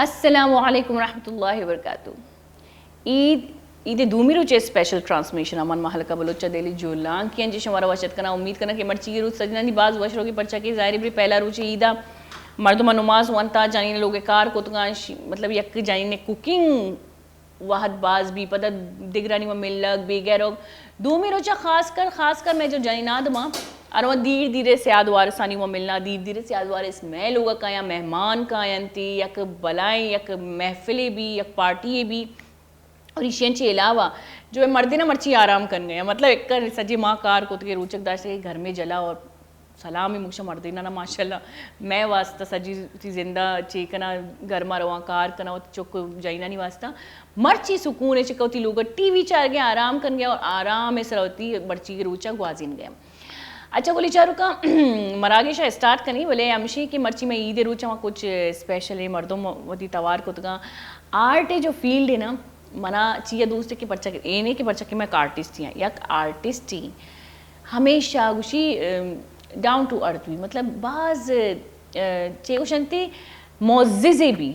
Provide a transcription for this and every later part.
السلام علیکم ورحمۃ اللہ وبرکاتہ۔ عید، عید دومی روچ اسپیشل ٹرانسمیشن امن محلقہ بلوچ دہلی جولان کی انجی شمارا وشت کنا۔ امید کنا کہ مرچی روچ سجنانی باز وش روگی، پرچا کہ ظاہر بری پہلا روچ عیدا مردم نماز وانتا، جنین لوگ کار کتگان، مطلب یک جنین کوکنگ وہد باز بی، پدا دگرانی و ملگ بی گروگ۔ دومی روچا خاص کر، خاص کر میں جو جنین آدما ارو دیر دیر سیاد وارسانی و ملنا، دیر دیر سیاد وارس میں لوگ کایا مہمان کاینتی، یک بلائیں یک محفلے بی، یک پارٹی بی۔ اور ایشی چی علاوہ جو ہے مردینہ مرچی آرام کن گئے، مطلب ایک کر سجے ماں کار کتگے، روچک داشتے گھر میں جلا اور سلام مکشا مردینہ نا ماشاءاللہ میں واسطہ سجی تی زندہ چی کنا، گھر ما رواں کار کنا، وتی چک جائنانی واسطہ مرچی سکون ہے چکا وتی لوگ ٹی وی چار گیا، آرام کن گیا اور آرام سر وتی مرچی روچا گوازین گیا۔ اچھا گلی چاروکا مراگش اسٹارٹ کنی، بلے ہمشی کہ مرچی میں عید روچا کچھ اسپیشل ہے مردم وتی توار کتگا۔ آرٹ جو فیلڈ ہے نا، منا چیا دوست ہے کہ پرچا، اے نہیں کہ پرچا کہ میں ایک آرٹسٹ ہی ہاں، یک آرٹسٹ ہی ہمیشہ گوشی ڈاؤن ٹو ارتھ بھی، مطلب باز چے گوشنتی معززے بھی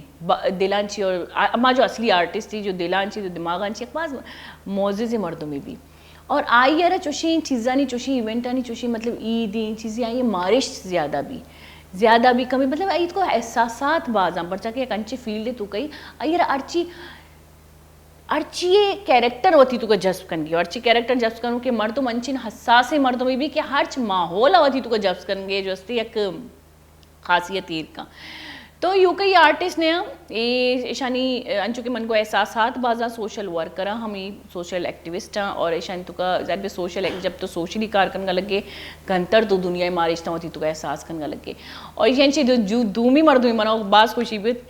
دلان چی، اور اما جو اصلی آرٹسٹ تھی جو دلان چی، جو دماغان چی، باز معززے مردمی بھی۔ اور آئی ارا چوشیں چیزانی، چوشیں ایونٹانی، چوشیں مطلب عید این چیزیں آئی مارشت زیادہ بھی، زیادہ بھی کمی، مطلب عید کو احساسات باز ہیں، پرچا کہ یک انچے فیلڈ تو کئی آئی ارا ہرچی ہرچی کیریکٹر وتی تو کا جذب کنگی، ہرچی کیریکٹر جذب کنو کہ مردم انچین حساس مردمی بھی کہ ہرچ ماحول وتی تو کا جذب کنگے جو استی یک خاصیت ایر کا۔ تو یو کئی آرٹسٹ نے اے ایشانی انچو کہ من کو احساسات بازا سوشل ورکر ہم، سوشل ایکٹیوسٹ ہیں اور ایشانی تو کا ضرب سوشل، جب تو سوشلی کار کنگا لگے گھنتر تو دنیا مارشتاں وتی تو کا احساس کنگا لگے۔ اور ایشانی چی جو دومی مردمی منا باز خوشی بیت۔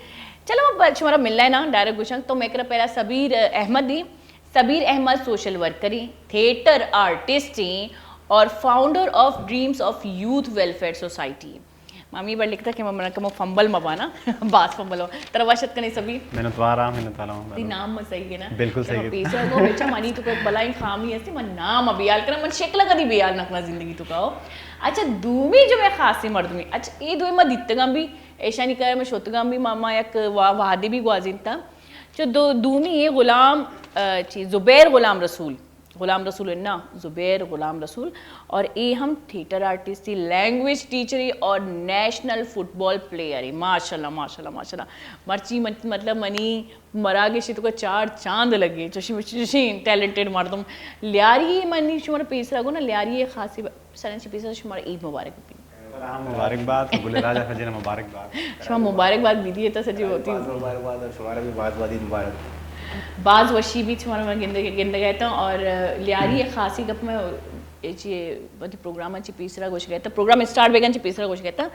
چلو، اب شمارا ملنا ہے نا، ڈائریکٹ گوشنگ تو میں کرا پہلا سبیر احمد دی۔ سبیر احمد سوشل ورکر ہیں، تھیٹر آرٹسٹ ہیں اور founder of dreams of youth welfare society. مامی بڑ لکھتا کہ میں کمو فمبل مبانا، باز فمبل ہو۔ ترا وشت کنے سبیر۔ منت وارا، منت وارا۔ تی نام میں صحیح ہے نا؟ بالکل صحیح ہے۔ پیسا کو بچا منی تو کوئی بلائیں خامی ہستی، من نام ابھی حال کرا، من شکل کدی بھی حال نکنا زندگی تو کا ہو۔ اچھا، دومی جو میں خاصی مردمی، اچھا، یہ دوئی میں دیتگاں بھی، ایشانی کرا میں شوتگاں بھی، ماما یک وا-، وہدی بھی گوازینتا۔ چو دو، دومی اے غلام، آ، چی، زبیر غلام رسول، غلام رسول انا، زبیر غلام رسول، اور اے ہم تھیٹر آرٹسٹ تھی، لینگویج ٹیچر ہی اور نیشنل فٹ بال پلیئر ہی۔ ماشاءاللہ، ماشاءاللہ، ماشاءاللہ۔ مرچی مت-، مطلب منی مراگش تو کا چار چاند لگے، چوشی مچی چوشی ٹیلنٹڈ مردم۔ لیاری منی شمار پیسرا گو نا، لیاری خاصی ب-، سرن چی پیسرا شمار عید مبارک بھی۔ ہاں، مبارکباد، گل راجا فجر مبارکباد۔ شما مبارکباد بھی دیے تا سجی ہوتی۔ باز مبارکباد اور شمارا بھی باز باز عید مبارک۔ باز وشی بھی شمارا میں گندے، گندے گئے تا اور لیاری ایک خاصی گپ میں اے چی وتی پروگرام چی پیسرا گوش گئے تا، پروگرام اسٹارٹ بیگن چی پیسرا گوش گئے تا۔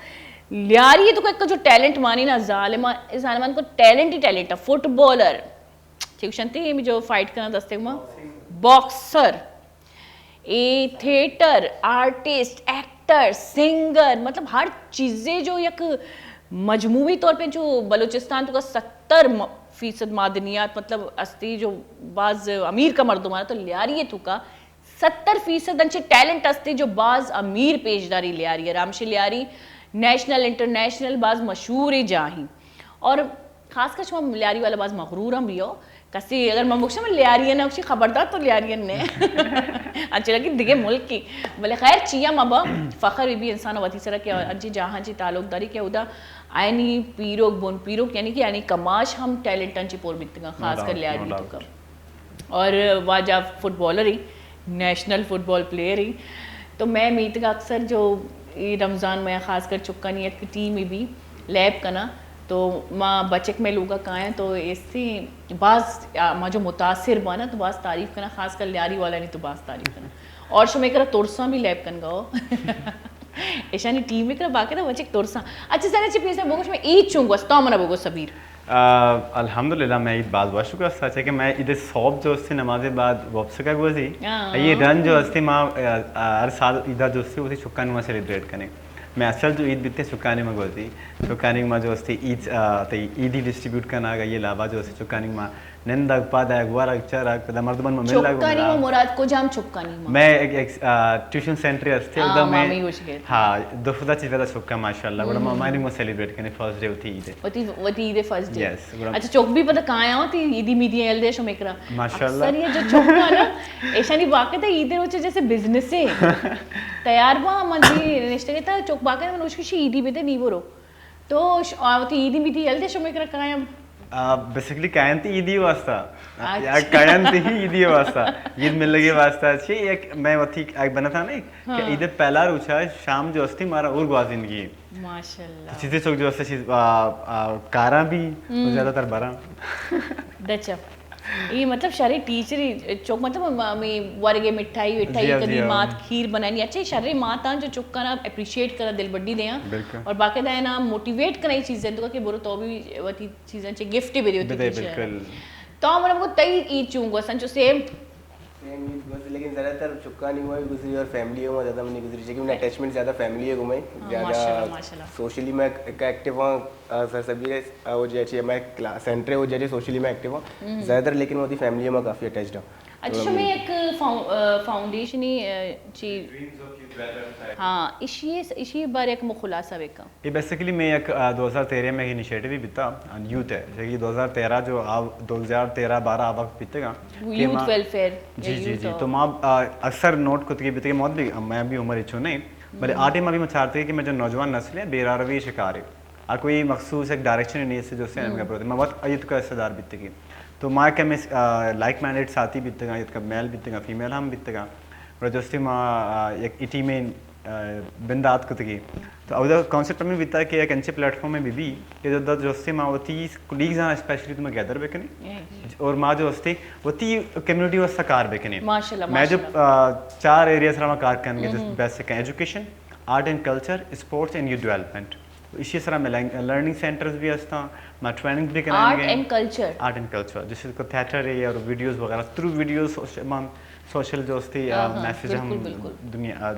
لیاری تو کا جو ٹیلنٹ مانی نا ظالمان، ظالمان کو ٹیلنٹ ہی ٹیلنٹ ہے، فٹ بالر۔ ٹھیک شنتی ہمی جو فائٹ کرنا دستے ما boxer, a theatre artist, actor, singer, مطلب ہر چیزے جو یک مجموعی طور پہ جو بلوچستان تو کا ستر م-، فیصد معدنیات مطلب استی جو باز امیر کا مردم آنا تو لیاری تو کا ستر فیصد انچے ٹیلنٹ استے جو باز امیر پیش داری لیاری ہے۔ رامشی لیاری نیشنل انٹرنیشنل باز مشہور جاہیں اور خاص کر شما لیاری والا باز مغرور ہم بھی ہو۔ کسی اگر من بکشم لیاری ہے نا، اسی خبردار تو لیاری ہے نے۔ اچھا لگی دیگه ملک کی۔ بلے خیر چیا مبا فخر بھی انسان وتی سرا کہ انچی جاہاں چی تعلق داری کہ ادا آئینی پیروک بن پیروک یعنی کہ آئینی کماش ہم ٹیلنٹ انچی پور بیتگا، خاص کر لیاری تو کم۔ اور واجہ فٹ بالر ہی، نیشنل فٹ بال پلیئر ہی۔ تو میں میتگ اکثر جو اے رمضان میں خاص کر چکانی یک ٹیم ہی بھی لیب کنا، تو ما بچک میں لوگا کایاں تو ایسے باز، آ، ما جو متاثر بانا تو باز تعریف کنا، خاص کر لیاری والا نے تو باز تعریف کنا۔ اور شمے کرا ترساں بھی لیب کن گا ہو۔ ایشانی ٹیم کرا باقی تو بچک ترساں۔ اچھا سر، اچھا پیسا بگوش میں ای چون گوستا منا بگو سبیر۔ آ، الحمدللہ، میں عید باز وش گوستا، چہ کہ میں عید صبح جو استی نماز بعد واپس کا گوزی۔ ہاں۔ یہ رن جو استی ما، آ، آ، ہر سال عیدا جو استی اسی چکان ما سیلیبریٹ کنے۔ میں اصل جو عید بیتے چکانی ما گوزی، چکانی ما جو استی عید، آ، تئی عیدی ڈسٹریبیوٹ کنگ، یہ لابا جو استی چکانی ما نندگ، پادگ، ورگ، چرگ، پدا مردمان ما ملگ، چکانی ما مراد۔ مراد کجام چکانی ما؟ میں ایک، ایک، آ، ٹیوشن سینٹر استی، ہاں، اودا میں، ہاں، دو سد چیز زیادہ چکا ماشاءاللہ، گڑا ما، ہم۔ مانی ما سیلیبریٹ کنے فرسٹ ڈے ہوتی عید ہے۔ وتی، وتی عید فرسٹ ڈے۔ یس، گڑا اچھا، چک بھی پتہ کہاں آتی عیدی میدی یل دے شمیکرا۔ ماشاءاللہ۔ اکثر یہ جو چک نا، ایشانی واقع تھا عید روچے جیسے بزنس ہے۔ تیار با من جی نشتے گئے تھا، چک باقی من اس کی عیدی بیتے نہیں برو۔ تو ش-، آ، وتی عیدی میدی یل دے شمیکرا کایم؟ آ، بیسیکلی کاینتی عیدی واسطہ۔ آ، اچھا۔ یا کاینتی ہی عیدی واسطہ۔ عید ملگی واسطہ چی، یک میں وتی ایک بنا تھا نا کہ ہاں۔ عید پہلا روچا شام جو استی مارا اور گوازینگی۔ ماشاءاللہ۔ تو چیزیں چوک جو استا چیز، آ، آ، کاراں بھی، ہم۔ زیادہ تر براں۔ دچا۔ یہ مطلب شرے ٹیچری چوک مطلب ہم-، ہمیں ورگے مٹھائی وٹھائی جی، ہاں، کدی جی، ہاں۔ مات کھیر بنانی۔ اچھا، یہ شرے ماتاں جو چکانا اپریشیٹ کرا، دل بڈی دیاں۔ بالکل۔ اور باقاعدہ ہے نا موٹیویٹ کرا یہ چیزیں تو کہ برو تو بھی وتی چیزیں چے گفٹ بھی دیو بدے، ٹیچر۔ بالکل۔ تو ہم کو تئی عید چوں گو سنچو سیم۔ سیم عید گوزی، لیکن زیادہ تر چکانی ہوا گزری اور فیملی ہوا زیادہ منی گزری، چونکہ منی اٹیچمنٹ زیادہ فیملی ہے گو میں، ہاں، زیادہ ماشاءاللہ، ماشاءاللہ۔ سوشلی میں ایک ایکٹیو ہوں، آ، سر سبیر ہے، آ، وہ جو ہے، میں کلا-، سینٹر ہے، وہ جو ہے، سوشلی میں ایکٹیو ہوں۔ ہم۔ زیادہ تر لیکن وہ دی فیملی میں کافی اٹیچڈ ہوں۔ اچھا، تو شما یک فاؤ-، آ، فاؤنڈیشن ہی، آ، چی-، ہاں، اشی، اشی بارے یک مخلاصہ بکن۔ یہ بیسیکلی میں یک، آ، دو ہزار تیرہ میں ایک انیشیٹو بھی بیتا، آ، یوتھ ہے، جیسے کہ دو ہزار تیرہ جو آ، دو ہزار تیرہ بارہ آ وقت بیتے گا کہ یوتھ ما ویلفیئر جی، یا جی، یوتھ جی، آف تو ما، آ، اکثر نوٹ کت کے بیتے کہ موت بھی، میں بھی عمر اچھو نہیں، بلے ہم۔ آ ٹائم ابھی میں چاہتے کہ میں جو نوجوان نسل ہے، بے راہ روی شکار ہے۔ آ کوئی مخصوص ایک ڈائریکشن نہیں اس سے جو سے ہم۔ ہم۔ کا پروتے۔ میں بہت عید کا حصہ دار بیتے کی۔ تو ما کہ میں، آ، لائک مائنڈڈ ساتھی بیتے گا، عید کا میل بیتے گا، فیمیل ہم بیتے گا۔ اور جو استی ما، آ، یک ای ٹیم آ، بندات کتگی۔ تو اودا کانسیپٹ ہمیں بیتا کہ یک انچے پلیٹ فارم میں بی بی کہ جو، جو استے ما وتی کولیگز آں اسپیشلی تو ما گیدر بکنی۔ یس۔ اور ما جو استے وتی کمیونٹی واسطہ کار بکنی۔ ماشاءاللہ، میں جو، ماشاءاللہ۔ آ، چار ایریا سرا ما کار کنگے، جس ہم۔ Basic education, art and culture, sports and youth development. اسی سرا میں لرننگ سینٹرز بھی ہستاں، ما ٹریننگ بھی کنگے۔ Art and culture. Art and culture, جیسے کو تھیٹر ہے اور ویڈیوز وغیرہ، تھرو ویڈیوز ما سوشل جو استے، آ، ہاں، ہاں، میسج ہم بالکل، بالکل۔ دنیا، آ،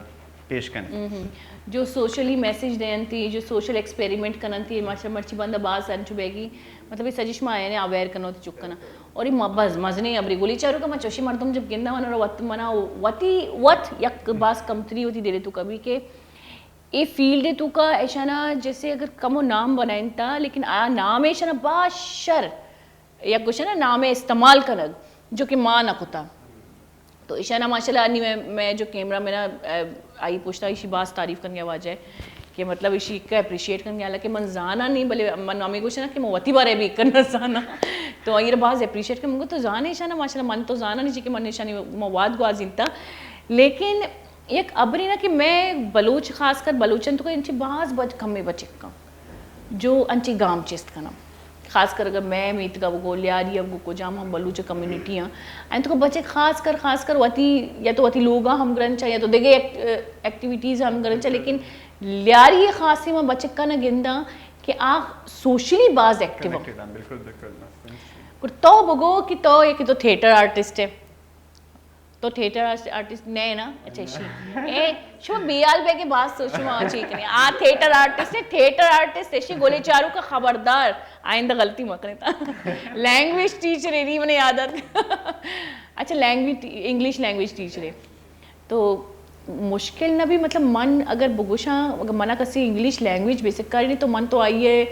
پیش کن۔ ہم، ہم۔ جو سوشلی میسج دینتی، جو سوشل ایکسپیریمنٹ کننتی، ماشاءاللہ مرچی بندہ باز انچو بیگی، مطلب، یہ سجش ما آئینے اویئر کنو تی چکنا۔ اور یہ م-، بس مزنے ابری گولی چارو کا ما چوشی مردم جب گندا منا وت، منا وتی وت یک باز کمتری ہوتی دیرے تو کبھی کہ یہ فیلڈ تو کا ایشانا جیسے اگر کمو نام بنائنتا، لیکن آ نام ایشانا باز شر یک گوشے نا نام استعمال کنگ، جو کہ ما نہ کتا۔ تو ایشانا ماشاءاللہ انی میں، میں جو کیمرہ مینا، آ، آئی پوچھتا، ایشی باز تعریف کنگے واجہ ہے کہ مطلب ایشی کا اپریشیٹ کنگے، حالانکہ من زانا نہیں، بلے من ہمیں گوشنا کہ من وتی بارے بھی کرنا زانا۔ تو آئی باز اپریشیٹ کن، من گو تو زانے ایشانا ماشاءاللہ، من تو زانا نہیں چی کہ من ایشانی مواد گوازینتا۔ لیکن یک ابری نا کہ میں بلوچ، خاص کر بلوچن تو انچی باز بچ کمے بچکاں۔ جو انچی گام چست کناں۔ خاص کر اگر میں میتگا بگو، لیاری اب گو کجام ہم بلوچ کمیونٹی ہاں، اینتکا بچک خاص کر، خاص کر وتی، یا تو وتی لوگا ہم گرنچا، یا تو دگہ ایک-، ایکٹیویٹیز ہم گرنچا، لیکن لیاری خاصی ما بچکاں نہ گنداں کہ آ سوشلی باز ایکٹیو ہاں۔ کنیکٹڈ ہاں، بالکل، بالکل۔ گڑا تو بگو کہ تو یک تو تھیٹر آرٹسٹ ہے، تو تھیٹر آرٹسٹ، آرٹسٹ نہ نا؟ اچھا، اشی۔ اے، شما بیال بے کے باز سوچ ما چی کنے۔ آ تھیٹر آرٹسٹ ہے، تھیٹر آرٹسٹ ہے، اشی گولی چارو کا خبردار، آئندہ غلطی مکنے تا۔ لینگویج ٹیچر ہے، نی منے عادت۔ اچھا، language T-, English language teacher ہے۔ تو مشکل نہ بھی، مطلب، من اگر بگوشاں، اگر منا کسی انگلش لینگویج بے سکاری نہیں تو من تو آئیے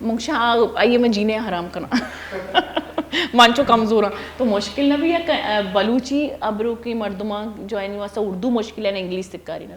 مگشاں آ-، آئی ء من جینے ء حرام کناں۔ من چو کمزوراں۔ تو مشکل نہ بی یک، ا، بلوچی ابروکیں مردماں جو آیانی واسطہ اردو مشکل ہے، انگلش سکاری نہ؟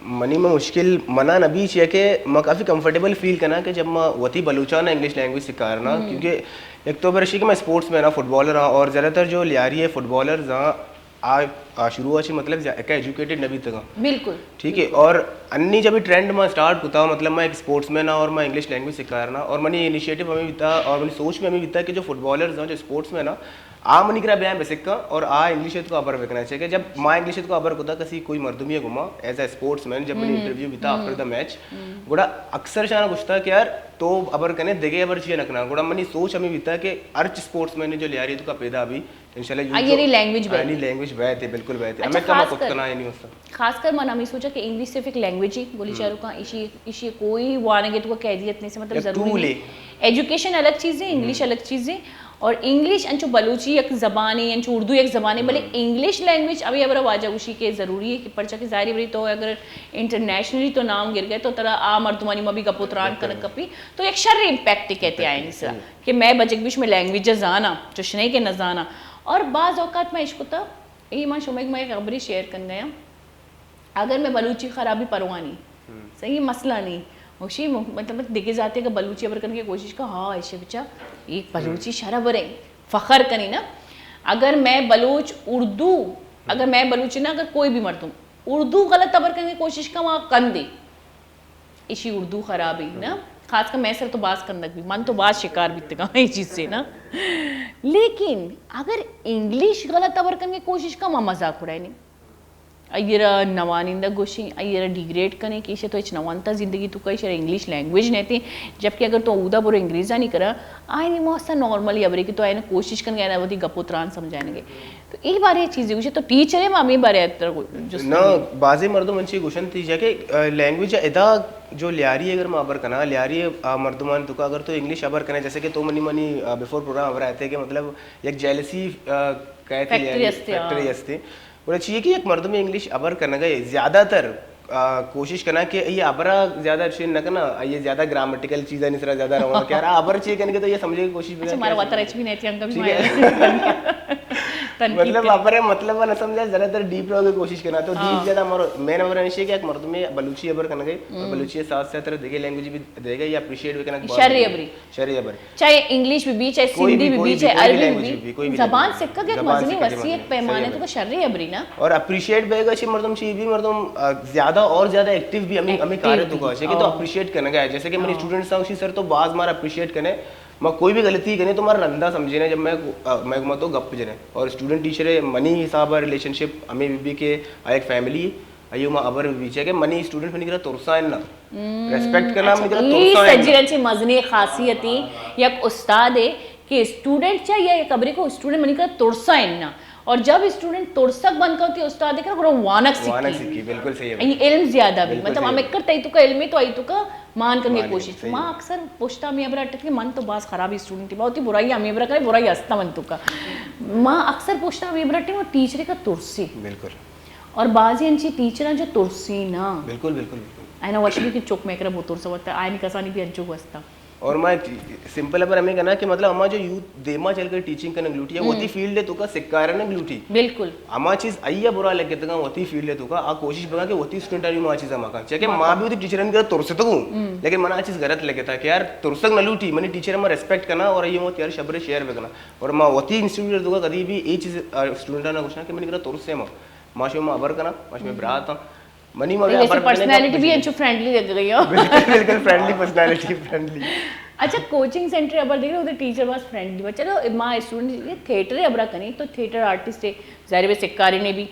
منی ما مشکل منا نہ بی، چیا کہ ما کافی کمفرٹیبل فیل کناں کہ جب ما وتی بلوچاں انگلش لینگویج سکارنا، کیونکہ یک تو برشی کہ میں اسپورٹس مین ہاں، فٹ بالر ہاں، اور زیادہ تر جو لیاری ہے فٹ بالرز ہاں، آ، آ شروع چی مطلب زیا-، ایک ایجوکیٹڈ نہ بیتگاں۔ بالکل۔ ٹھیک ہے، بالکل۔ اور انی جب یہ ٹرینڈ ما سٹارٹ کتا، مطلب میں ایک اسپورٹس مین ہاں اور میں انگلش لینگویج سکھا رہا اور منی انیشیٹو ہمیں بیتا اور منی سوچ میں ہمیں بیتا کہ جو فٹ بالرز ہاں، جو اسپورٹس مین ہاں، آ منی کرا بیاں بسکاں اور آ انگلش تو ابر بکنا چاہیے۔ جب ما انگلش تو ابر کتا کسی کوئی مردمی گما ایز اے اسپورٹس مین، جب منی انٹرویو بیتا آفٹر دا میچ، گڑا اکثر شان گشتا کہ یار تو ابر کنے دگے ابر چیئے نکنا۔ گڑا منی سوچ ہمیں بیتا کہ ہر اسپورٹس مین جو لیاری تو کا پیدا بھی انشاءاللہ یوتھ آئی ءِ لینگویج بہتے۔ آئی ءِ لینگویج بہتے، بالکل بہتے۔ اچھا، ہمیں کم خاص کر، کتنا ہے نہیں ہوتا۔ خاص کر من ہمیں سوچا کہ انگلش صرف ایک لینگویج ہے، بولی چاروکاں، ایشی، ایشی کوئی وانگے تو قیدیت نہیں سے، مطلب ایک ضروری ٹول نہیں ہے۔ ایجوکیشن الگ چیز ہے، انگلش الگ چیز ہے، اور انگلش انچو بلوچی یک زبانے، انچو اردو یک زبانے، بلے انگلش لینگویج ابھی ابرا واجہ گوشی کہ ضروری ہے کہ پرچہ کہ ظاہر ہے بری تو اگر انٹرنیشنلی تو نام گر گئے تو ترا آ مردمانی ما بھی گپ و تران کنگ کپی، تو یک شر امپیکٹ کہتے آئیں سر۔ کہ مئے بچک بیش مئے لینگویج ءَ زاناں، چوش نہ کہ نہ زاناں۔ اور بعض اوقات من اشکتا، اے من شمئے، من یک خبرے شیئر کنگا آں۔ اگر مئے بلوچی خرابی پرواہ نی، صحیح مسئلہ نی، گوشی م-، مطلب دگہ ذاتے کہ بلوچی ہبر کنگے کوشش کا، ہا، ایشی بچا، اے بلوچی شر ہبریں، فخر کنی نا۔ اگر مئے بلوچ اردو، اگر مئے بلوچی نا، اگر کوئی بھی مردم اردو غلط ہبر کنگے کوشش کا، وہاں کندے۔ ایشی اردو خرابی نا، خاص کر مئے سر تو باز کندگ بی، من تو باز شکار بیتگاں اے چیز سے نا۔ لیکن اگر انگلش غلط ہبر کنگے کوشش کا، ما مذاق اڑائینی۔ ایرا نوانندہ گوشیں، ایرا ڈیگریڈ کنیں کہ ایشی تو ہچ نوانتا زندگی تو کا، ایشرا انگلش لینگویج نہ تھی، جبکہ اگر تو اودا برو انگریزانی کرا، آئینی موسا نارملی ہبرے کہ تو آئینی کوشش کنگے، آئینی وتی گپ و تران سمجھائینگے۔ تو اے بارے چیزے گوشے تو ٹیچر ہے، ما ہمیں بارے اتر جست نہ، بازیں مردم انچی گوشنت تئی کہ، آ، لینگویج ادا جو لیاری اگر ما ہبر کناں، لیاری، آ، مردمان تو کا اگر تو انگلش ہبر کنے، جیسے کہ تو منی، منی، آ، بیفور پروگرام ہبر آتے کہ مطلب یک جیلسی، آ، کہتے فیکٹری لیاری، ہستے، ہاں۔ فیکٹری ہستے۔ گڑا چی کہ یک مردم انگلش ہبر کنگا ہے، زیادہ تر، آ، کوشش کنا کہ یہ ہبرا زیادہ شین نہ کنا، یہ زیادہ گرامٹیکل چیزانی سرا زیادہ رواں کہ یار ہبر چی کنے کہ تو یہ سمجھے کی کوشش اچھا، بکن ہمارا کہ وطن اچ بھی نہیں تھی، ہم کبھی مطلب ہمارے مطلب نہ سمجھا، زیادہ تر ڈیپ رہنے کی کوشش کرنا۔ تو ڈیپ ہاں۔ زیادہ ہمارا مین ہبر ہے کہ ایک مردم میں بلوچی ہبر کرنا گئی اور بلوچی کے ساتھ ساتھ دیگه لینگویج بھی دیگه یا اپریشیٹ بھی کرنا شر ہبری۔ شر ہبر۔ چاہے انگلش بھی بی، چاہے سندھی بھی بی، چاہے عربی بھی بی، زبان سکھگ ایک مزنی وسیع ایک پیمانے تو شر ہبری نا۔ اور اپریشیٹ بیگا چی مردم چی بھی مردم، آ، زیادہ اور زیادہ ایکٹیو بھی ہمیں، ہمیں کارے تو کا کہ تو اپریشیٹ کرنا گیا۔ جیسے کہ میری اسٹوڈنٹس ہیں، اسی سر تو باز مار اپریشیٹ کرنے۔ ما کوئی بھی غلطی کنے تو مارا رندا سمجھینے، جب میں، آ، میں، میں تو گپ جنے۔ اور اسٹوڈنٹ ٹیچر ہے، منی حساب ریلیشن شپ ہمیں بھی، بھی کہ ایک فیملی، ایو ما ہبر بھی چاہے کہ منی اسٹوڈنٹ منی کرا ترسا ہے نا۔ ریسپیکٹ کرنا منی کرا ترسا ہے نا۔ سجرن چی مزنی خاصیتی یک استاد ہے کہ اسٹوڈنٹ چاہے یا یک ابری کو اسٹوڈنٹ منی کرا ترسا ہے نا۔ اور جب اسٹوڈنٹ ترسک بند کرتی استاد دیکھ رہا، وانک سکی۔ وانک سکی، بالکل صحیح ہے۔ علم زیادہ بھی، مطلب ہم ایک کرتا ہی تو کا علم ہے تو آئی تو کا مان کرنے کی کوشش۔ ما اکثر پوچھتا ہمیں ابرا ٹکے من تو باز خراب اسٹوڈنٹ تھی، بہت ہی برائی ہمیں ابرا کرے، برائی ہستا من تو کا۔ ما اکثر پوچھتا ہمیں ابرا ٹکے، وہ ٹیچر کا ترسی۔ بالکل۔ اور بعضی انچی ٹیچراں جو ترسی نا۔ بالکل، بالکل، بالکل۔ اینا وشبی کی چک میں کرا بوتور سوتا، آئین کسانی بھی انچو گوستا۔ اور ما سمپل پر ہمیں کہنا کہ مطلب ہما جو یوتھ دیما چل کر ٹیچنگ کرنے لوٹی ہے، وتی فیلڈ ہے تو کا سکارنے لوٹی۔ بالکل۔ ہما چیز آئی برا لگے تکا وتی فیلڈ ہے تو کا، آ کوشش بگا کہ وتی اسٹوڈنٹ آئی ما چیز ہما کا۔ چاہے کہ ما بھی وتی ٹیچرن کا ترس تو ہوں، لیکن منا چیز غلط لگے تھا کہ یار ترسک نہ لوٹی، منی ٹیچر ہما ریسپیکٹ کرنا اور یہ مت یار شبر شیئر بگنا۔ اور ما وتی انسٹیٹیوٹ تو کا کدی بھی یہ چیز اسٹوڈنٹ نہ گوشنا کہ منی کرا ترس ہے ما۔ ما شما ہبر کناں، ما شما برات آں۔ منی ما ویسے ہبر کنگ پرسنالٹی بھی انچو فرینڈلی لگ گئی ہو۔ بالکل، بالکل فرینڈلی پرسنالٹی، فرینڈلی۔ اچھا، کوچنگ سینٹر ہبر دیکھ رہے ہو، ادھر ٹیچر باز فرینڈلی۔ چلو، ما اسٹوڈنٹ یہ تھیٹر ہبرا کنی تو تھیٹر آرٹسٹ ہے، ظاہر ہے سکاری نے بھی۔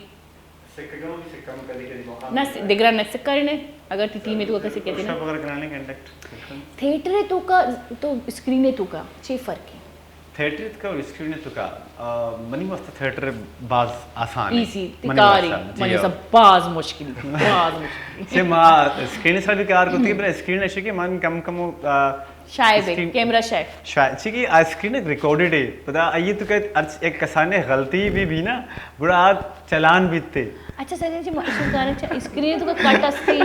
سکگاں بھی سکم کدی کدی موقع نہ، دگرا نہ سکاری نے، اگر تی ٹیم تو کسی کہتے نا۔ وغیرہ کرانے کنڈکٹ۔ تھیٹر تو کا تو اسکرین تو کا چی فرق ہے؟ تھیٹر تو کا اور اسکرین تو کا، آ، منی واسطہ تھیٹر باز آسان ہے۔ ایزی، منی تکاری، واسطہ، جی منی ہاں۔ واسطہ باز مشکل، باز مشکل۔ سے ما اسکرین سر بھی کار کرتی ہے، پر اسکرین ایسے کہ من کم کم، آ، شاید ہے، اسکرین کیمرہ شاید۔ شاید، چی کہ آ اسکرین ایک ریکارڈڈ ہے، پتا آئیے تو کہ ہر ایک کسانے غلطی بھی بھی نا، گڑا آ چلان بیتے۔ اچھا سر جی، مشہور گانا چا اسکرین تو کا کٹ استی،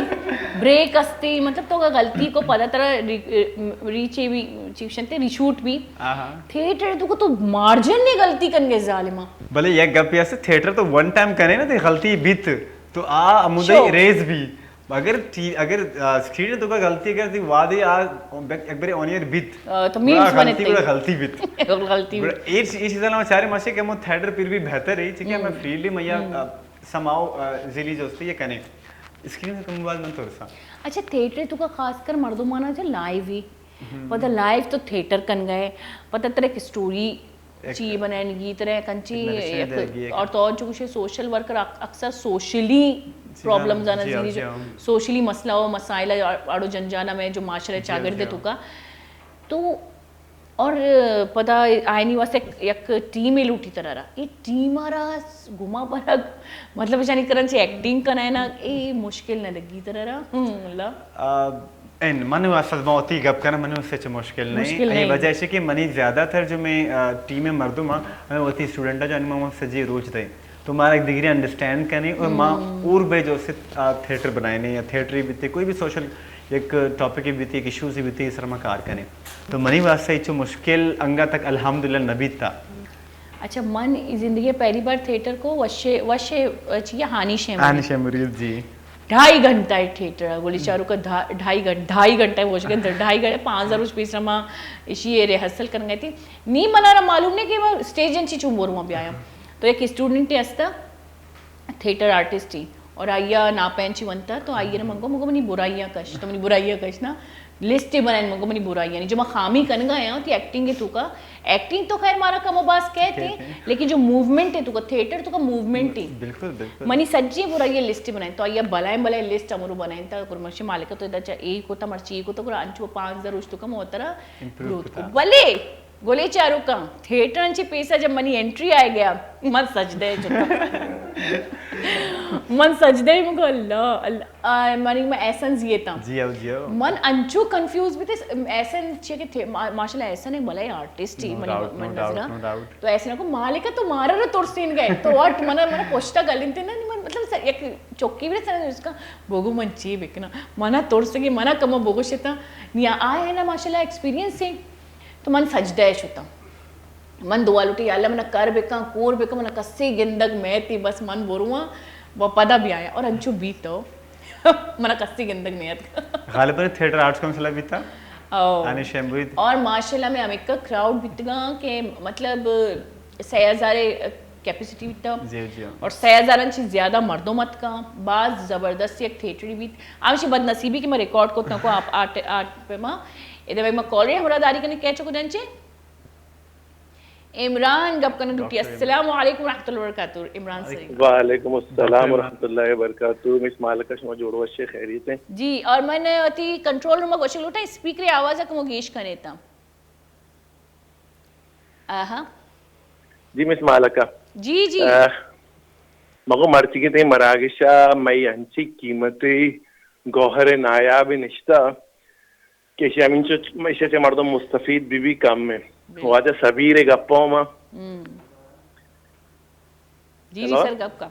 بریک استی، مطلب تو کا غلطی کو پتا ترا ری-، ریچے بھی، چیوشنتے ریشوٹ بھی۔ آہا۔ تھیٹر تو کو تو مارجن نے غلطی کن گئے ظالما۔ بلے یک گپے است، تھیٹر تو ون ٹائم کنے نا، تے غلطی بیت تو آ ہمودے شو۔ Raise be. اگر تی-، اگر، آ، اسکرین تو کا غلطی اگر تی وادے آ بیک-، ایک بار آن ایئر بیت۔ آ، تو میمز گڑا بنے غلطی، تے۔ گڑا غلطی بیت۔ غلطی گڑا بیت۔ اے چی-، اے چیزاں ما چارے ماشے کہ ہم تھیٹر پھر بھی بہتر ہے، ٹھیک ہے، ہم۔ ہمیں فیلڈ میں یا، ہم۔ آ، سماؤ، آ، زیلی جو استے یہ کنے۔ اسکرین سے کم بعد من ترسا۔ اچھا، تھیٹر تو کا خاص کر مردمانا جو لائیو ہی۔ ہم۔ پتہ لائیو تو تھیٹر کن گئے، پتہ ترے ایک اسٹوری ایک چی بنائیں گی، ترے کنچی ایک نریشن ایک دے گی، ایک اور تو جو کچھ سوشل ورکر اک-، اکثر سوشلی جی ہاں، پرابلمز آنا جی ہاں، زیری جی جو ہاں۔ سوشلی مسئلہ و مسائل آڑو جنجانا میں جو معاشرے جی ہاں، چاگرد جی ہاں۔ تو کا تو اور پدا آئینی واسطے یک ٹیمے لوٹی ترا را، اے ٹیم ءَ را گما برگ، مطلب اشانی کرن چہ ایکٹنگ کنائنا، اے مشکل نہ لگی ترا را؟ ہم، اللہ۔ آ، ان من واسطے، من وتی گپ کناں، من واسطے چہ مشکل نہیں۔ مشکل اے نہیں۔ وجہ ایشی کہ منی زیادہ تر جو میں، آ، ٹیم مردم ہاں، ہمیں وتی اسٹوڈنٹ جو من سجی روچ دیں۔ تو مارا ایک دگری انڈرسٹینڈ کنیں اور ما اور بے جو سے، آ، تھیٹر بنائیں یا تھیٹر بیتے، کوئی بھی سوشل یک ٹاپک بیتے، یک ایشوز بیتے، اس طرح ما کار کنیں۔ تو منی واسطے چو مشکل انگا تک الحمدللہ نہ بیتا۔ اچھا، من زندگی پہلی بار تھیٹر کو وشے، وشے چیئے ہانی شے ہانی شے مرید، جی۔ ڈھائی گھنٹہ تھیٹر، گولی چارو کا دھا-، ڈھائی گھنٹہ، ڈھائی گھنٹہ وہ شکن تھا، ڈھائی گھنٹہ، پانچ ہزار روپے پیسہ ما اشی ریہرسل کرن گئے تھی۔ نی منا را معلوم نہیں کہ ما اسٹیج انچی چون بورواں بیایا۔ تو یک اسٹوڈنٹ استا، تھیٹر آرٹسٹ ہی، اور آئیا ناپین چی ونتا، تو آئیا من گو، من گو منی برائیاں کش، تو منی برائیاں کش نا، لسٹ بنائیں، من گو منی برائیاں نہیں، جو ما خامی کنگا ہیں، تی ایکٹنگ تو کا، ایکٹنگ تو خیر مارا کم و باز کہتے ہیں، لیکن جو موومنٹ ہے تو کا، تھیٹر تو کا موومنٹ ہے۔ بالکل، بالکل۔ منی سجی برائی لسٹ بنائیں، تو آئیا بلائیں بلائیں لسٹ امرو بنائیں تا، گرمش مالک تو ادا چا اے کو تا، مرچی اے کو تا، گرا انچو پانچ ہزار روچ تو کا موترا گروتھ کو۔ بلے گلیں چاروکاں، تھیٹر انچیں پیسہ جب منی انٹری آئے گیا، من سجدے چکا۔ من سجدے، من گو اللہ، اللہ، آ، منی، من احسن زیتاں۔ جی او، جی او۔ من انچو کنفیوز بیتے، احسن چیئے کہ تھے-، ما-، ماشاءاللہ احسن ایک بلائیں آرٹسٹ ہی منی، منی نظرہ۔ تو احسن کو مالکہ تو مارا رو ترسین گئے، تو وٹ منا، منا پشتا گلنتے نا، من مطلب سر، یک چکی بھی سر اس کا، بگو من چی بکنا، منا ترس گی، منا کم بگو شتا، نیا آئے نا ماشاءاللہ ایکسپیرینس ہے۔ تو من سجدہ ء شتاں۔ من دعا لوٹی، یا اللہ منا کر بکن، کور بکن، منا کسے گندگ میتی، بس من برواں و پدا بیایاں۔ اور انچو بیتو، منا کسے گندگ میت۔ غالباً تھیٹر آرٹس کونسل بیتا۔ او۔ آنی شمبویت۔ اور ماشاءاللہ میں ہمیکا کراؤڈ بیتگاں کہ مطلب سہ ہزار کیپیسٹی بیتا۔ جی، جی۔ اور سہ ہزار انچی زیادہ مردم اتکاں، باز زبردست یک تھیٹری بیت۔ ہمشی بدنصیبی کہ میں ریکارڈ کو تنکو آپ آرٹ، آرٹ پہ ما ادا بھائی ما کالر ہمراہ داری کنیں، کیچ کو جنچے؟ عمران گپ کنن لوٹی۔ السلام علیکم ورحمۃ اللہ وبرکاتہ۔ عمران سرین۔ وعلیکم السلام ورحمۃ اللہ وبرکاتہ۔ مس مالکہ، شما جوڑ وشے، خیریت ہیں؟ جی، اور من وتی کنٹرول روم گوشگ لوٹا، اسپیکر آواز کمو گیش کنے تا۔ آہا۔ جی مس مالکہ۔ جی، جی۔ آہ، مگو مرچی کے تئی مراگشا مئی انچی قیمتی گوہر نایاب نشتہ کہ ایشی ہمینچو، ایشی چہ مردم مستفید بی بی کم ہیں۔ واجہ سبیر گپاں ما۔ ہم۔ جی، جی، ہیلو؟ سر گپ کا۔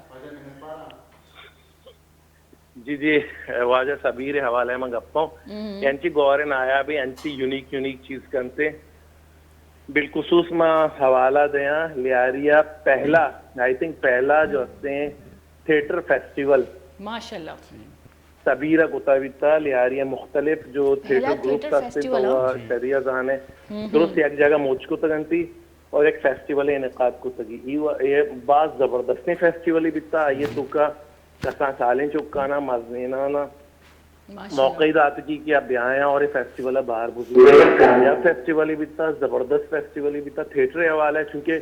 جی، جی، واجہ سبیر حوالے ما گپاں۔ ہم۔ کہ انچی گوہر نایاب ہیں، انچی یونیک، یونیک چیز کنتے۔ بالخصوص ما حوالہ دیاں لیاریا پہلا، آئی تھنک پہلا جو ہستے ہیں تھیٹر فیسٹیول۔ ماشاءاللہ۔ سبیر ء کتا بیتا، لیاری ء مختلف جو تھیٹر گروپس ہستی تو شریعہ زانے درست یک جگہ موچ کتگ انتی اور یک فیسٹیول انعقاد کتگی۔ ای و-، یہ باز زبردستیں فیسٹیولی بیتا۔ آئیے توکا کسان سالیں چکانا، مزنینانا موقع داتگی کہ اب بیایاں اور یہ فیسٹیول باہر بزرگ کامیاب فیسٹیولی بیتا، زبردست فیسٹیولی بیتا۔ تھیٹر حوالہ ہے، چونکہ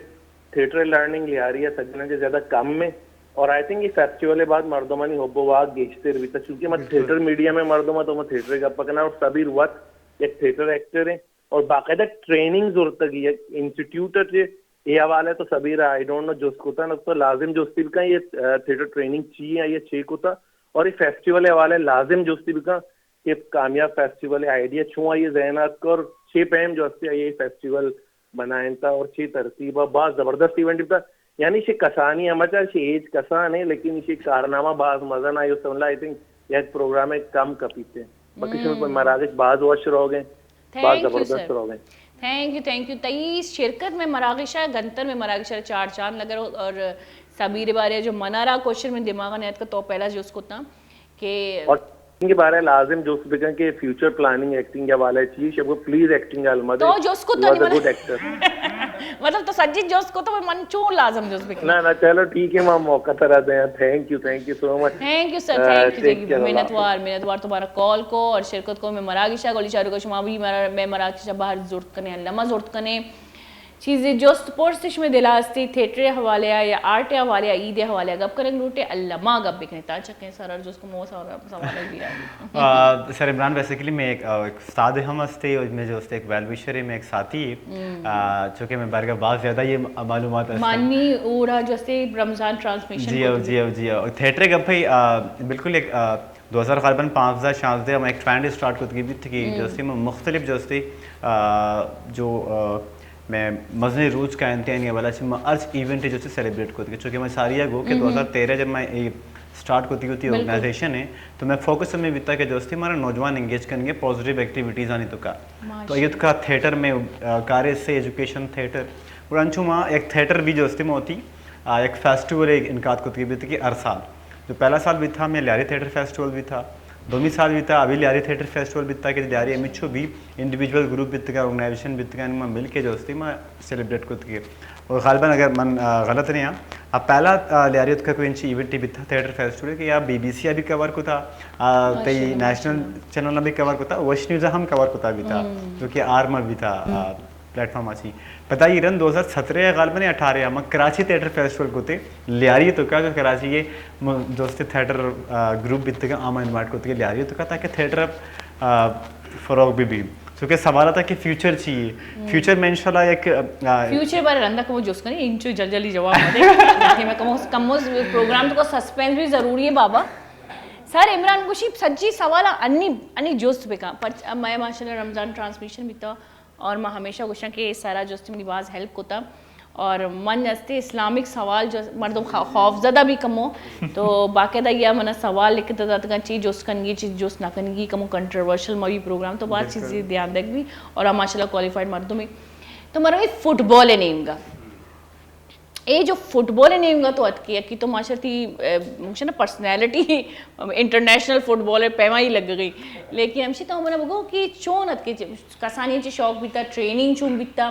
تھیٹر لرننگ لیاری ء سجناں چہ زیادہ کم ہے، اور آئی تھنک یہ فیسٹیول ء بعد مردمانی حب و واک گیشتر بیتا، چونکہ ما تھیٹر میڈیم ء مردم ء تو ما تھیٹر ء گپ کناں، اور سبیر وت یک تھیٹر ایکٹر ہیں اور باقاعدہ ٹریننگ زرتگی یک انسٹیٹیوٹ ء چہ۔ اے حوالہ تو سبیر آئی ڈونٹ نو جست کتا نہ تو لازم جستی بکن یہ، آ، تھیٹر ٹریننگ چی ہے یا چے کتا، اور یہ فیسٹیول ء حوالہ لازم جستی بکن کہ کامیاب فیسٹیول ء آئیڈیا چون آئی ذہن ء اتک اور چے پیم جو ہستے آئی فیسٹیول بنائینتا اور چی ترتیب ء باز زبردست ایونٹ بیتا۔ یعنی شی کسانی ہم اچا، شی ایج کسان ہے، لیکن شی کارنامہ باز مزن آئی۔ سملا آئی تھنک یک پروگرام ہے کم کپیتے۔ باقی شما مراگش باز وش روگ ہیں، باز زبردست روگ ہیں۔ Thank you, thank you. تئی شرکت میں مراگشہ گنتر میں مراگشہ چار چاند لگر اور سبیر بارے جو منارا کوشچن میں دماغ نے اتکا تو پہلا جوس کتا کہ اور ایکٹنگ کے بارے لازم جست بکن کہ فیوچر پلاننگ ایکٹنگ کے حوالے چیز شب کو پلیز ایکٹنگ علم دے۔ تو جست کو تو نہیں، گڈ ایکٹر۔ مطلب تو سجی جست کو تو من چون لازم جست بکن؟ نہ نہ، چلو ٹھیک ہے، ما موقع ترا دیں۔ Thank you, thank you so much. Thank you sir, thank you, thank you. منتوار، منتوار تمہارا کال کو اور شرکت کو۔ میں مراگشہ گولی چارو کو، شما بھی میں مراگشہ باہر زورت کنے، لما زورت کنے۔ چیزے جست پرس شمئے دل ءَ استی، تھیٹر ءِ حوالے ءَ یا آرٹ ءِ حوالے ءَ، عید ءِ حوالے ءَ گپ کنگ لوٹے، الما گپ بکنیں، تاں چکیں سر ءَ جست کمو سوال، سوال ءَ گیرا۔ آ، سر عمران، بیسیکلی میں ایک، آ، ایک استاد ہم ہستے اور میں جو ہستے ایک ویل وشر ہے، میں ایک ساتھی ہے۔ آ، چونکہ میں بارگاہ باز زیادہ یہ معلومات ہستے۔ مانوی اور جو ہستے رمضان ٹرانسمیشن جی کو ہو، تو جی ہو، جی ہو۔ تھیٹر ءِ گپ ہے، آ، بالکل ایک، آ، دو ہزار غالباً پانزدہ شانزدہ ءَ ما یک ٹرینڈ اسٹارٹ کتگی بیت کہ جو استے ما مختلف جو استے، آ، جو، آ، میں مزنیں روچ کا انت، یعنی اولا چہ ما ہرچ ایونٹ جو استے سیلیبریٹ کتگی، چونکہ ما ساری ءَ گو کہ دو ہزار تیرہ جب ما اے اسٹارٹ کتگی ہوتی آرگنائزیشن ہے، تو میں فوکس ہمیں بیتا کہ جو استے مارا نوجوان انگیج کنگے پازیٹیو ایکٹیویٹیز آنی تو کا۔ تو یہ تو کا تھیٹر میں، آ، کارے سے ایجوکیشن تھیٹر، اور انچو ما ایک تھیٹر بھی جو استے ما ہوتی، آ، ایک فیسٹیول ایک انعقاد کتگی بیت کہ ہر سال جو پہلا سال بیتا، ہمیں لیاری تھیٹر فیسٹیول بیتا، دومی سال بیتا، ابھی لیاری تھیٹر فیسٹیول بیتا کہ لیاری ہمچو بھی انڈیویجول گروپ بیتگا، آرگنائزیشن بیتگا، ما مل کے جو استے ما سیلیبریٹ کتگی۔ اور غالباً اگر من، آ، غلط نہیں ہاں، آ، پہلا، آ، لیاری اتکا کوئی انچی ایونٹ بیتا تھیٹر فیسٹیول کہ یا بی بی سی ءَ بھی کور کتا، آ، تئی نیشنل چینل ءَ بھی کور کتا، وش نیوز ءَ ہم کور کتا بیتا، جو کہ آرما بیتا، آ، پلیٹ فارم آچی۔ پدا ای رند دو ہزار سترہ یا غالباً اٹھارہ ما کراچی تھیٹر فیسٹیول کتے، لیاری تو کا کہ کراچی کے م-، دوست تھیٹر، آ، گروپ بیتگا، آما انوائٹ کتے لیاری تو کا تاکہ تھیٹر، آ، فروغ بھی بھی۔ چونکہ سوال آتا کہ فیوچر چی ہے؟ فیوچر میں انشاءاللہ یک، آ، فیوچر بارے رندا کمو جست کنی، انچو جل جلی جواب مدے۔ کہ میں کمو، کمو پروگرام تو کا سسپینس بھی ضروری ہے بابا۔ سر عمران گوشی سجی سوال انی، انی جست بکا۔ پر میں ماشاءاللہ رمضان ٹرانسمیشن بیتا، اور ما ہمیشہ گوشاں کہ سرا جستی منی باز ہیلپ کتا، اور من استے اسلامک سوال جو مردم خو-، خوف زدہ بھی کمو، تو باقاعدہ یا منا سوال لکھتا داتگاں چی جست کنگی، چی جست نہ کنگی، کمو کنٹروورشل مبی پروگرام، تو باز چیزی دھیان دگ بھی، اور ماشاءاللہ کوالیفائیڈ مردم ہی۔ تو مرو فٹ بال نیمگا، اے جو فٹ بال نیمگا تو اتکی، اکی تو ماشاءاللہ تی، اے، مکشنا پرسنالٹی انٹرنیشنل فٹ بالر پیما ہی لگ گئی، لیکن ہمشی تو منا بگو کہ چون اتکی، کسانی چی شوق بیتا، ٹریننگ چون بیتا،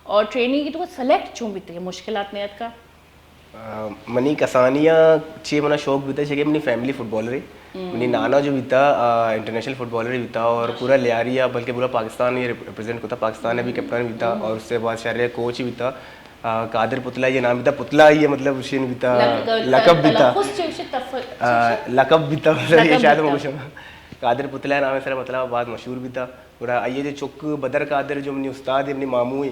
اور ٹریننگ کی تو سلیکٹ چون بیتا، کہ مشکلات نہیں اتکا؟ آ، منی کسانی چی منا شوق بیتا، چی کہ منی فیملی فٹ بالر ہے۔ منی نانا جو بیتا، آ، انٹرنیشنل فٹ بالر بیتا اور پورا لیاری، بلکہ پورا پاکستان یہ ریپرزینٹ کرتا، پاکستان بھی کپتان بیتا اور اس سے بعد شہر کوچ بیتا۔ آ، قادر پتلا یہ نام بیتا، پتلا یہ مطلب شین بیتا، لقب، لقب بیتا۔ تلفظ چی وشی تف-، آ، چی وشی؟ لقب بیتا، مطلب یہ لقب شاید بیتا۔ مگوشم۔ قادر پتلا نام سر مطلب باز مشہور بیتا۔ اور آئیے جو چک بدر قادر جو منی استاد ہے، منی مامو ہے،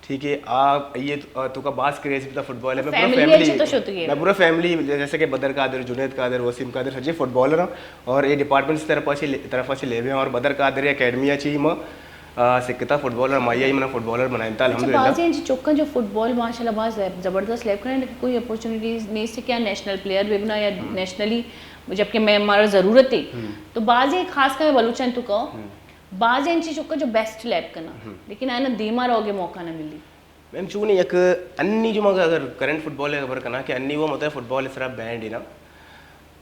ٹھیک ہے، آ، یہ تو، تو کا باز کریز بیتا فٹ بال ہے۔ میں پورا فیملی فیملی، اچھے تو شتگی ہے۔ میں پورا فیملی، جیسے کہ بدر قادر، جنید قادر، وسیم قادر، سجے فٹ بالر ہیں اور یہ ڈپارٹمنٹ سے طرف سے، طرف سے لے ہوئے ہیں اور بدر قادر اکیڈمی ہے چی ما آ، سکتا فٹ بالر، مائی آئی منا فٹ بالر بنائینتا، اچھا، الحمدللہ۔ بعضی انچی چکاں جو فٹ بال ماشاءاللہ باز زبردست لیب کریں، لیکن کوئی اپورچونیٹیز نہیں سے کیا نیشنل پلیئر بے بنا یا نیشنلی، جبکہ میں ہمارا ضرورت ہے۔ تو بعضی خاص کر بلوچاں تو کہو، بعضی انچی چکاں جو بیسٹ لیب کنا، لیکن آنا دیما روگے موقع نہ ملی۔ میم چونی یک انی جو مگا اگر کرنٹ فٹ بال خبر کنا کہ انی وہ مطلب فٹ بال سرا بینڈ ہے نا۔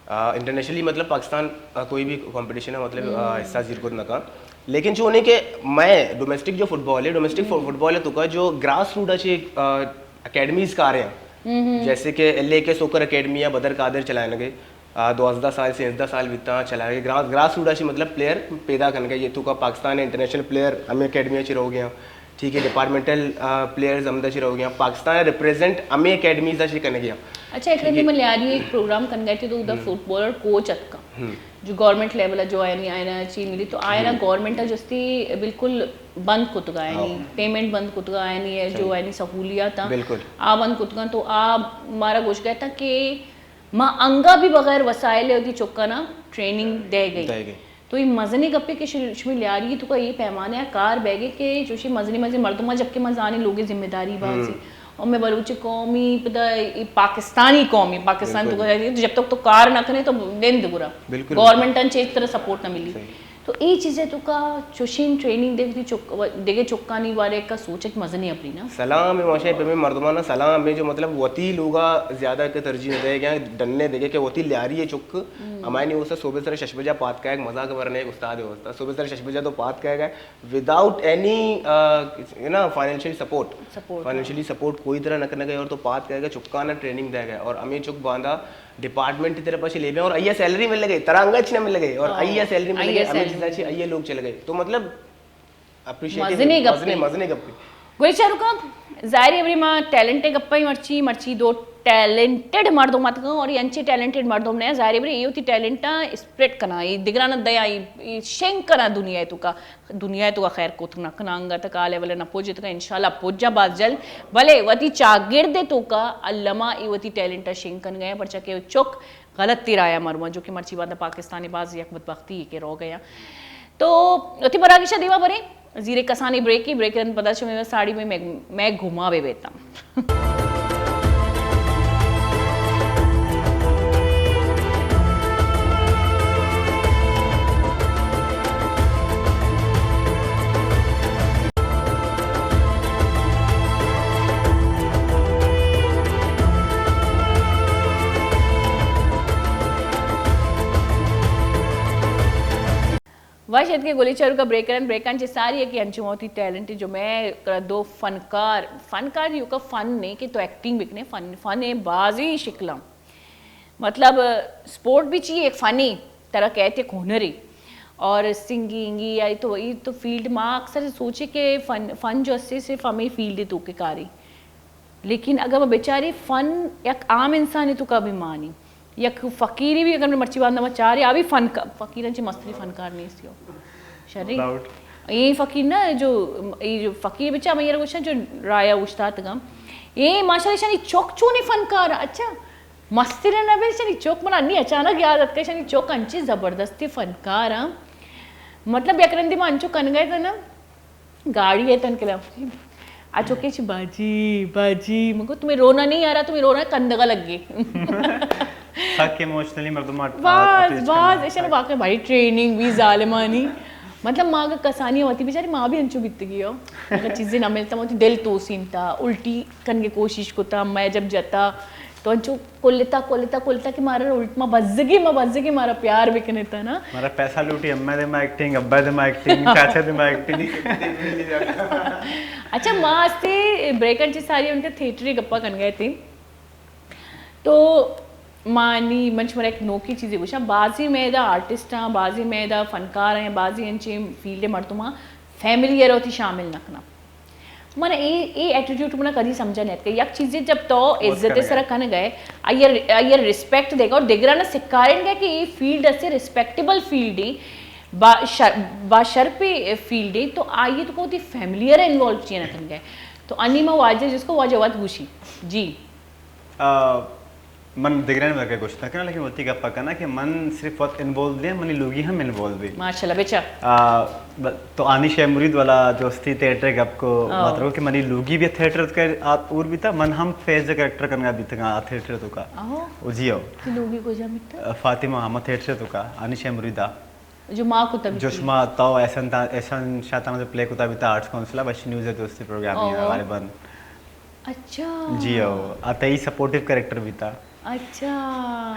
آ، انٹرنیشنلی مطلب پاکستان، آ، کوئی بھی کمپٹیشن ہے مطلب، آ، حصہ زیر کت نہ کن۔ لیکن چو نہیں کہ میں ڈومیسٹک جو فٹ بال ہے، ڈومیسٹک فٹ بال ہے تو کا جو گراس روٹ اچھے، آ، اکیڈمیز کار ہیں۔ جیسے کہ ایل اے کے سوکر اکیڈمی ہے، بدر قادر چلائے گئے۔ آ، دوازدہ سال، سیزدہ سال بیتا چلائے گئے۔ گراس، گراس روٹ اچھے مطلب پلیئر پیدا کن گئے۔ یہ تو کا پاکستان ہے، انٹرنیشنل پلیئر ہمیں اکیڈمی اچھے رہ گئے ہیں۔ ٹھیک ہے، ڈپارٹمنٹل، آ، پلیئرز ہم دشی رہو گیا، پاکستان ریپریزنٹ ہمیں اکیڈمیز دشی کرنے گیا۔ اچھا، ایک رندی من لیاری ایک پروگرام کن گئے تھے تو ادھر فٹ بالر کوچ اتکا، جو گورنمنٹ لیول ہے، جو آئینی آئینی چی ملی تو آئینی گورنمنٹ ہے جستی بالکل بند کتگا، یعنی پیمنٹ بند کتگا، یعنی جو آئینی سہولیات ہیں، بالکل۔ آ بند کتگا تو آ مارا گوش گئے تھا کہ ما انگا بھی بغیر وسائل ہے، چکا نا ٹریننگ دے گئی۔ دے گئی۔ تو اے مزنیں گپے کہ ش-، شمئے لیاری تو کا اے پیمانے آ کار بیگے کہ چوشی مزنیں مزنیں مردم، جبکہ من زانی لوگے ذمہ داری بازی۔ اور میں بلوچ قومی، پدا اے پاکستانی قومی، پاکستان تو بالکل۔ جب تک تو کار نہ کرے تو نند گرا۔ بالکل۔ گورنمنٹ ان چیز طرح سپورٹ نہ ملی۔ صحیح۔ تو اے چیزیں تو کا چوشین ٹریننگ دے وتی چک-، دگہ چکانی بارے کا سوچ ایک مزنیں اپری نا۔ سلام ہے ماشاء اللہ، پہ مردمانا سلام ہے جو مطلب وتی لوگا زیادہ کہ ترجیح دے گیا، ڈننے دے گیا کہ وتی لیاری ہے چک، ہمائنی واسطہ صبح سر شش بجہ پات کا ایک مزاق ورنے ایک استاد ہے واسطہ۔ صبح سر شش بجہ تو پات کا گئے وداؤٹ اینی، آ، نا، فائنینشلی سپورٹ۔ سپورٹ، فائنینشلی ہاں۔ سپورٹ کوئی طرح نہ کرنے گئے اور تو پات کا گئے، چکانا ٹریننگ دے گئے اور ہمیں چک باندا ڈپارٹمنٹ کی طرف سے لے گئے اور آئیے سیلری مل گئی، ترا انگا اچھی نہ مل گئے اور ہاں۔ آئیے سیلری مل گئی، آئیے ہمیں سیلری چیزا چی، مل گئی۔ آئیے لوگ چلے گئے۔ تو مطلب، اپریشیٹ مزنی گپی۔ مزنی، مزنی گپی۔ گوئی چاروکاں، ظاہر ہے بری ما ٹیلنٹ ءِ گپا ہی مرچی، مرچی دو ٹیلنٹڈ مردم اتکاں اور یہ انچے ٹیلنٹڈ مردم نے، ظاہر ہے بری یہ وتی ٹیلنٹاں اسپریڈ کناں، یہ دگرانا دیاں، یہ، یہ شنگ کناں دنیا ءِ توکا، دنیا ءِ توکا خیر کت نہ کناں، انگا تک آ لیول ءَ نہ پوجتکاں، انشاءاللہ پوجاں باز جلد، بلے وتی چاگرد ءِ توکا الما یہ وتی ٹیلنٹ ءَ شنگ کنگا ایں، پرچا کہ چک غلطی رایا مرواں، جو کہ مرچی باندا پاکستان ءِ باز یک بدبختی ہے کہ روگ ءَ آں۔ تو وتی مراگش ءَ دیما بریں، زیرے کسانیں بریکے، بریک ءَ رند پدا شمے ساڑی میں، میں، میں گھما بے بیتاں۔ وش اتکے گلی چاروکاں، بریک ءَ رند، بریکاں چہ ساری یکے انچو وتی ٹیلنٹ جو میں کرا دو فنکار، فنکار یوکا فن نہیں کہ تو ایکٹنگ بکنے، فن، فن ہے بازی شکلاں۔ مطلب، سپورٹ بھی چی ایک فن ہے، ترا کہتے ایک ہنر ہے۔ اور سنگنگ یا تو، یہ تو فیلڈ ما اکثر سوچے کہ فن، فن جو اسے صرف ہمیں فیلڈ ہے تو کے کاری۔ لیکن اگر ما بچاری فن یک عام انسانی توکا بھی مانی، یک فقیری بھی اگر مرچی باندا ما چارے، آ بھی فن کا-، فقیران چی مستری فنکار نہیں سی ہو۔ شری۔ ڈاؤٹ۔ یہ فقیر نا جو، یہ جو فقیر بچا میں یہ گوشاں جو رایا اوشتاتگم۔ یہ ماشاءاللہ شانی چوک چونی فنکار، اچھا۔ مستر نہ بے شانی چوک منا نی اچانک یاد اتکا، شانی چوک انچی زبردستی فنکار ہاں۔ مطلب یک رندی ما انچو کنگئے تھا نا، گاڑی ءَ تن کلام۔ آ چوکے چی باجی، باجی، من گو تمہیں رونا نہیں آ رہا، تمہیں رونا کندگا لگ گئے۔ سک ایموشنلی مردم آ-، آ-، باز، اٹیچ باز، کرنا۔ ایشان واقعی بھائی ٹریننگ بھی ظالمانی۔ مطلب، ما اگر کسانی ہوتی بیچاری، ما بھی انچو بیتگی ہو۔ اگر چیزیں نہ ملتا، ہوتی دل تو سینتا، الٹی کنگے کوشش کتا، میں جب جتا، تو انچو کلتا، کلتا، کلتا کہ مارا الٹ-، ما بزگی، ما بزگی، مارا پیار بکنتا نا۔ مارا پیسہ لوٹی، اماں دے ما ایکٹنگ، ابا دے ما ایکٹنگ، چاچا دے ما ایکٹنگ۔ اچھا، ما استے بریکن چی ساری ان کے تھیٹری گپا کن گئے تھے۔ تو ما نی منچ مرا ایک نوکی چیزے گوشاں، بازی میدا آرٹسٹ ہاں، بازی میدا فنکار ہیں، بازی انچیں فیلڈ مردم ہاں، فیملی ءَ روتی شامل نہ کناں۔ من اے، اے ایٹیٹیوڈ من کدی سمجھا نہیں کہ یک چیزے جب تو عزت سرا کن گئے، آئی ءَ، آئی ءَ ریسپیکٹ دے گا اور دگران سکارن گئے کہ اے فیلڈ اسے ریسپیکٹیبل فیلڈ ہے، با شر-، با شرپ فیلڈ ہے، تو آئی تو کو تی فیملی ءَ انوالو چیئے نہ کن گئے۔ تو انی ما واجہ جس کو واجہ وت گوشی۔ جی۔ آ، من دگرانی بارے گوشت نہ کناں، لیکن وتی گپ ءَ کناں کہ من صرف وت انوالو نہیں، منی لوگی ہم انوالو بی۔ ماشاءاللہ، بچا۔ آ، ب-، تو آنی شے مرید والا جو استی تھیٹر گپ کو بات رہو کہ منی لوگی بھی تھیٹر کا آت اور بھی تھا، من ہم فیز کریکٹر کنگا بھی تھا آ تھیٹر تو کا۔ آہو۔ او جی ہو۔ تو لوگی کو جا بیتا؟ آ، فاطمہ ہم تھیٹر تو کا، آنی شے مریدا۔ جو ما کتا بیتی۔ جو شما تو احسن تا-، احسن شاہ تانا جو پلے کتا بیتا آرٹس کونسل، وش نیوز ہے دوستی پروگرام ہی ہے غالباً۔ اچھا۔ جی ہو، آ تئی سپورٹیو کریکٹر بیتا۔ اچھا۔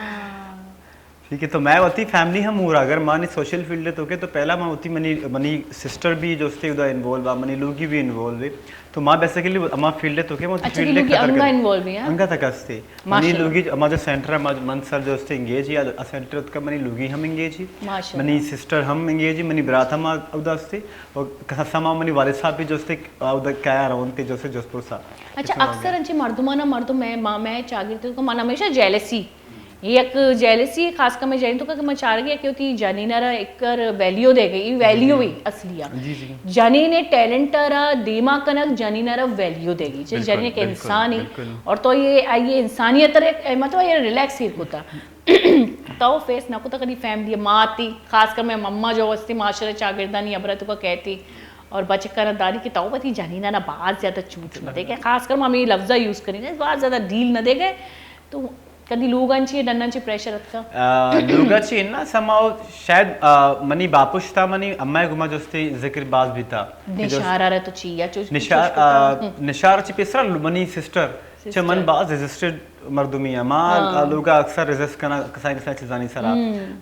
ٹھیک ہے، تو میں وتی فیملی ہم ہورا، اگر مانی سوشل فیلڈ ہے تو کہ تو پہلا میں وتی منی، منی سسٹر بھی جو استے ادا انوالو با، منی لوگی بھی انوالو ہے۔ تو ما بیسیکلی ہما فیلڈ ءَ تو کہ ما وتی فیلڈ ءَ انگا انوالو ہیں؟ انگا تک استے۔ منی لوگی ہما جو سینٹر ہے، ما-، من سر جو استے انگیج ہی، آ سینٹر اتکا منی لوگی ہم انگیج ہی۔ ماشاءاللہ۔ منی سسٹر ہم انگیج ہی، منی برات ہم آ-، اودا استے۔ و کسا سما منی والد صاحب بھی جو استے اودا کیا رون تے جو استے جس پرسا۔ اچھا، اکثر انچے مردمانا مردم میں، ما-، میں چاگرد کو من ہمیشہ جیلسی۔ یک جیلسی خاص کر میں جنین تو کہ میں چارگی کہ ہوتی جنین را ایک کر ویلیو دے گئی، ویلیو ہی اصلی ہے۔ جی، جی۔ جنین ٹیلنٹ را دیما کنک، جنین را ویلیو دے گی۔ جی، جنین ایک انسان ہی۔ اور تو یہ، یہ انسانیت را ایک، مطلب یہ ریلیکس ہی ہوتا۔ تو فیس نہ کوتا کدی فیملی ماتی، خاص کر میں مما جو وستی معاشرے چاگردانی ابرا تو کا کہتی اور بچکانا داری کہ تو وتی جنینا نا بہت زیادہ چوٹ نہ دے گئے۔ خاص کر میں ہمیں لفظہ یوز کریں، بہت زیادہ ڈیل نہ دے گئے۔ تو کدی لوگاں چی ڈناں چی پریشر اتکا؟ آ، لوگا چی نا سماؤ شاید، آ، منی باپشتا منی امائے گما جستی ذکر باز بیتا۔ نشارا رہ تو چی یا چوش، نشار، چوش کتا؟ آ، نشار چی پیسرا منی سسٹر۔ چہ من باز ریزسٹڈ مردمی آں۔ ما لوگا اکثر ریزسٹ کناں کسائیں کسائیں چیزانی سرا۔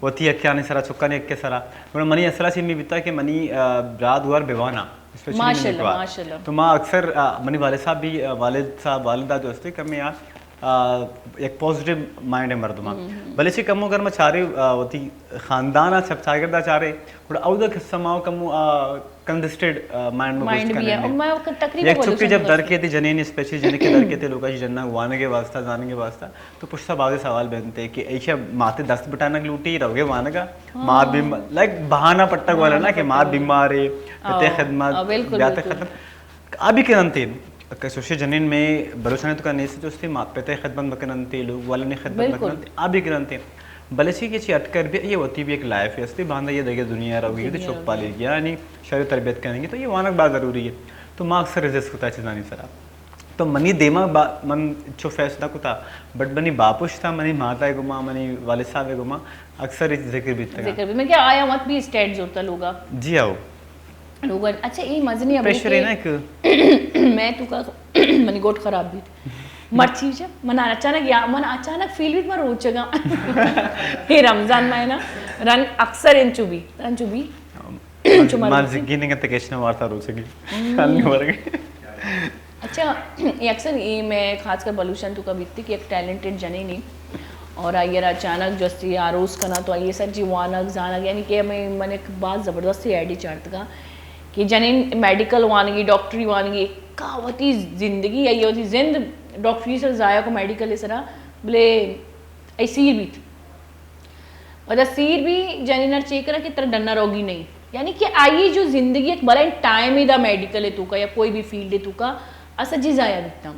وتی یکیانی سرا، چکانی یکے سرا۔ گڑا منی اصلا چی ہمے بیتا کہ منی، آ، برات گوار بہ واناں، اسپیشلی منی گوار۔ تو ما اکثر، آ، منی والد صاحب بھی، آ، والد صاحب، والدہ جو استے کمے آ، آ، یک پازیٹیو مائنڈ مردم آں۔ بلے چی کمو اگر ما چارے، آ، وتی خاندان آ چپ چاگردا چارے، گڑا اودا قصہ ما کمو، آ، کنجسٹڈ مائنڈ میں گوشت کنیں۔ اور میں تقریباً یک چکی جب در کے تھی، جنین اسپیشلی جنک کے در کے تھی، لوگا جنگ وانگے واسطہ، زانگے واسطہ، تو پشتا بازی سوال بنتے کہ ایشا ماتے دست بٹانگ لوٹی، روگے وانگا، مات بیم-، لائک بہانہ پٹگ والا نا کہ مات بیمار ہے، پتے خدمت، بیاتے خدمت۔ آ بھی کننتے، کہ سوشل جنین میں بلوچانی تو کا نیست جو استے مات پتے خدمت بکننتے، لوگ والے نے خدمت بکننتے، آ بھی کننتے۔ بلے چی کہ چی اٹکر بھی، یہ وتی بھی ایک لائف ہے، استے باندھا یہ دگہ دنیا روگی، تو چپ پالی گیا، یعنی شر تربیت کریں گے، تو یہ وانگ بہت ضروری ہے۔ تو ما اکثر ریزسٹ کتا چیزانی سرا۔ تو منی دیما با-، من چو فیس نہ کتا، بٹ منی باپوش تھا، منی ماتا گما، منی والد صاحب گما، اکثر اس ذکر بیتا۔ ذکر بھی، میں کیا آیا مت بھی اسٹینڈ زورتا لوگا۔ جی آؤ۔ لوگا، اچھا، یہ مزنی ابھی پریشر ہے نا کہ میں تو کا، منی گوٹ خراب بھی۔ مرچی چا، من اچانک یا، من اچانک فیل بیت من روچگاں۔ اے رمضان ماہ نا، رن اکثر انچو بی، انچو بی۔ چو من زگی نہیں کرتے کشنا وارتا روچگی۔ ہم۔ کل نہیں ورگی۔ اچھا، یہ اکثر یہ میں خاص کر بلوچان تو کا بیتی کہ ایک ٹیلنٹڈ جنینی اور آئی را اچانک جو استی آروز کنا تو آئی سر جی وانگ زانگ، یعنی کہ ہمیں من ایک بات زبردست آئیڈیا چارتگا کہ جنین میڈیکل وانگی، ڈاکٹری وانگی، کا وتی زندگی یا وتی زند ڈاکٹری سر ضائع کو، میڈیکل سرا، بلے ای سیر بیت۔ پدا سیر بھی جنین ار چے کرا کہ ترا ڈنا روگی نہیں، یعنی کہ آئی جو زندگی ایک بلائیں ٹائم دا میڈیکل ہے تو کا یا کوئی بھی فیلڈ ہے تو کا، اسا جی ضائع بیتا۔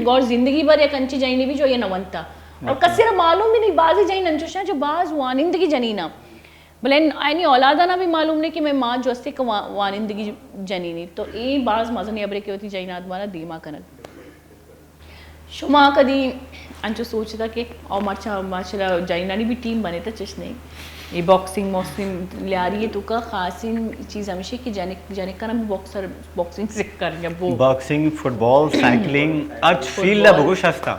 اور زندگی بھر یک انچی جنینی بھی جو یہ نہ ونتا۔ اور کسی را معلوم بھی نہیں، بازی جنین انچوشاں جو باز وانندگی جنینا۔ بلے آئینی اولادانا بھی معلوم نہیں کہ میں ماں جو استے کہ وا-، وانندگی جنینی۔ تو اے باز مزنی ابرے کہ ہوتی جنین آدمانا دیما کنگ۔ شما کدی انچو سوچتا کہ او مرچا ماشاءاللہ جنینانی بھی ٹیم بنے تا چش نہیں؟ یہ باکسنگ، موسم لیاری ہے تو کا خاصیں چیز ہمیشہ کہ جنک، جنکانا بھی باکسر، باکسنگ سکھا رہی ہے وہ۔ باکسنگ، فٹبال، سائیکلنگ، ہر فیلڈ ہے بگوش ہستا۔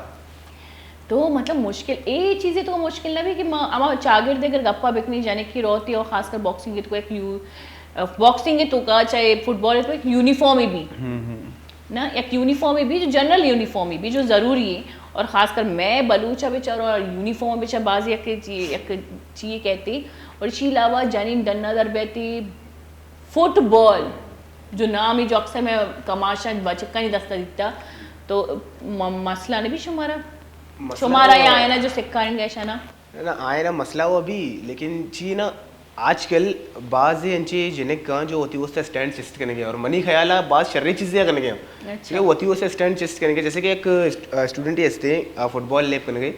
تو مطلب مشکل، اے چیزیں تو مشکل نہ بھی کہ ما، اما چاگرد اگر گپا بکنی جنک کی روتی اور خاص کر باکسنگ تو ایک یو-، باکسنگ تو کا چاہے فٹبال تو ایک یونیفارم ہی بھی۔ نا، یک یونیفارمے بھی جو جنرل یونیفارمے بھی جو ضروری ہے، اور خاص کر میں بلوچ بچار اور یونیفارم بچار باز یک چی-، یک چیئے کہتے، اور اسی علاوہ جنین ڈنا در بیتی فٹ بال جو نام ہے جو اکثر میں کماشاں بچکانی دستا دیتا، تو م-، مسئلہ نہیں بھی شمارا؟ مسئلہ شمارا تو یا آئینا جو سکھائیں گے شنا؟ نہ، آئینا مسئلہ ہوا بھی، لیکن چی نا، آج کل بعض انچے جنک کاں جو وتی واسطہ اسٹینڈ چست کنگے اور منی خیال ہے بعض شریں چیزیں کنگے۔ اچھا۔ کہ وتی واسطہ اسٹینڈ چست کنگے، جیسے کہ ایک اسٹ-، اسٹوڈنٹ ہی ہستے، آ، فٹ بال لیب کنگے۔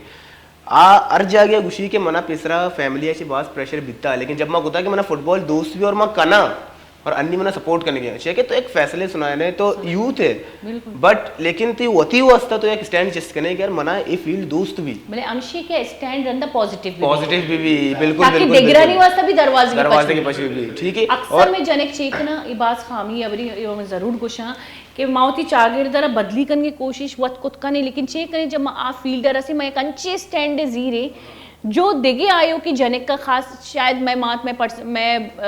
آ ہر جاگہ گوشی کہ منا پیسرا فیملی اچ بعض پریشر بیتا، لیکن جب ما گوتا کہ منا فٹ بال دوست بھی اور ما کنا، اور انی منا سپورٹ کنگے، چیا کہ تو ایک فیصلے سنائے نے تو یوتھ ہے۔ بالکل۔ بٹ لیکن تی وتی واسطہ تو ایک اسٹینڈ چست کنے کہ یار منا اے فیلڈ دوست بھی۔ بلے ہمشی کہ اسٹینڈ رندا پازیٹیو بھی۔ پازیٹیو بھی، بھی، بالکل، تاکہ بالکل، دگرانی بالکل۔ واسطہ بھی دروازے کی دروازے پچ کی پچ بھی، ٹھیک ہے۔ اکثر اور میں جنک چیک نا، یہ باز خامی ہے، ابری یہ میں ضرور گوشاں کہ ما وتی چاگرد را بدلی کنگے کوشش وت کت کنے، لیکن چیک کنے جب ما آ فیلڈ رسی، میں ایک انچے اسٹینڈ زیرے، جو دگہ آیوکیں جنک ء خاص شاید مئے مات، مئے پرس-، مئے، آ،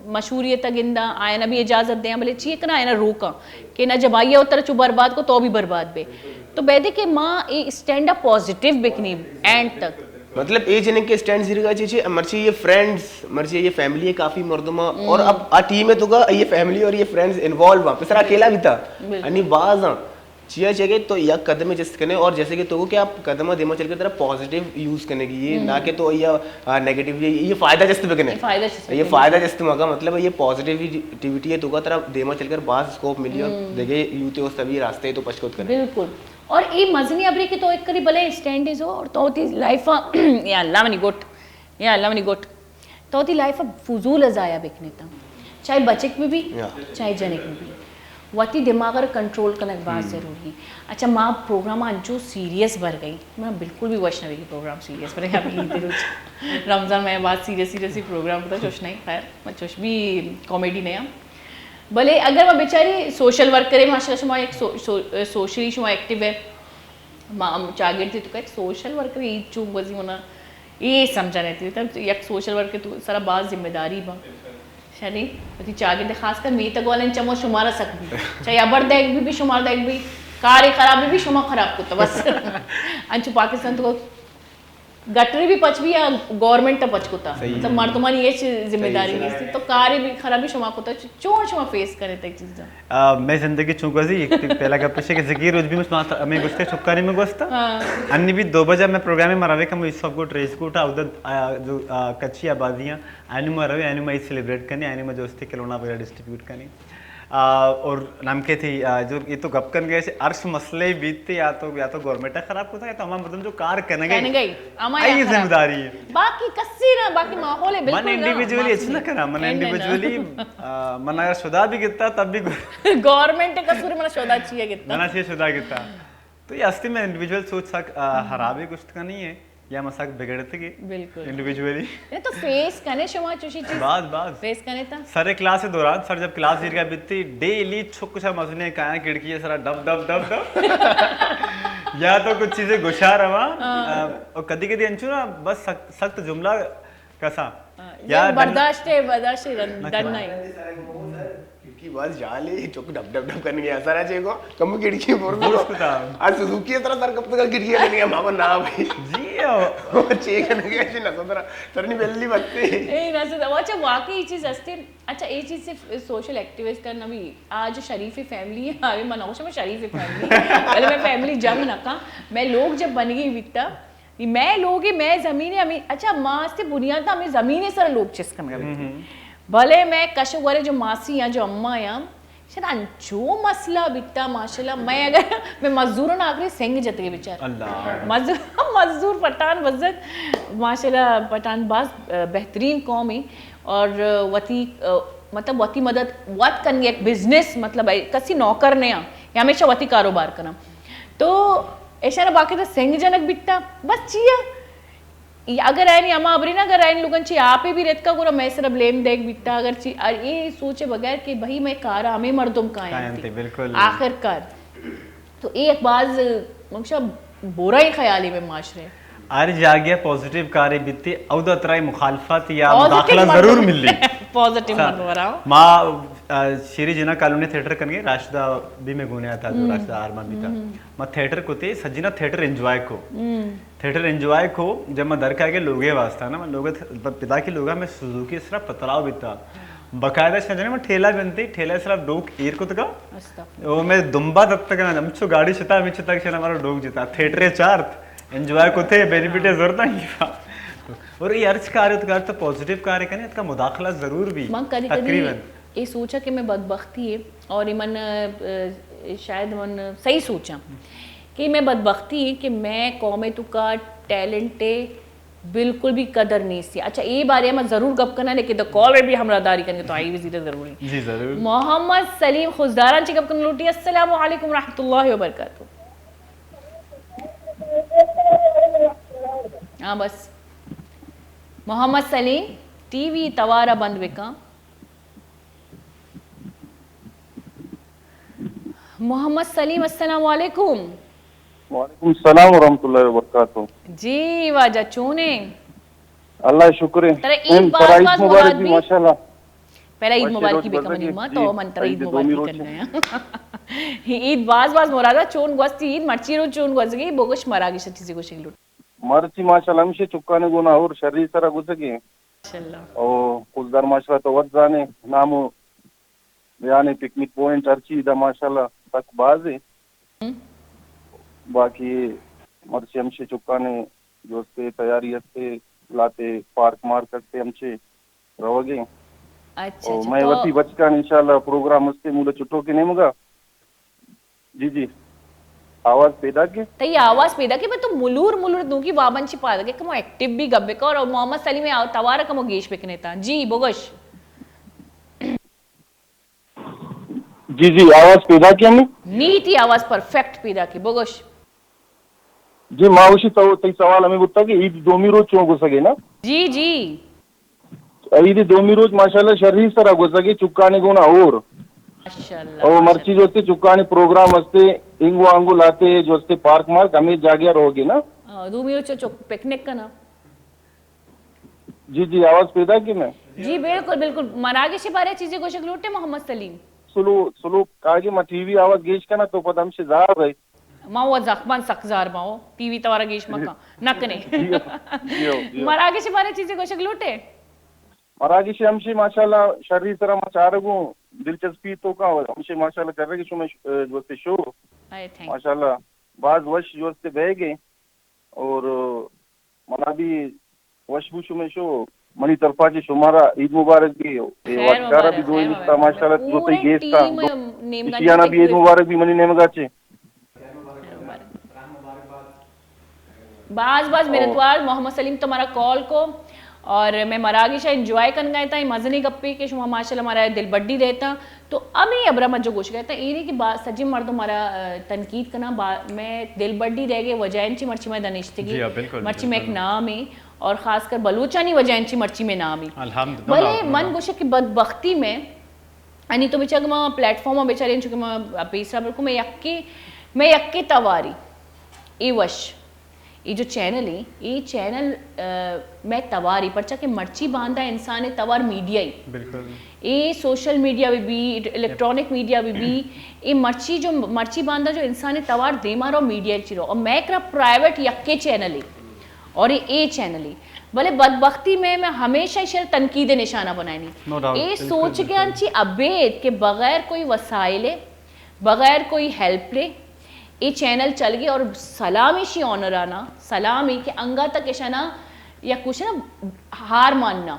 مشہوریت ء گنداں، آیانا بھی اجازت دیاں، بلے چی کناں آیانا روکاں کہ نہ جب آئی ء ترا چو برباد کو تو بھی برباد بے۔ تو بیدے کہ ما اے اسٹینڈ ء پازیٹیو بکنی اینڈ تک۔ مطلب اے جنک کے اسٹینڈ زیرگا چی چی مرچی یہ فرینڈز، مرچی یہ فیملی ہے کافی مردم اور اب آ ٹیم ہے تو کا یہ فیملی اور یہ فرینڈز انوالو ہیں، پسرا اکیلا بھی تھا، بالکل۔ انی باز ہیں۔ چیا چہ کہ تو یک قدمے جست کنے اور جیسے کہ تو کہ آپ قدم دیما چل کے ترا پازیٹیو یوز کرنے کی، یہ نہ کہ تو یہ، آ، نیگیٹو، یہ، یہ فائدہ جست بکنے۔ یہ فائدہ جست یہ بکنے۔ فائدہ جست مگا مطلب یہ پازیٹیویٹی تو کا ترا دیما چل کر باز اسکوپ ملی اور دیکھے یوتھ اس تبھی راستے تو پشکوت کرے۔ بالکل۔ اور یہ مزنی ابری کہ تو ایک کری بلے اسٹینڈ از اور تو ہوتی لائف، یا اللہ منی گٹ، یا اللہ منی گٹ۔ تو وتی لائف ء فضول ء ضائع بکنیت۔ چاہے بچک بہ بی، یا۔ چاہے جنک بہ بی۔ وتی دماغ ء کنٹرول کنگ باز ضروری۔ اچھا، ما پروگرام انچو سیریس بر گئی۔ من بالکل بھی وش نہ بی کہ پروگرام سیریس بر گئی۔ ابھی عید روچ رمضان میں باز سیریس سیریس ہی پروگرام بتا چوش نہیں۔ خیر، میں چوش بھی کامیڈی نہیں ہم۔ بلے اگر میں بیچاری سوشل ورکر ہے، ماشاءاللہ شما ایک سو-، سو-، سوشلی شما ایکٹیو ہے۔ ما ہم چاگرد تو کہ سوشل ورکر ہی چون گوزی ہونا۔ اے سمجھا نہیں تھی، تب یک سوشل ورکر تو سرا باز ذمہ داری با۔ شری، وتی چاگرد خاص کر میتگ والن چمو شمارا سک بی۔ چاہے ابر دیگ بی، بی شمار دیگ بی، کار خراب بی، بی شما خراب کتا بس۔ انچو پاکستان تو گٹری بھی پچ بھی یا گورنمنٹ پچ کتا، صحیح۔ مطلب مردمانی ہچ ذمہ صحیح، داری صحیح۔ نیست، تو کاری بھی خرابی شما کتا، چ-، چون شما فیس کرے تے چیزا؟ آ، میں زندگی چون گوزی، ایک تو پہلا گپ پیش ہے کہ زگی روز بھی میں سناتا، میں گوشتے چکانی میں گوشتا۔ ہاں۔ انی بھی دو بجہ میں پروگرام میں مراوے کا میں سب کو ڈریس کوڈ آ، ادھر، آ، جو، آ، کچی آبادیاں، اینو مراوے، اینو میں سیلیبریٹ کرنے، اینو میں جو استے کھلونا وغیرہ ڈسٹریبیوٹ کرنے۔ آ، اور نام کے تھی، آ، جو یہ تو گپ کن گئے سے عرش مسئلے بیت تے یا تو، یا تو گورنمنٹ خراب کتا یا تو ہمارا مردم جو کار کنگئی۔ کنگئی۔ ہمارا آئی خراب۔ ذمہ داری ہے۔ باقی کسی نہ، باقی ماحول ہے، بالکل من نہ، انڈیویجولی ماس اچ نہ نہیں۔ کرا، من نہیں، نہیں، انڈیویجولی، نہیں۔ آ، من اگر شدا بھی گتا تب بھی گو- گورنمنٹ قصور، من شدا چیئے گتا۔ من چیئے شدا گتا۔ تو یہ ہستی میں انڈیویجول سوچ سک، آ، خرابی گشت کا نہیں ہے۔ یا مساک بگڑتگی بالکل۔ انڈیویجولی۔ یہ تو فیس کنے شما چوشی چیز؟ باز، باز۔ فیس کنے تا؟ سر کلاس دوران، سر جب کلاس زیرگا بیتی، ڈیلی چھک شا مزنے کایا کھڑکی سرا ڈب، ڈب، ڈب، ڈب۔ یا تو کچھ چیزیں گشا روا، ہاں۔ آ، اور کدی کدی انچو نا بس سخت، سخت جملہ کسا۔ ہاں، یا یہ ڈن- برداشت ہے، برداشت ہے، ڈن، نہ ڈن کرا۔ نہیں۔ کھڑکی بس جالے، چک ڈب ڈب ڈب کرنے گیا، سارا چیز کو، کم کھڑکی بور بوس کو۔ کتا۔ آج سوزوکی طرح سر کب تک کھڑکی کرنے گیا، ماما نا بھائی۔ جی، او۔ چیک کرنے گیا، چی نہ سدرا، سر نہیں بلی بستے۔ اے، نہ سدرا، وہ اچھا، واقعی یہ چیز ہستے۔ اچھا، یہ چیز صرف سوشل ایکٹیوسٹ کرنا بھی، آج شریف فیملی ہے، ہمیں منوش میں شریف فیملی ہے۔ پہلے میں فیملی جنگ نہ کا، میں لوگ جب بن گئی بیتا، یہ مئے لوگ ء مئے زمین ء ہمیں، اچھا، ما استے بنیاد ء ہمیں زمین ء سر لوگ چست کنگا بیت۔ ہم۔ بلے مئے کش ء گورے جو ماسی یا جو اماں یا، شاید انچو مسئلہ بیتا، ماشاءاللہ، مئے اگر مئے مزدوران آخری سنگ جتگے بیچار۔ اللہ۔ مزدور، مزدور پٹھان بزگ، ماشاءاللہ پٹھان باز، ا، بہترین قوم ہے اور وتی، ا، مطلب وتی مدد وت کنگے، ایک بزنس، مطلب کسی نوکر نہ یا ہمیشہ وتی کاروبار کنا۔ تو ایشاں باقاعدہ سنگ جنگ بیتا، بس چیا؟ اگر آئینی ہما ہبرے نا، اگر آئین لوگن چی آپے بھی رتکا گڑا مئے سرا بلیم دیگ بیتا، اگر چی، اے سوچے بغیر کہ بھئی مئے کارا ہمیں مردم کائیں کائیں تے، تے، بالکل۔ آخر کار۔ تو اے ایک باز، مکشا، برا ہی خیال ہے مئے معاشرے۔ ہر جاگہ پازیٹیو کارے بیتے، اودا ترائی مخالفت یا پازیٹیو مداخلہ مردم۔ ضرور ملی۔ پازیٹیو ہاں۔ مردم برا۔ ما، آ، شیری جنا کالونی تھیٹر کنگے، راشدہ بھی میں گونے آتا جو ہم۔ راشدہ آرمان بیتا۔ ہم۔ ما تھیٹر کو تے، سجنا تھیٹر انجوائے کو۔ ہم۔ تھیٹر انجوائے کو، جب ما در کائے گے لوگے واسطہ نا، ما لوگ تھ-، پدا کی لوگا میں سوزوکی سرا پتراو بیتا۔ باقاعدہ شاہ جنے ما ٹھیلا بنتے، ٹھیلا سرا ڈوک ایر کو تکا۔ استغفر۔ او میں دمبا دتک نا، ہم چو گاڑی شتا، ہمیں چتا کہ شنا ہمارا ڈوک جتا۔ تھیٹر چارت، انجوائے کو تے، بینیفٹ ہے ضرورت نہیں تھا۔ اور یہ ارچ کار ہے تو کار تو پازیٹیو کار ہے کنے، اتکا مداخلہ ضرور بھی۔ من کدی کدی تقریباً۔ اے سوچا کہ مئے بدبختی ہے اور من، ا، شاید من صحیح سوچاں کہ مئے بدبختی ہے کہ مئے قوم ء توکا ٹیلنٹ ء بالکل بھی قدر نیست ہے۔ اچھا، اے بارے ہم ضرور گپ کناں، لیکن دا کال ء بھی ہمراہ داری کنگے تو آئی بھی زیادہ ضروری۔ جی، ضرور۔ محمد سلیم خضداران چی گپ کنگ لوٹی۔ السلام علیکم ورحمۃ اللہ وبرکاتہ۔ ہاں، بس۔ محمد سلیم، ٹی وی توارا بند بکن۔ محمد سلیم، السلام علیکم۔ وعلیکم السلام ورحمۃ اللہ وبرکاتہ۔ جی واجہ، چونے؟ اللہ شکر ہے۔ ترا عید باز باز مبارک بی۔ ماشاءاللہ۔ پہلا عید مبارکی بکن منی ماں، تو من ترا عید مبارکی کن گیا۔ عید باز باز مرادا، چون گوستی عید، مرچی رو چون گوزگی، بگوش مراگش چیزی گوشگ لوٹ۔ مرچی ماشاءاللہ ہمشے چکانے گونا اور شری سرا گوزگی۔ ماشاءاللہ۔ او خضدار ماشاءاللہ تو وت زانے، نامو یعنی پکنک پوائنٹ ہر چیز دا ماشاءاللہ تک باز ہے۔ ہم۔ باقی مرچی ہمشے چکانے جو استے تیاری استے لاتے پارک مارک استے ہمشے روگے۔ اچھا، او اچھا، مئے تو وتی بچکان انشاءاللہ پروگرام استے مولے چٹو کے نیمگا۔ جی، جی۔ آواز پیدا کے؟ تئی آواز پیدا کے، بس تو ملور ملور دوں کی وابن چی پادا کے، کمو ایکٹیو بھی گپ بکا اور محمد سلیم آ-، توار کمو گیش بکنے تا۔ جی، بگوش۔ جی، جی، آواز پیدا کے ہمیں؟ نی، تئی آواز پرفیکٹ پیدا کے، بگوش۔ جی، ما وشی تو، تئی سوال ہمیں بوتا کہ عید دومی روز چون گسگے نا؟ جی، جی۔ عید دومی روز ماشاءاللہ شری سرا گوزگے چکانی گونا اور۔ ماشاءاللہ، او ماشاءاللہ۔ مرچی جو استے چکانی پروگرام استے، انگو آنگو لاتے جو استے پارک مارک ہمیں جاگہ روگے نا۔ آ، دومی روز چو پکنک کنا۔ جی، جی، آواز پیدا کی میں؟ جی، بالکل، بالکل۔ مراگش بارے چیزیں گوشگ لوٹے محمد سلیم۔ سلو، سلو، کاگی ما ٹی وی آواز گیش کنا تو پتہ ہمشے زار رہے۔ ما وہ زخمان سک زار ما وہ ٹی وی توارا گیش مکا نہ کنے۔ جی ہو، جی ہو، جی ہو۔ مراگش بارے چیزیں گوشگ لوٹے؟ مراگش ہمشی ماشاءاللہ شری سرا ما چارگوں، دلچسپی تو کا ہمشی ماشاءاللہ کر رہے کہ شما ش-، دوست شو۔ اے تھینک۔ ماشاءاللہ باز وش دوست بیگے اور منا بھی وش بو شمے شو، منی طرفا چہ شمارا عید مبارک بھی، اے خیر واجکارا مبارک، بھی دوئی خیر نشتا مبارک۔ ماشاءاللہ، جو پورے تئی گیستا ٹیم نیمگا اشیانا بھی عید مبارک بھی منی نیمگا چے۔ خیر مبارک۔ باز باز منتوار محمد سلیم تمہارا کال کو اور میں مراگش انجوائے کنگا تھا، مزنی گپی کہ شما ماشاءاللہ ہمارا دل بڈی دیتا۔ تو ہمے ہبرا ما جو گوشگا اتاں، اے نی کہ با-، سجیں مردم مارا، آ، تنقید کناں، با-، مئے دلبڈی دئیگ ءِ وجہ انچیں مرچی مئے دنشتگی، جی ہاں، بالکل، مرچی مئے یک بالکل۔ نامے اور خاص کر بلوچانی وجہ انچیں مرچی مئے نامے۔ الحمد، نو بلے ڈاؤٹ، نو من ڈاؤٹ۔ گوشاں کہ بدبختی مئے، یعنی تو بچار کہ ما پلیٹ فارم ءَ بچاریں، چونکہ ما پیسرا بلکل مئے یکے، مئے یکے تواری اے وش۔ اے جو چینل ایں، اے چینل، آ، مئے توار ایں، پرچا کہ مرچی باندا انسان ءِ توار میڈیا ایں۔ بالکل۔ اے سوشل میڈیا بہ بی، الیکٹرانک میڈیا بہ بی، اے مرچی جو، مرچی باندا جو انسان ءِ توار دیما رو میڈیا چی رو۔ اور مئے کرا پرائیویٹ یکے چینل ایں۔ اور اے، اے چینل ایں۔ بلے بدبختی مئے، مئے ہمیشہ ایشی ءَ تنقید ءِ نشانہ بنائینی۔ نو ڈاؤٹ، اے بالکل، سوچ بالکل۔ گیاں چی ابید کہ بغیر کوئی وسائل ءِ، بغیر کوئی ہیلپ ءِ، اے چینل چلگی اور سلام ایشی آنرانا، سلام ایں کہ انگا تک ایشانا یا کچھ نا ہار ماننا،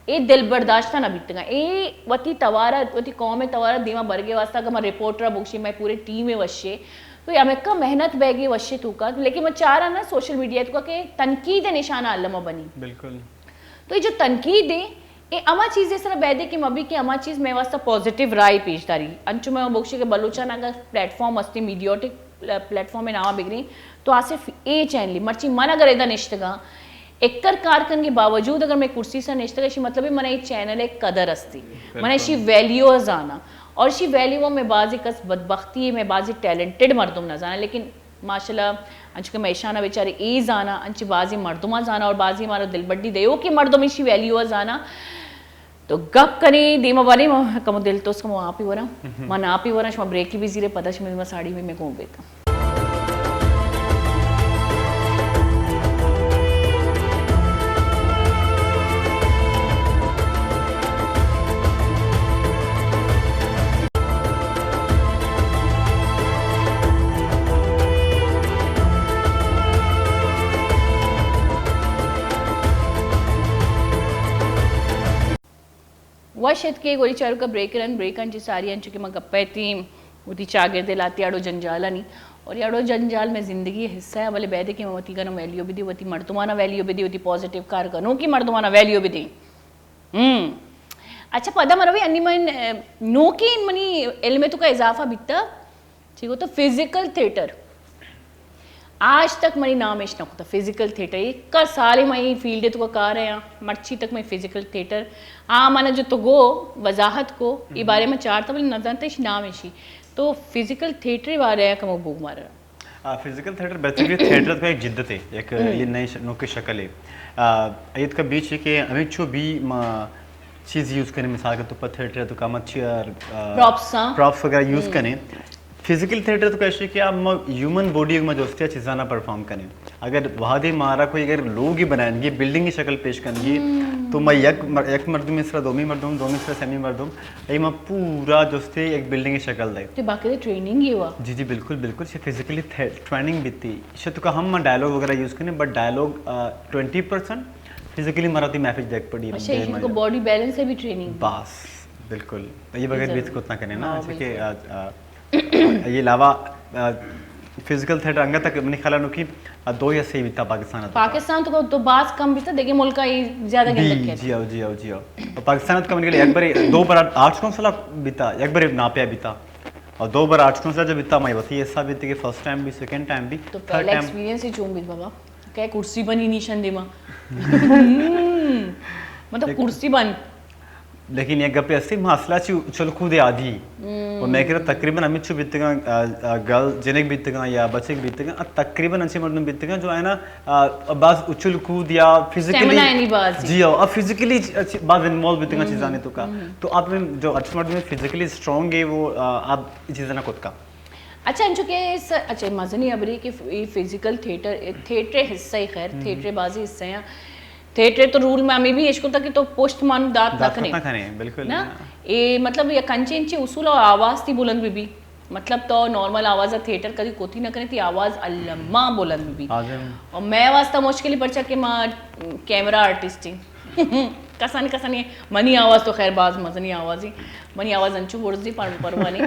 اے دل برداشتہ نہ بیتگا۔ اے وتی توارا، وتی قوم ءِ توارا دیما برگے واسطہ اگر ما رپورٹرا بگشی، مئے پورے ٹیم ءِ وشے، تو اے ہمکا محنت بیگے وشے توکا، لیکن ما چارا نا سوشل میڈیا توکا کہ تنقید ءِ نشانہ الما بنی۔ بالکل۔ تو اے جو تنقید ایں، اے ہما چیزے سرا بیدے کہ مبی کہ ہما چیز مئے واسطہ پازیٹیو رائے پیش داری۔ انچو مئے بگشی کہ بلوچان اگر پلیٹ فارم ہستی، میڈیاٹک پلیٹ فارم ءِ نام بگریں، تو آصف اے چینل ایں، مرچی من اگر ادا نشتگاں، اکر کار کنگے باوجود اگر مئے کرسی سر نشتگاں، ایشی مطلب ایں من اے چینل ءِ قدر ہستی، من ایشی ویلیو زاناں۔ اور ایشی ویلیو مئے بازی کس بدبختی ایں، مئے بازی ٹیلنٹڈ مردم نہ زاناں، لیکن ماشاءاللہ، انچو کہ مئے ایشانا بیچارے اے زاناں، انچیں بازیں مردماں زاناں اور بازیں مارا دلبڈی دیوکیں مردم ایشی ویلیو ءَ زاناں۔ تو گپ کنیں، دیما باریں، ما کمو دل توس کمو آپی وراں۔ من آپی وراں، شما بریکی بزیرے، پدا شما دیما ساڑی بی، مئے گون بیت۔ وش اتکے گولی چاروکا بریک رند، بریک انچی ساری انچو کہ ما گپا اتیں وتی چاگرد ءِ لہتے اڑ و جنجالانی، اور اڑ و جنجال مئے زندگی ءِ حصہ ایں، بلے بیدے کہ ما وتی گنو ویلیو بدیں، وتی مردمانا ویلیو بدیں، وتی پازیٹیو کار کنوکیں مردمانا ویلیو بدیں۔ ہم۔ اچھا، پدا مروی انی من، اے، نوکیں منی علم ءِ توکا اضافہ بیتا، چی گوتا فزیکل تھیٹر۔ آج تک منی نام اش نہ کتا فزیکل تھیٹر۔ ایک سال من اے فیلڈ ءِ توکا کار ءَ آں، مرچی تک من فزیکل تھیٹر، آ من جو تو گو وضاحت کو، اے بارے من چارتا بلے نہ زانتا اش نام اشی۔ تو فزیکل تھیٹر ءِ بارے ءَ کمو بوگ مارا۔ آ، فزیکل تھیٹر بیسیکلی تھیٹر ءِ توکا ایک جدت ایں، ایک، ہم۔ اے نئے ش-، نوکیں شکل ایں۔ آ، اے توکا بیچ ایں کہ ہمینچو بھی ما چیز یوز کنیں، مثال کے طور پر تھیٹر ءِ توکا ما چیئر، آ، پراپس، ہاں۔ پراپس وغیرہ یوز ہم۔ کنیں۔ فزیکل تھیٹر ءِ توکا ایش ایں کہ ما ہیومن باڈی ءَ ما جستے چیزانا پرفارم کنیں۔ اگر وہدے مارا کوئی اگر لوگے بنائینگی، بلڈنگ ءِ شکل پیش کنگی، ہم۔ تو ما یک مر-، یک مردم ءِ سرا، دومی مردم، دومی سرا سیمی مردم، اے ما پورا جستے یک بلڈنگ ءِ شکل دے۔ تو باقاعدہ ٹریننگ ایں وا؟ جی، جی، بالکل، بالکل، چہ فزیکلی تھے-، ٹریننگ بیتی۔ ایشی ءِ توکا ہم ما ڈائیلاگ وغیرہ یوز کنیں، بٹ ڈائیلاگ، آ، ٹوئنٹی پرسنٹ، فزیکلی مارا وتی محفل دیگ پڑی۔ اچھا، ایشی ءِ توکا باڈی بیلنس ءِ بھی ٹریننگ؟ بس، بالکل۔ اے بغیر بھی کت نہ کنیں نا، ہاں، اچھا کہ، بالکل۔ آ، آ، اے علاوہ، آ، فزیکل تھیٹر انگت تک منی خیال ءَ نوکی، آ، دو یا سے بیتا پاکستان ءِ توکا۔ پاکستان ءِ توکا تو باز کم بیتا، دیگہ ملک ءَ زیادہ گندگ کیت۔ جی ہو، جی ہو، جی ہو۔ اور پاکستان ءِ توکا منی خیال ءَ یک بری دو بر آرٹس کونسل بیتا، یک بری ناپیا بیتا۔ اور دو بر آرٹس کونسل جب بیتا، مئے وتی حصہ بیتی کہ فرسٹ ٹائم بھی، سیکنڈ ٹائم بھی، تو تھرڈ پہلا ٹائم۔ ایکسپیرینس ہی چون بیت بابا؟ کہ کرسی بنی نیشن دیما۔ مطلب لیکن کرسی بن۔ لیکن یک گپے ہستی، ما اصلا چی اچل کود عادی۔ ہم۔ و مئے کرا تقریباً ہمینچو بیتگاں، آ، آ، گل جنک بیتگاں یا بچک بیتگاں، آ، تقریباً انچیں مردم بیتگاں جو آیانا، آ، باز اچل کود یا فزیکلی، اسٹیمنا یعنی باز۔ جی ہاں، آ فزیکلی چ-، چ-، باز انوالو بیتگاں ہم، چیزانی توکا۔ ہم۔ تو آپ جو اچ مردم فزیکلی اسٹرانگ ایں، وہ، آ، آپ چیزانا کت کا۔ اچھا، انچو کہ س-، اچھا، مزنی ابری کہ ف-، ای فزیکل تھیٹر، تھیٹر حصہ ہی خیر، تھیٹر بازی حصہ ہیں۔ تھیٹر تو رول میں ہمیں بھی اشکو تھا کہ تو پشت مان دات نہ دات کریں۔ نہ کریں، بالکل نا؟ نہ۔ اے مطلب یک انچے انچے اصول اور آواز تھی بلند بھی بھی۔ مطلب تو نارمل آواز تھیٹر کدی کوتی نہ کریں، تھی آواز الما بلند بھی بھی۔ لازم۔ اور میں واسطہ مشکل ہی پرچا کہ ماں کیمرہ آرٹسٹ ہی۔ کسانی کسانی منی آواز تو خیر باز مزنی آوازی، منی آواز انچو برزی پر پروا نہیں۔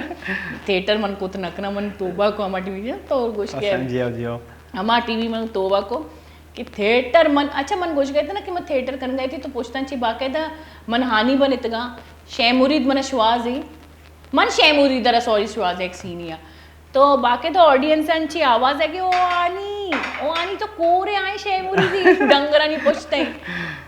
تھیٹر من کوت نہ کناں، من توبہ کو ہما ٹی وی تو گوش کے۔ جی ہو، جی ہو۔ ہما ٹی وی من توبہ کو کہ تھیٹر من، اچھا من گوش گئے تھے نا کہ من تھیٹر کن گئے تھی تو پوچھتا چی باقاعدہ من ہانی بن اتگا، شے مرید من شوازی، من شے مرید در سوری شواز ایک سینیا۔ تو باقی تو آڈینس انچی آواز ہے کہ او آنی، او آنی تو کورے آئیں شے مری دی، ڈنگرانی پشت ہیں۔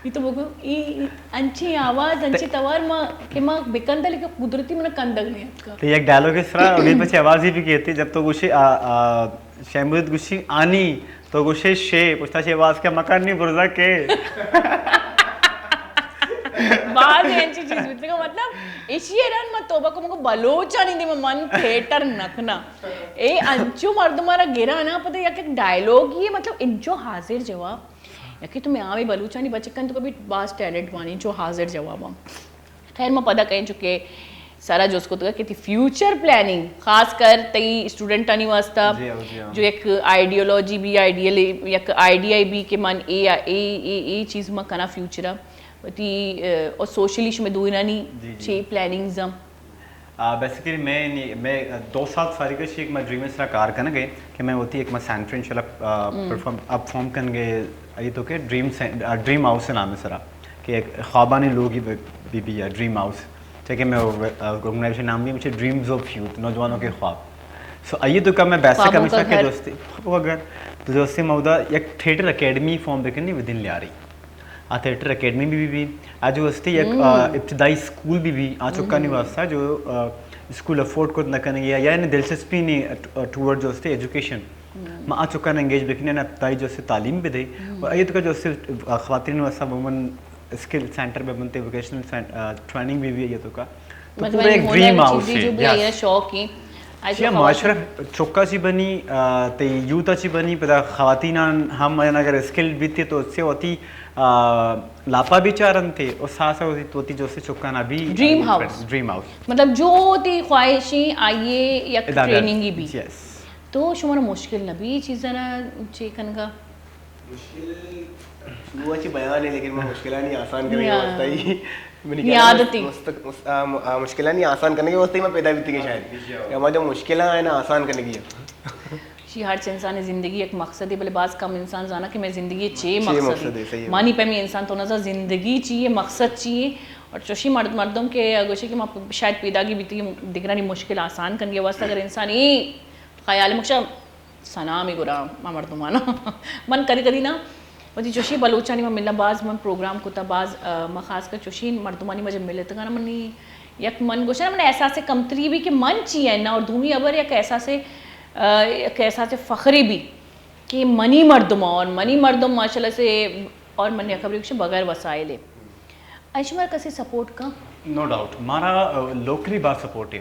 یہ تو بگو، ای انچی آواز، انچی توار ما، کہ ما بکندہ لیکن قدرتی من کندگ نہیں اتکا۔ تو یک ڈائلوگ اس طرح، اور یہ پچھے آواز ہی بھی کہتی، جب تو گوشی، آ، آ، شے مرید گوشی آنی، تو گوشے شے، پشتا شے باز کہ مکان نہیں برزا کے۔ باز انچی چیز بیتگا، مطلب، ایشی ایران ما توبہ کو مگو بلوچانی دی من تھیٹر نکنا۔ اے انچو مردم را گرا نا، پتہ یک ایک ڈائلوگ یہ، مطلب، انچو حاضر جواب۔ یکی تو میں آوے بلوچانی بچکن تو کبھی باز ٹیلنٹ وانی، انچو حاضر جواب ہم۔ خیر، ما پدا کہیں چونکہ سارا جست کتگا کہ تئی فیوچر پلاننگ، خاص کر تئی اسٹوڈنٹانی واسطہ، جی ہاں، جی ہاں۔ جو یک آئیڈیالوجی بھی، آئیڈیل، یک آئیڈیا بھی کہ من اے، اے، اے، اے چیز ما کنا فیوچر ء وتی، ء، اور سوشلی شمے دوئینانی جی، جی۔ چی پلاننگز ہم؟ آ، بیسیکلی میں نی-، میں دو سال ساری کا شیک میں ڈریم اس طرح کار کرنے گئے کہ میں ہوتی ایک میں سینٹر انشاءاللہ، آ، پرفارم، اب فارم کرنے گئے، یہ تو کہ ڈریم سین-، آ، ڈریم ہاؤس نام ہے سرا۔ کہ ایک خوابانی لوگ ہی بی بی ہے، ڈریم ہاؤس۔ ٹھیک ہے، میں وہ، آ، آرگنائزیشن نام بھی مجھے ڈریمز آف یوتھ، نوجوانوں کے خواب۔ سو آئیے تو کب میں بیسک خوابوں کا کمشنر کے گھر۔ دوستی، خوابوں کا گھر۔ تو دوستی مودا یک تھیٹر اکیڈمی فارم بکنی ودن لیاری۔ آ تھیٹر اکیڈمی بھی، بھی، بھی۔ آ جو ہستی یک، آ، ابتدائی اسکول بھی، بھی آ چکانی واسطہ جو، آ، اسکول افورڈ کت نہ کرنے یا، یا انہیں دلچسپی نہیں، آ، ٹورڈ جو ہستی ایجوکیشن۔ ما آ چکان انگیج بکنیں، ابتدائی جو سے تعلیم بدے۔ اور یہ تو کا جو سے خواتین واسطہ وومن اسکل سینٹر بہ بنتے، ووکیشنل سین-، آ، ٹریننگ بھی، بھی ہے یہ تو کا۔ تو مطلب پورا ایک ہنر ڈریم ہاؤس چیزیں ہے، جو بھی ہے، یس۔ شوق ہیں۔ ایسے یا خواتین معاشرہ چکا چی بنی، آ، تے یوتھ چی بنی، پدا خواتین ہم اگر اسکل بیتے تو اس سے ہوتی، آ، لاپا بھی چارن تھے، اور ساتھ ساتھ ہوتی، ہوتی جو سے چکانا بھی ڈریم ہاؤس۔ Dream house. مطلب جو تی خواہشیں آئیے یک ادارہ۔ ٹریننگ ہی بھی۔ یس۔ تو شمارا مشکل نہ بھی چیزانا چی کنگا؟ مشکل شروع چی بیان ہے، لیکن میں مشکلانی آسان کرنے کے یا۔ واسطے ہی، میں نے یہ کہا نا، عادتی۔ مست-، مست-، آ، م-، آ، مشکلانی آسان کرنے کے واسطے ہی میں پیدا بیتی کہ شاید۔ یا میں جو مشکل ہیں نا آسان کرنے کی۔ شی ہر چ انسان زندگی ایک مقصد ہے، بلے باز کم انسان زانا کہ میں زندگی چے چے مقصد مقصد ہے، ہے۔ صحیح ہے۔ مانی پیمی انسان تو نظر زندگی چی ہے، مقصد چی ہے۔ اور چوشی مرد، مردم کہ گوشے کہ ما شاید پیداگی بیتی دگرانی مشکل آسان کرنے کے واسطے، اگر انسان اے خیال مکشا سلام گرا ما مردمانا۔ من کدی کدی نا وتی چوشی بلوچانی من ملا، باز من پروگرام کتا، باز، آ، ما خاص کر چوشی مردمانی مجھے ملتگا نا، منی یک من گوشن من احساس کمتری بھی کہ من چی ہے نا، اور دومی ابر یک احساس، آ، یک احساس فخری بھی کہ منی مردم اور منی مردم ماشاءاللہ سے، اور من یک خبری گوشن بغیر وسائل ہے۔ اے شمارا کسے سپورٹ کن؟ نو ڈاؤٹ، مارا، آ، لوکلی باز سپورٹ ہے۔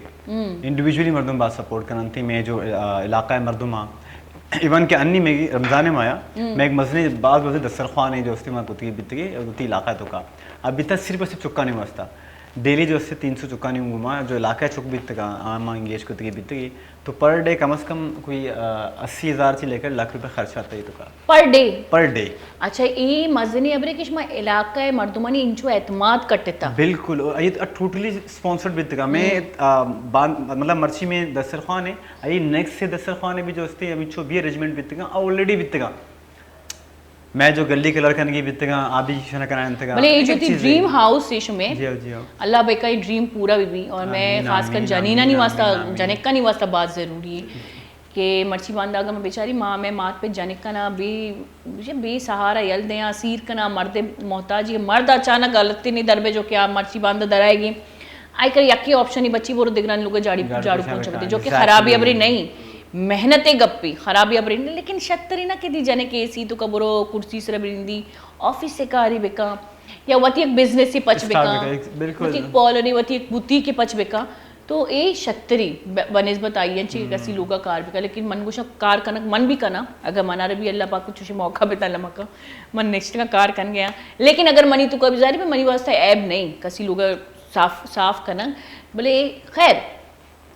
انڈیویجولی مردم باز سپورٹ کنن تھی، میں جو، آ، علاقہ ہے مردم ہاں۔ ایون کہ انی میں رمضان مایا، میں ایک مزنی، باز مزنی دسترخوان ہے جو استی ما کتگی بیتگی، وتی علاقہ تو کا۔ اب بیتا صرف اسے چکانی واسطہ۔ ڈیلی جو اسے تین سو چکانی ہوں گما، جو علاقہ چک بیتگا، آ، ما انگیج کتگی بیتگی۔ تو پر ڈے کم از کم کوئی، آ، اسی ہزار سے لے کر لاکھ روپے خرچ آتا ہے تو کا۔ Per day? Per day. اچھا، اے مزنی ابرے کہ شما علاقہ مردمانی انچو اعتماد کٹتا۔ بالکل، اور یہ ٹوٹلی سپانسرڈ بیتگا۔ میں، آ، بان-، مطلب مرچی میں دسترخوان ہے، اے نیکسٹ سے دسترخوان ہے بھی جو استے، ابھی چو بھی ارینجمنٹ بیتگا، آلریڈی بیتگا۔ میں جو گلی کلر کنگی بیتگا، آ بھی شنا کرائیں تگا۔ بلے یہ جو ایک تی چیز ہے۔ ڈریم ہاؤس ہے شمے۔ جی ہاں، جی ہاں۔ اللہ بے کا یہ ڈریم پورا بھی بھی، اور میں آمین، خاص کر آمین، جنینانی آمین، واسطہ، آمین، آمین۔ جنکانی واسطہ بہت ضروری ہے۔ کہ مرچی باندا اگاں من بچاری ماں، مئے مات پت جنک کناں، بے، بے سہارا یل دیاں، سیر کناں، مرد محتاج، مرد اچانک غلطی نہیں در بے جو کہ آ مرچی باندا درائے گی۔ آئی کر یکی آپشن ہی بچی برو دگران لوگ جاڑی، جاڑو جاڑو پوچھا پوچھا بتے، جو کہ جس خرابی چیز ابری میں نہیں، محنت گپی، خرابی ابری نہیں، لیکن شتری نہ کہ دی جنک اے سی تو کا برو کرسی سر برندی، آفس سے کاری بکاں، یا وتی ایک بزنس ہی پچ اسٹارٹ بکاں، بکاں، ایک، بالکل۔ وتی ایک پالونی، وتی ایک بوتیک ہی پچ بکاں۔ تو اے شتری ب-، بہ نسبت آئی انت چی کسی لوگا کار بکا، لیکن من گوشاں کار کنگ من بھی کناں، اگر منارا بھی اللہ پاک چوشی موقع بتا لمکا، من نشتگاں کار کن گیا۔ لیکن اگر منی تو کبھی ظاہر ہے منی واسطہ عیب نہیں کسی لوگا صاف، صاف کنگ، بلے خیر،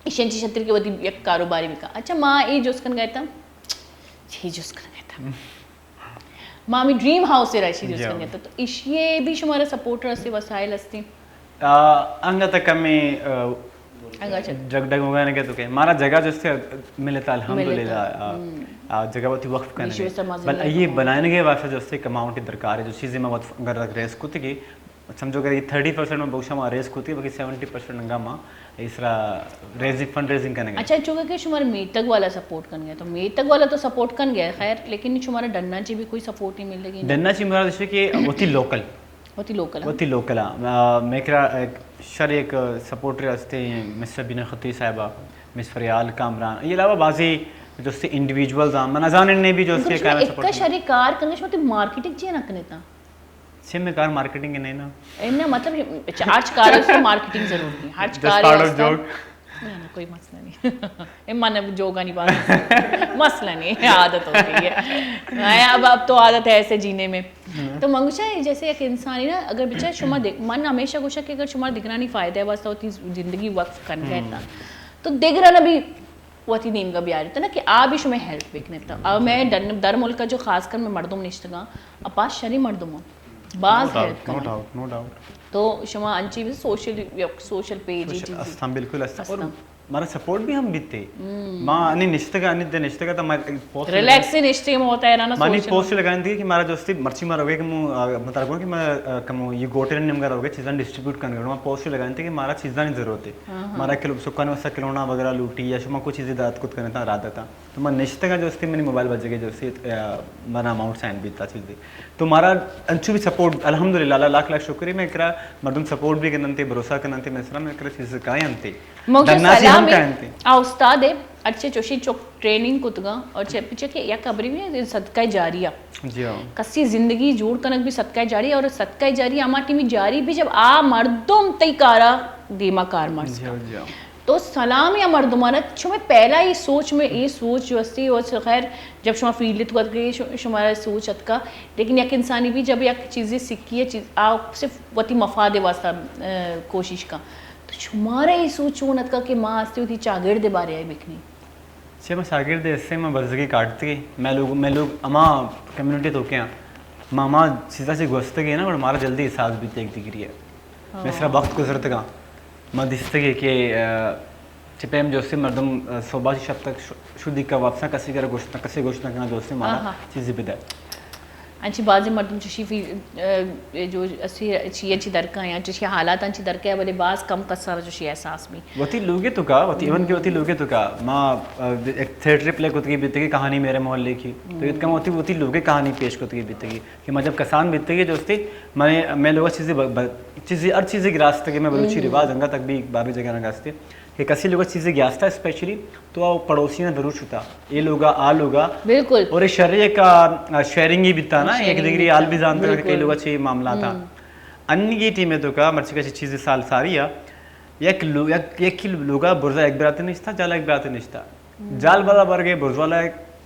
ایشی انت چی شتر کہ وتی یک کاروبارے بکا۔ اچھا، ما اے جست کن گئے تا، چی جست کن گئے تا؟ ما ہمیں ڈریم ہاؤس ء راشی جی۔ جست کن گئے تا۔ تو ایشی بھی شمارا سپورٹ رستے، وسائل ہستے؟ آ، انگت کمی، آ، انگت چک۔ جگ ڈگ مگانے کے تو کہ مارا جگہ جستے ملتا الحمدللہ، ملتا۔ آ، ہم۔ آ، جگہ وتی وقف کرنے۔ بل یہ بنانے کے واسطے جستے ایک اماؤنٹ درکار ہے، جو چیزیں میں وقت اگر ریس کو تھی کہ سمجھو کہ یہ تھرٹی پرسینٹ میں بہت شما ریس کو تھی، باقی سیونٹی پرسینٹ انگا ما اس طرح ریزنگ، فنڈ ریزنگ کرنے گئے۔ اچھا، چونکہ کہ شمار میتگ والا سپورٹ کرنے گئے، تو میتگ والا تو سپورٹ کرنے گئے خیر، لیکن شمارا ڈنا چی بھی کوئی سپورٹ نہیں مل رہی؟ ڈنا چی مراد ہے کہ وتی لوکل وتی لوکل، ہاں۔ وتی لوکل، ہاں۔ آ، میں کرا ایک شر ایک سپورٹر ہستے ہیں، مس سبینہ خطی صاحبہ، مس فریال کامران، یہ علاوہ بعضی جو سے انڈیویجولز ہیں، من ازان نے بھی جو سے کام سپورٹ شری کار کرنے شما تے مارکیٹنگ چی نہ کرنے تا؟ سے میں کار مارکیٹنگ نہیں نا۔ اے نا، مطلب، ہر کار اس مارکیٹنگ ضروری ہے، ہر کار۔ نہ، نہ، کوئی مسئلہ نہیں۔ اے من جوگانی بات مسئلہ نہیں ہے، عادت ہو گئی ہے۔ اب، اب تو عادت ہے ایسے جینے میں۔ تو من گوشاں، جیسے یک انسانی نا، اگر بچار شما دیکھ، من ہمیشہ گوشاں کہ اگر شما دگرانی فائدہ واسطہ وتی زندگی وقف کن گئے تا، تو دگران بھی وتی نیمگا بیاری تا نا کہ آ بھی شما ہیلپ بکنے تا۔ اور میں در، در ملک جو خاص کر میں مردم نشتگاں، آ پاس شری مردم ہوں، باز ہیلپ کنا۔ No doubt, no doubt. تو شما انچی بھی سوشل، سوشل پیج، سوشل چیز استان، بالکل استان۔ اور مارا سپورٹ بھی ہم بیتے۔ ما انی نشتگا، انی دے نشتگا تا ما پوسٹ ریلیکس نشتے، ما ہوتا ہے نا، مانی سوشل پوسٹ لگائیں دی کہ مارا جو استی مرچی مارا ہوگے کہ مو، آ، مطلب کہ میں، آ، کمو یہ گوٹے نے نمگا ہوگے چیزاں ڈسٹریبیوٹ کرنے، ما پوسٹ لگائیں دی کہ مارا چیزاں نہیں ضرورت ہے۔ ہاں، ہاں۔ مارا کلو، سکان واسطہ کھلونا وغیرہ لوٹی یا شما کوئی چیزیں دات کت کرنے تا رات دیتا۔ تو ما نشتگا جو استی منی موبائل بجے جو استی، آ، منا اماؤنٹ سینڈ بیتا چیز دی۔ تو مارا انچو بھی سپورٹ الحمدللہ، اللہ لاکھ لاکھ شکر ہے، میں کرا مردم سپورٹ بھی کرنتے، بھروسہ کرنتے، میں سرا میں کرا چیز کائیں انتے۔ موجود دھرنا چی ہم سلام ہے۔ کہنتے۔ آ استاد ہے، اچھے چوشی چوک ٹریننگ کتگا اور چے پچھے کہ یک خبری بھی ہے، صدقہ جاریہ۔ جی ہاں۔ کسی زندگی جوڑ کنگ بھی صدقہ جاریہ، اور صدقہ جاریہ ہما ٹیمی جاری بھی جب آ مردم تئی کارا دیما کار مرز جی ہاں، جی ہاں۔ تو سلام یا مردمانا، شما پہلا یہ سوچ میں، یہ سوچ جو استی، اور خیر، جب شما فیلڈ تو گئے، ش-، شمارا سوچ اتکا، لیکن یک انسانی بھی جب یک چیزی سکی ہے، چیز، آ صرف وتی مفاد واسطہ، آ، کوشش کا۔ تو شمارا یہ سوچ چون اتکا کہ ما استے وتی چاگرد بارے آئی بکنی؟ چہ ما شاگرد اسے ما بزگی کاٹتگی، میں لوگ، میں لوگ اما کمیونٹی تو کیا، ما، ما چیزا سے گوستگی نا، اور مارا جلدی احساس بیت ایک ڈگری ہے۔ میں سرا وقت گزرتگا، ما دستگی کہ، آ، چہ پیم جو سے مردم، آ، صبح سے شب تک ش-، شدی کا واپسا کسی کرا گوشت نہ، کسی گوشت نہ کنا جو سے مارا چیزی بدے۔ انچی بازیں مردم چشی فی-، اے، جو اسی چی، چی درکا یا چشی حالات انچی درکا، بلے باز کم کسا چشی احساس بھی۔ وتی لوگے تو کا، وتی ایون کہ وتی لوگے تو کا، ما، اے، ایک تھیٹر پلے کتگی بیتگی کہانی میرے محلے کی۔ تو اتکا وتی، وتی لوگے کہانی پیش کتگی بیتگی کہ ما جب کسان بیتگی جو استی، میں، میں لوگا چیزی ب-، ب-، چیزی، ہر چیزی گراستگی میں بلوچی رواج انگا تک بھی بابی جگہ نہ گاستے۔ کہ کسی لوگا چیزے گیاستا اسپیشلی تو آ پڑوسیاں ضرور شتا، اے لوگا، آ لوگا۔ بالکل۔ اور اے شر یک، آ، شیئرنگ ہی بیتا نا، ایک دگری حال بھی زانتا کہ کئی لوگا چی معاملہ تھا۔ انی کی ٹیم ہے تو کا مرچی کا چیز سال ساری ہے۔ یک لو-، یک، یک ہی لوگا برزا ایک برات نشتا، جالا ایک برات نشتا۔ جال والا ورگے، برز والا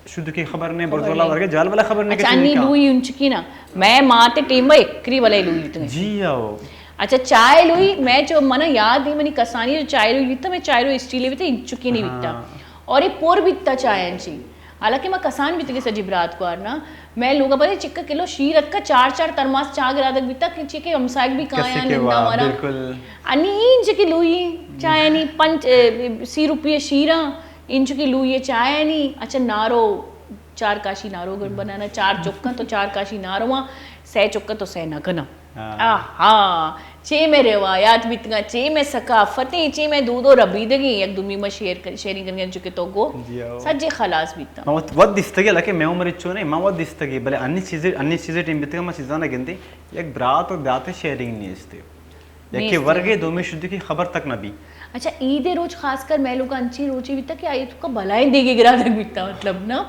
شد کی خبر نے، برز والا ورگے، جال والا خبر نے۔ اچھا، انی لوئی انچکی نا، میں ماتے ٹیم ایکری والا لوئی تو۔ جی آؤ۔ اچھا، چائے لوئی، میں جو منا یاد ہے، منی کسانی جو چائے لوئی بیتا، میں چائے لوئی اسٹیل بیتا، انچکی نہیں بیتا۔ اور یہ پور بیتا چائے انچی۔ حالانکہ میں کسان بیتگی سجی برات کو آرنا، میں لوگا پتہ چکا کلو شیر اتکا چار چار ترماس چاہ گرادگ بیتا کہ چکے ہمسائگ بھی کایا نندا مارا۔ بالکل۔ انی انچکی لوئی چائے نی پنچ، اے، سی روپیے شیرا، انچکی لوئی چائے نی، اچھا نارو چار کاشی نارو گر بنانا، چار چکاں تو چار کاشی نارواں، سہ چکاں تو سہ نہ کناں۔ آہا، چے میں روایات بیتگاں، چے میں ثقافتیں، چے میں دود و ربیدگیں، یک دومی ما شیئر کر-، شیئرنگ کنگے انچو کہ تو گو، سجے خلاص بیتاں۔ ما وت، وت دیستگی، حالانکہ میں عمر اچو نہیں، ما وت دیستگی، بلے انی چیزیں، انی چیزیں ٹیم بیتگاں ما چیزاں نہ گندی، یک برات اور برات شیئرنگ نہیں استے۔ یکے ورگے دومی شدی کی خبر تک نہ بی۔ اچھا، عید روچ خاص کر میں لوگ انچی روچی بیتا کہ آئی تو کا بلائیں دیگے گرا تک بیتا، مطلب نا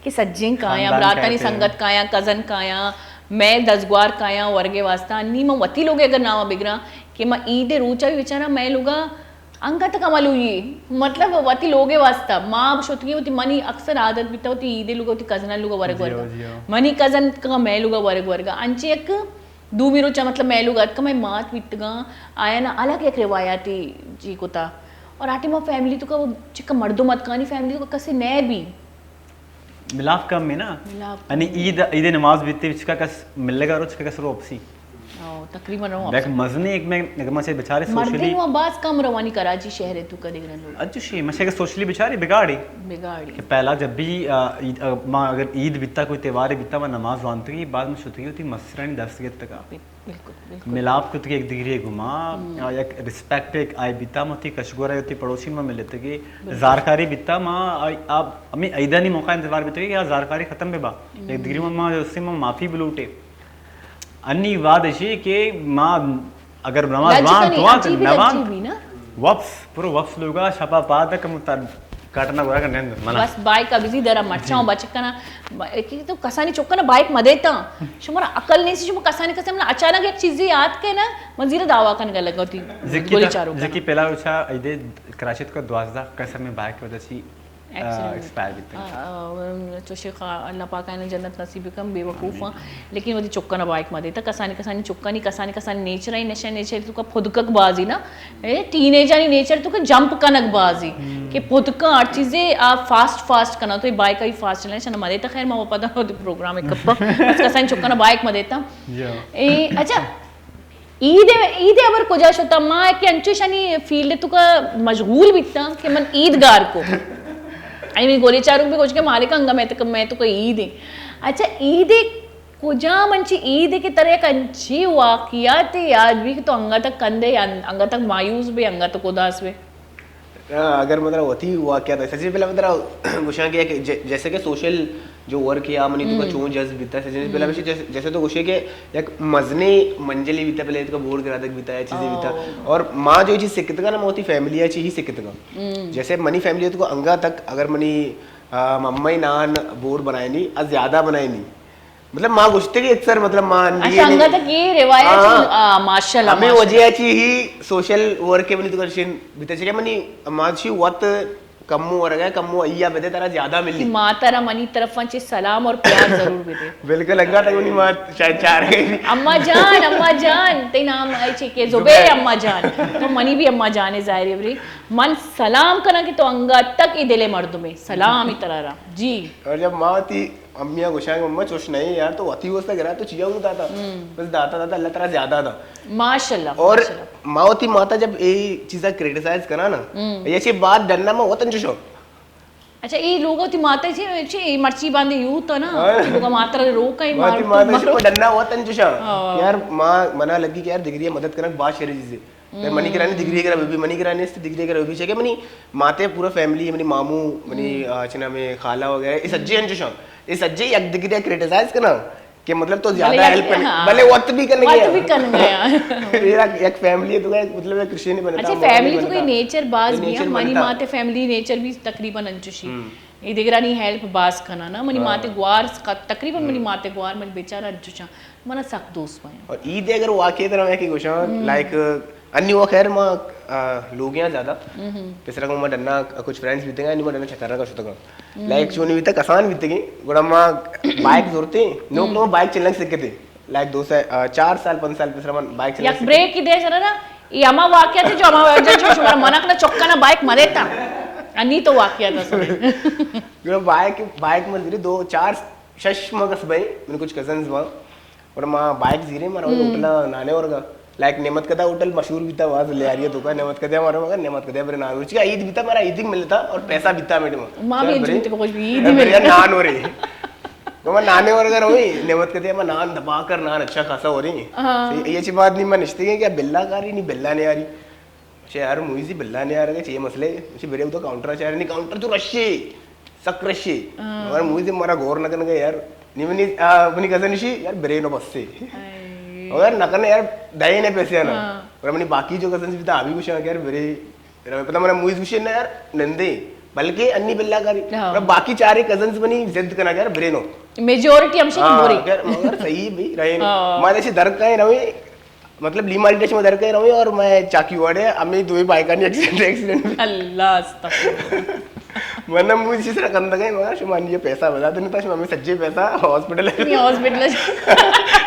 کہ سجیں کایاں، براتانی سنگت کایاں، کزن کایاں، میں دزگوار کایاں ورگے واسطہ۔ نی من وتی لوگے اگر نام بگراں کہ ما عید روچا بھی بیچارا میں لوگا انگت کملوئی، مطلب وتی لوگے واسطہ ما شتگیں، وتی منی اکثر عادت بیتا وتی عیدے لوگا وتی کزناں لوگا ورگ ورگا۔ منی کزن کا مئے لوگا ورگ ورگا۔ انچے یک دومی روچا مطلب مئے لوگا اتکا مئے مات بیتگاں، آیانا الگ یک روایاتی چی کتا۔ اور آ ٹائما فیملی توکا چکا مردم اتکانی فیملی توکا کسے نئے بی۔ ملاپ کم ہے نا۔ ملاپ یعنی کم ہے۔ عید، عید نماز بیتے چکا کس ملگا رو چکا کس رو اپسی۔ او، تقریباً رو دیکھ، اپسی۔ مزنی ایک میں، اگر میں سے بچارے مردین سوشلی و باز کم روانی کراچی شہر ہے تو کدی گرن لوگ۔ اچھا شی، میں سے اگر سوشلی بچارے بگاڑی۔ بگاڑی۔ کہ پہلا جب بھی، آ، عید، آ، ما اگر عید بیتا کوئی تہوار بیتا ما نماز وانتگی، بعد میں شتگی ہوتی مسرانی دست گرتگا۔ بالکل، بالکل۔ ملاپ کتگی یک دگری گما، آ، یک ریسپیکٹ یک آئی بیتا ما تی کشگورا ہوتی پڑوسی ما ملتگی۔ بالکل۔ زارکاری بیتا ما، آ، آ، ہمیں عیدانی موقع انتظار بیتگی یا زارکاری ختم ببا۔ یک دگری ما، ما جستے ما معافی بلوٹے۔ انی واد اشی کہ ما اگر نماز لج وان کنی، تو وان عجیبی نہ وان لجی بھی نا۔ وپس، پرو وپس لوگا شپا پاد کم تر کاٹنا گورا کا نند منا۔ بس بائک ابزی درا مرچاں بچ کنا، کہ تو کسانی چکنا بائک مدیتا۔ شما را عقل نہیں سی، شما کسانی کسے منا اچانک یک چیزی یاد کے نا، من زیر دعوا کن گلگا ہوتی۔ زکی گولی تا، چارو کنا۔ زکی پہلا اچھا ایدے کراچی کا دوازدہ قسم میں بائک وجہ سی ایکسیڈنٹ۔ ایکسپائر بیتگ۔ آ، آ، چوشیں خا-، اللہ پاک آیاں جنت نصیب بکن، بے وقوفاں۔ لیکن وتی چکاں بائک مہ دیتا، کسانی کسانی چکانی، کسانی کسانی نیچر ء نشہ، نیچر تو کا پھدکک بازی نا، اے ٹین ایجانی نیچر تو کا جمپ کنک بازی، کہ پھدکاں ہر چیزے آ فاسٹ فاسٹ کنا، تو اے بائک آئی فاسٹ چلائیں، شنا مہ دیتا۔ خیر ما پدا وتی پروگرام کپا، بس کسانی چکاں بائک مہ دیتا۔ اے، اچھا، عید، عید ء ہبر کجا شتا؟ ما کہ انچوشانی فیلڈ توکا مشغول بیتاں کہ من عید گار کو۔ اے منی گولی چاروک بھی گوش کہ مالک انگا میں تک، میں تو کوئی عید ہے۔ اچھا، عید کجا منچی عید کہ ترا یک انچی واقعات یاد بھی کہ تو انگا تک کندے یا انگا تک مایوس بھی، انگا تک اداس بھی؟ آ، اگر مطلب وتی واقعات، سچی پہلا مطلب گوشاں کہ یک ج-، جیسے کہ سوشل جو ورک یا منی تو کا چون جذب بیتا، سچی پہلا جیسے، جیسے تو گوشے کہ یک مزنی منجلی بیتا، پہلے تو کا بورڈ گرادک بیتا یا چیزیں بیتا۔ اور ما جو چیز سکھتگا نا، ما وتی فیملی چی ہی سکھتگا۔ جیسے منی فیملی تو کا انگا تک اگر منی، آ، ممئی نان بورڈ بنائے نہیں، از زیادہ بنائے نہیں۔ مطلب ما گوشتے کہ اکثر مطلب ما اچھا، انگا تک یہ روایت ہاں۔ آ، ماشاءاللہ، ہمیں ماشاءاللہ۔ وجہ چی ہی سوشل ورک کے منی تو کرشن بیتے چکے منی ماشی وت کمو ورگا، کمو ایا بدے ترا زیادہ ملی۔ ماتا را منی طرفاں چے سلام اور پیار ضرور بدے۔ بالکل، انگا تک منی مات شاید چار گئی۔ اما جان، اما جان، تئی نام اے چے کہ زبیر۔ زبیر۔ اما جان۔ تو منی بھی اما جان ہے ظاہر ہے بری۔ من سلام کنا کہ تو انگا تک ای دل مردمے۔ سلام ای ترا را۔ جی۔ اور جب ماں تھی امیاں گوشاں کہ مما چوش نہیں یار، تو وتی واسطہ گرا تو چیا ہوں داتا۔ بس داتا داتا اللہ تعالیٰ زیادہ دا۔ ماشاءاللہ، اور ماشاءاللہ۔ ما وتی ماتا جب اے چیزا کریٹیسائز کنا نا، یہ چی بات ڈننا ما وطن چوشو۔ اچھا، اے لوگ وتی ماتا چی، چی اے مرچی باندے یوت نا، ہاں۔ لوگ ماتا رو کئی ما وتی ماتا چوشو ڈننا وطن چوشا۔ ہاں۔ یار ما منا لگی کہ یار دگری مدد کرنا بہت شری چیز ہے۔ پھر منی کرانی دگری کرا بی، منی کرانی است دگری کرا بی، چکے منی ماتے پورا فیملی، منی مامو، منی، آ، چنا میں خالہ وغیرہ، یہ سجے انچوشاں۔ یہ سجے یک دگری کرٹیسائز کنا کہ مطلب تو زیادہ بلے ہیلپ کرنے، ہاں۔ بلے وقت بھی کرنے وقت گیا۔ بھی کرنے گیا۔ میرا یک فیملی ہے تو ایک، مطلب ایک کرشنی بنتا، اچھا، فیملی تو کوئی نیچر باز بھی ہے، منی ماتے فیملی نیچر بھی تقریباً انچوشی۔ یہ دگرانی ہیلپ باز کنا نا، منی ماتے گوار تقریباً منی ماتے گوار منی بیچارہ انچوشاں۔ منا سک دوست بایاں۔ اور عید اگر واقعی طرح میں کہ گوشاں، لائک، انی وہ خیر ما، آ، لوگیاں زیادہ۔ پسرا کو ما ڈنا کچھ فرینڈز بیتگا، انی ما ڈنا چکر کا شتگا۔ لائک چونی بیتا کسان بیتگی، گڑا ما بائک زورتے، نو کو بائک چلنگ سکتے۔ لائک دو سال، آ، چار سال، پنج سال پسرا من بائک چلنگ یک سکتے۔ بریک ہی دے سر نا، یہ ہما واقعہ تھے جو ہما وجہ جو شمار منک نہ چکا نہ بائک مرے تا۔ انی تو واقعہ تھا سر۔ گڑا بائک، بائک من زیرے دو، چار، شش مگس بھائی، من کچھ کزنز وہاں۔ اور ما بائک زیرے، مارا ہوٹل نانے ورگا۔ لائک نعمت کدا ہوٹل مشہور بیتا، واز لیاری تو کا نعمت کدا مارا، مگر نعمت کدا برے نان۔ اس کا عید بیتا، مارا عید ہی ملتا اور پیسہ بیتا میڈم۔ ما بھی جنتے کو کچھ بھی عید ہی ملتا۔ نان ہو رہی۔ تو میں نانے ورگا روئی، نعمت کدا میں نان دبا کر نان اچھا خاصا ہو رہی۔ ہاں۔ یہ چی بات نہیں، میں نشتے گئے کیا بلا کاری نہیں، بلا نہیں آ رہی۔ چے یار مویزی بلا نہیں آ رہا، چے مسئلے؟ چے برے تو کاؤنٹر چاہ رہے نہیں، کاؤنٹر تو رشے۔ سک رشی۔ ہاں۔ مگر مویزی مارا غور نہ کرنے کا یار۔ نی منی، آ، منی کزن شی یار برے نو بس سے۔ اے۔ مگر نہ کرنے یار دائیں نے پیسے آنا۔ ہاں۔ اور منی باقی جو کزنز بھی تھا، ابھی کچھ یار برے، پتہ منا مویز کچھ نہ یار نندے، بلکہ انی بلا کاری۔ ہاں۔ اور باقی چارے کزنز منی ضد کرنا یار برے نو۔ میجورٹی ہم سے ہاں، بوری۔ یار مگر صحیح بھی رہے نو۔ ہاں۔ مارے سے درد کا ہے نوے۔ مطلب، لی مالٹا شما در کئے روئے اور مئے چاکی واڑے، ہمے دوئیں بائیکانی ایکسیڈنٹ، ایکسیڈنٹ۔ اللہ استغفر۔ من ہم اسی طرح کندگ ءَ، مگر شما نی پیسہ بدا دے، نہ تا شما ہمے سجے پیسہ ہاسپٹل ءَ، نی ہاسپٹل ءَ۔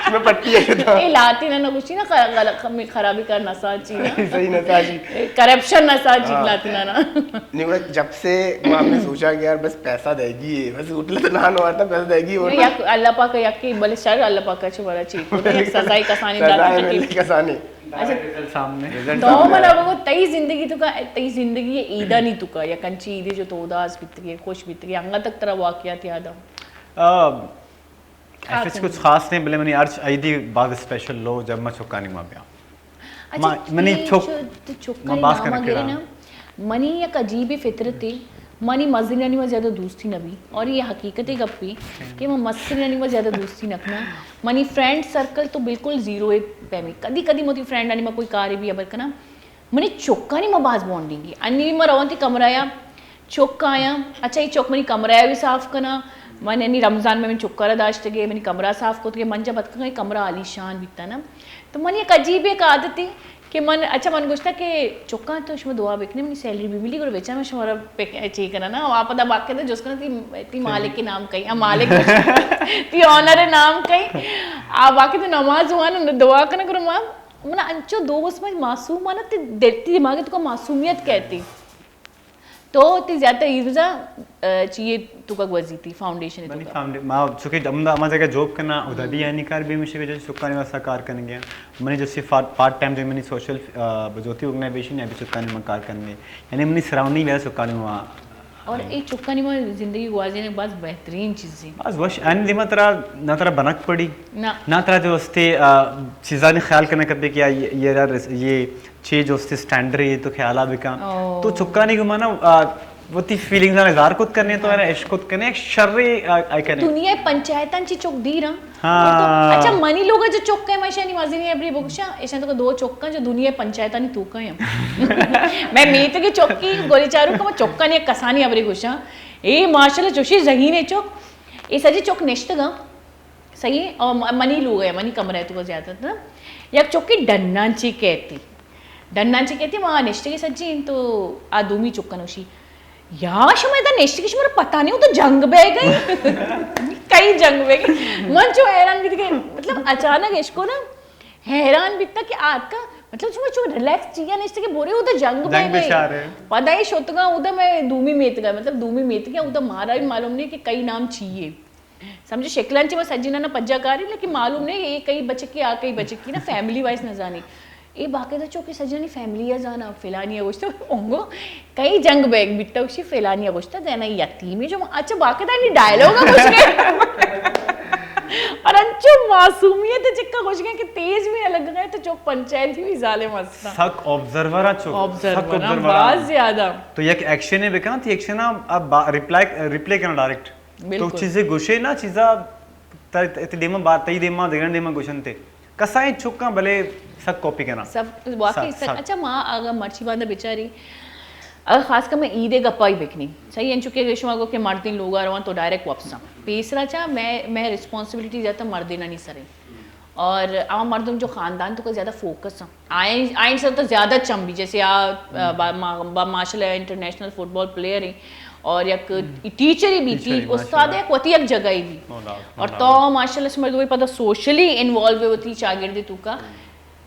شما پٹی ءَ شتا۔ اے لاتیناں نہ گوشی نا، خ-، غلط، خ-، خرابی کار نہ ساچی نا۔ صحیح نہ ساچی۔ اے کرپشن نہ ساچی، ہاں۔ لاتیناں نا۔ نی گڑا جب سے ما ہم نے سوچا کہ یار بس پیسہ دے گی ہے، بس ہوٹل تو نہ نوارتا، پیسہ دے گی ہے۔ یک اللہ پاک یکی، بلے شر اللہ پاک چھ بڑا چی کو، یک سزائی کسانی سزائی داتا ملے کسانی۔ اچھا۔ رزلٹ سامنے۔ رزلٹ تو سامنے منا آیا۔ بگو، تئی زندگی تو کا، تئی زندگی ایدانی تو کا، یک انچی ایدے جو تو اداس بیتگے، خوش بیتگے، انگا تک ترا واقعات یاد آ؟ آ، ایسے کچھ خاص نہیں، بلے منی ہر عیدی باز اسپیشل لو جب میں چکانی ماں بیاں۔ اچھا، ما، منی چک، چک، ما باز نام گرے نا۔ منی یک عجیب فطرت ہے، منی مزنانی ما زیادہ دوستی نہ بی، اور یہ حقیقت گپی کہ ما مسترینانی ما زیادہ دوستی نہ کنا۔ منی فرینڈ سرکل تو بالکل زیرو ہے پیمی۔ کدی کدی موتی فرینڈانی ما کوئی کارے بھی ابر کنا۔ منی چکانی ما باز بانڈنگ ہے۔ انی بھی ما روان تی کمرہ یا چک آیاں، اچھا، یہ چک منی کمرہ بھی صاف کنا۔ من انی رمضان میں من چکا را داشتگے، منی کمرہ صاف کتگے، من جب اتکگاں کمرہ عالیشان بیتا نا۔ تو من یک عجیب یک عادت ہے کہ من، اچھا، من گوشتا کہ چکاں تو شما دعا بکنے، منی سیلری بھی ملی، گڑا بچا میں شما را پک-، چی کنا نا، آ پدا باقاعدہ جس کنا تی، تی مالک کے نام کئی، آ مالک تی آنر نام کئی، آ باقی تو نماز وان دعا کنا کرو ماں۔ من انچو دوست، من معصوم آں نا، تی دل، تی دماغ تو کا معصومیت کہتی۔ تو تی زیادہ تر ایزا، آ، چیئے تو کا گوزی تی فاؤنڈیشن تو منی کا؟ فاؤنڈے-، ما چونکہ ہمدا، ہما جگہ جاب کنا، ادا بھی یعنی کار بھی مشکل ہے، جو چکانی واسطہ کار کرنے گیا۔ منی جو سی پارٹ، پارٹ ٹائم جو منی سوشل، آ، بجوتی آرگنائزیشن ہے، بھی چکانی میں کار کرنے۔ یعنی منی سراؤنڈنگ بھی چکانی میں۔ اور اے چکانی میں زندگی گوازینے باز بہترین چیزیں۔ باز وش، ان دیما ترا، نہ ترا بنک پڑی، نہ۔ نہ ترا جو استے، آ، چیزانی خیال کرنا کرتے کہ آ، یہ، یہ، یہ چیز جو استے سٹینڈرڈ ہے تو خیال آ بکا۔ او۔ تو چکانی کو مانا، آ، وتی فیلنگز آں اظہار کت کنے تو انا عشق کت کنے، شر آ، آ کنے۔ دنیا پنچایتاں چی چک دیر ہاں۔ ہاں۔ اچھا، منی لوگ جو چک ہے، میں شانی مزنی ابری بگشا، ایشان تو دو چک ہیں جو دنیا پنچایتانی تو کا ہیں۔ میں میت کے چکی، گولی چارو کو چکانی کسانی ابری گوشا۔ اے ماشاءاللہ چوشی ذہین ہے چک۔ اے سجی چک نشتگا۔ صحیح ہے؟ اور م-، منی لوگ ہے، منی کمرہ ہے تو زیادہ تر۔ یک چکی ڈنان چی کہتی۔ ڈنان چی کہتی، وہاں نشتگی سجی تو آ دومی چکن ہوشی۔ یا شما ادا نشتگی، شما پتہ نہیں، وہ تو جنگ بہ گئی۔ کئی جنگ بہ گئی۔ من چو حیران بیت کہ، مطلب، اچانک اشکو نا حیران بیتا کہ آتکا، مطلب، شما چو ریلیکس چیا نشتگی، بورے وہ تو جنگ بہ جنگ گئی۔ بچار ہے۔ پدا یہ شتگا، وہ تو میں دومی میتگا، مطلب، دومی میتگا، وہ تو مارا بھی معلوم نہیں کہ کئی نام چیئے۔ سمجھو، شکلان چہ ما سجینانا پجا کاری، لیکن معلوم نہیں اے کئی بچکی، آ کئی بچکی نا، فیملی وائز نہ زانی۔ اے باقاعدہ چوکہ سجینانی فیملی ء زانا، فلانی ء گوشتا، اونگو کئی جنگ بیگ بیتا، گوشی فلانی ء گوشتا، دینا یتیمی جو، اچھا، باقاعدہ نی ڈائیلاگ ء گوش گئے۔ اور انچو معصومیت چکا گوش گئے کہ تیز بھی نہ لگ گئے تو چوک پنچایتی بھی ظالم ہستا۔ سک آبزرور چوک، سک آبزرور، آبزرور باز زیادہ۔ تو یک ایکشن ہے بکنا، تی ایکشن اب ریپلائی، ریپلے کرنا ڈائریکٹ۔ تو بالکل۔ چیزے گوشے نا، چیزا تئی، تئی دیما بات، تئی دیما، دگرانی دیما گوشنتے۔ کسائیں چکاں بلے سک کاپی کناں۔ سب واقعی سک، سک، سک۔ اچھا، ما اگر مرچی باندا بچاری، اگر خاص کر میں عید گپائی بکنی، صحیح انچو کہ شما گو کہ مردین لوگا روان تو ڈائریکٹ واپساں۔ پیسرا چا میں، میں ریسپانسبلٹی زیادہ مردینانی سرے۔ اور عام مردم جو خاندان تو کا زیادہ فوکس ہیں۔ آئین، آئین سر تو زیادہ چم بھی، جیسے آ، آ، با-، ما-، با-، ماشاءاللہ انٹرنیشنل فٹبال پلیئر ہیں اور یک ٹیچر ہی بھی، ٹیچر ہی، استاد ماشاءاللہ۔ یک وتی یک جگہ ہی بھی۔ اور تو ماشاءاللہ سے مردم پتہ سوشلی انوالو ہے وتی چاگردے تو کا۔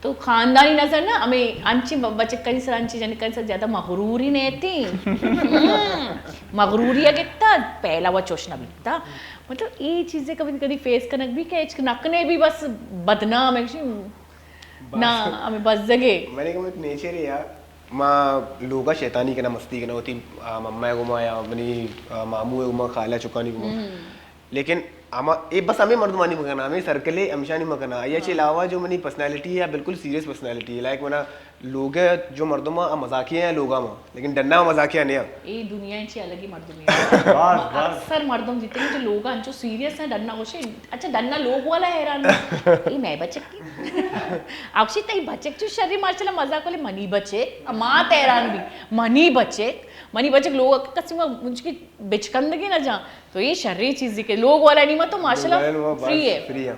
تو خاندانی نظر نا، ہمیں انچی ب-، بچکانی سر، انچی جنکانی سر زیادہ مغروری نہیں تھی۔ مغروری اگتا پہلا وہ چوش نہ بیتا۔ مطلب، یہ چیزیں کبھی کبھی فیس کنک بھی کہ اچ نکنے بھی بس بدنام ہے۔ نا، ہمیں بزگے۔ منی گم ایک نیچر ہے یار، ما لوگا شیطانی کنا، مستی کنا، وتی، آ، مما گما یا منی، آ، مامو گما، خالہ چکانی گما۔ لیکن اما، اے بس ہمیں مردمانی مکنا، ہمیں سرکلے ہمشانی مکنا۔ یا چے علاوہ جو منی پرسنالٹی ہے، بالکل سیریس پرسنالٹی ہے۔ لائک منا لوگ جو مردم آ مزاقیہ ہیں لوگا ما، لیکن ڈنا مزاقیہ نہیں۔ اے دنیا چی الگی مردم ہے۔ بس، بس۔ اکثر مردم جتنے جو لوگ انچو سیریس ہیں، ڈنا گوشے، اچھا، ڈنا لوگ والا حیران ہے۔ اے میں بچک کی۔ اکشی تئی بچک چو شری ماشاءاللہ مزاق والے، منی بچک، مات حیران بھی، منی بچک، منی بچک لوگ کسی ما مجھ کی بچکندگی نہ جان۔ تو یہ شری چیزی کہ لوگ والا نہیں، ما تو ماشاءاللہ لوگ والا نہیں، ما فری بس ہے۔ فری ہے۔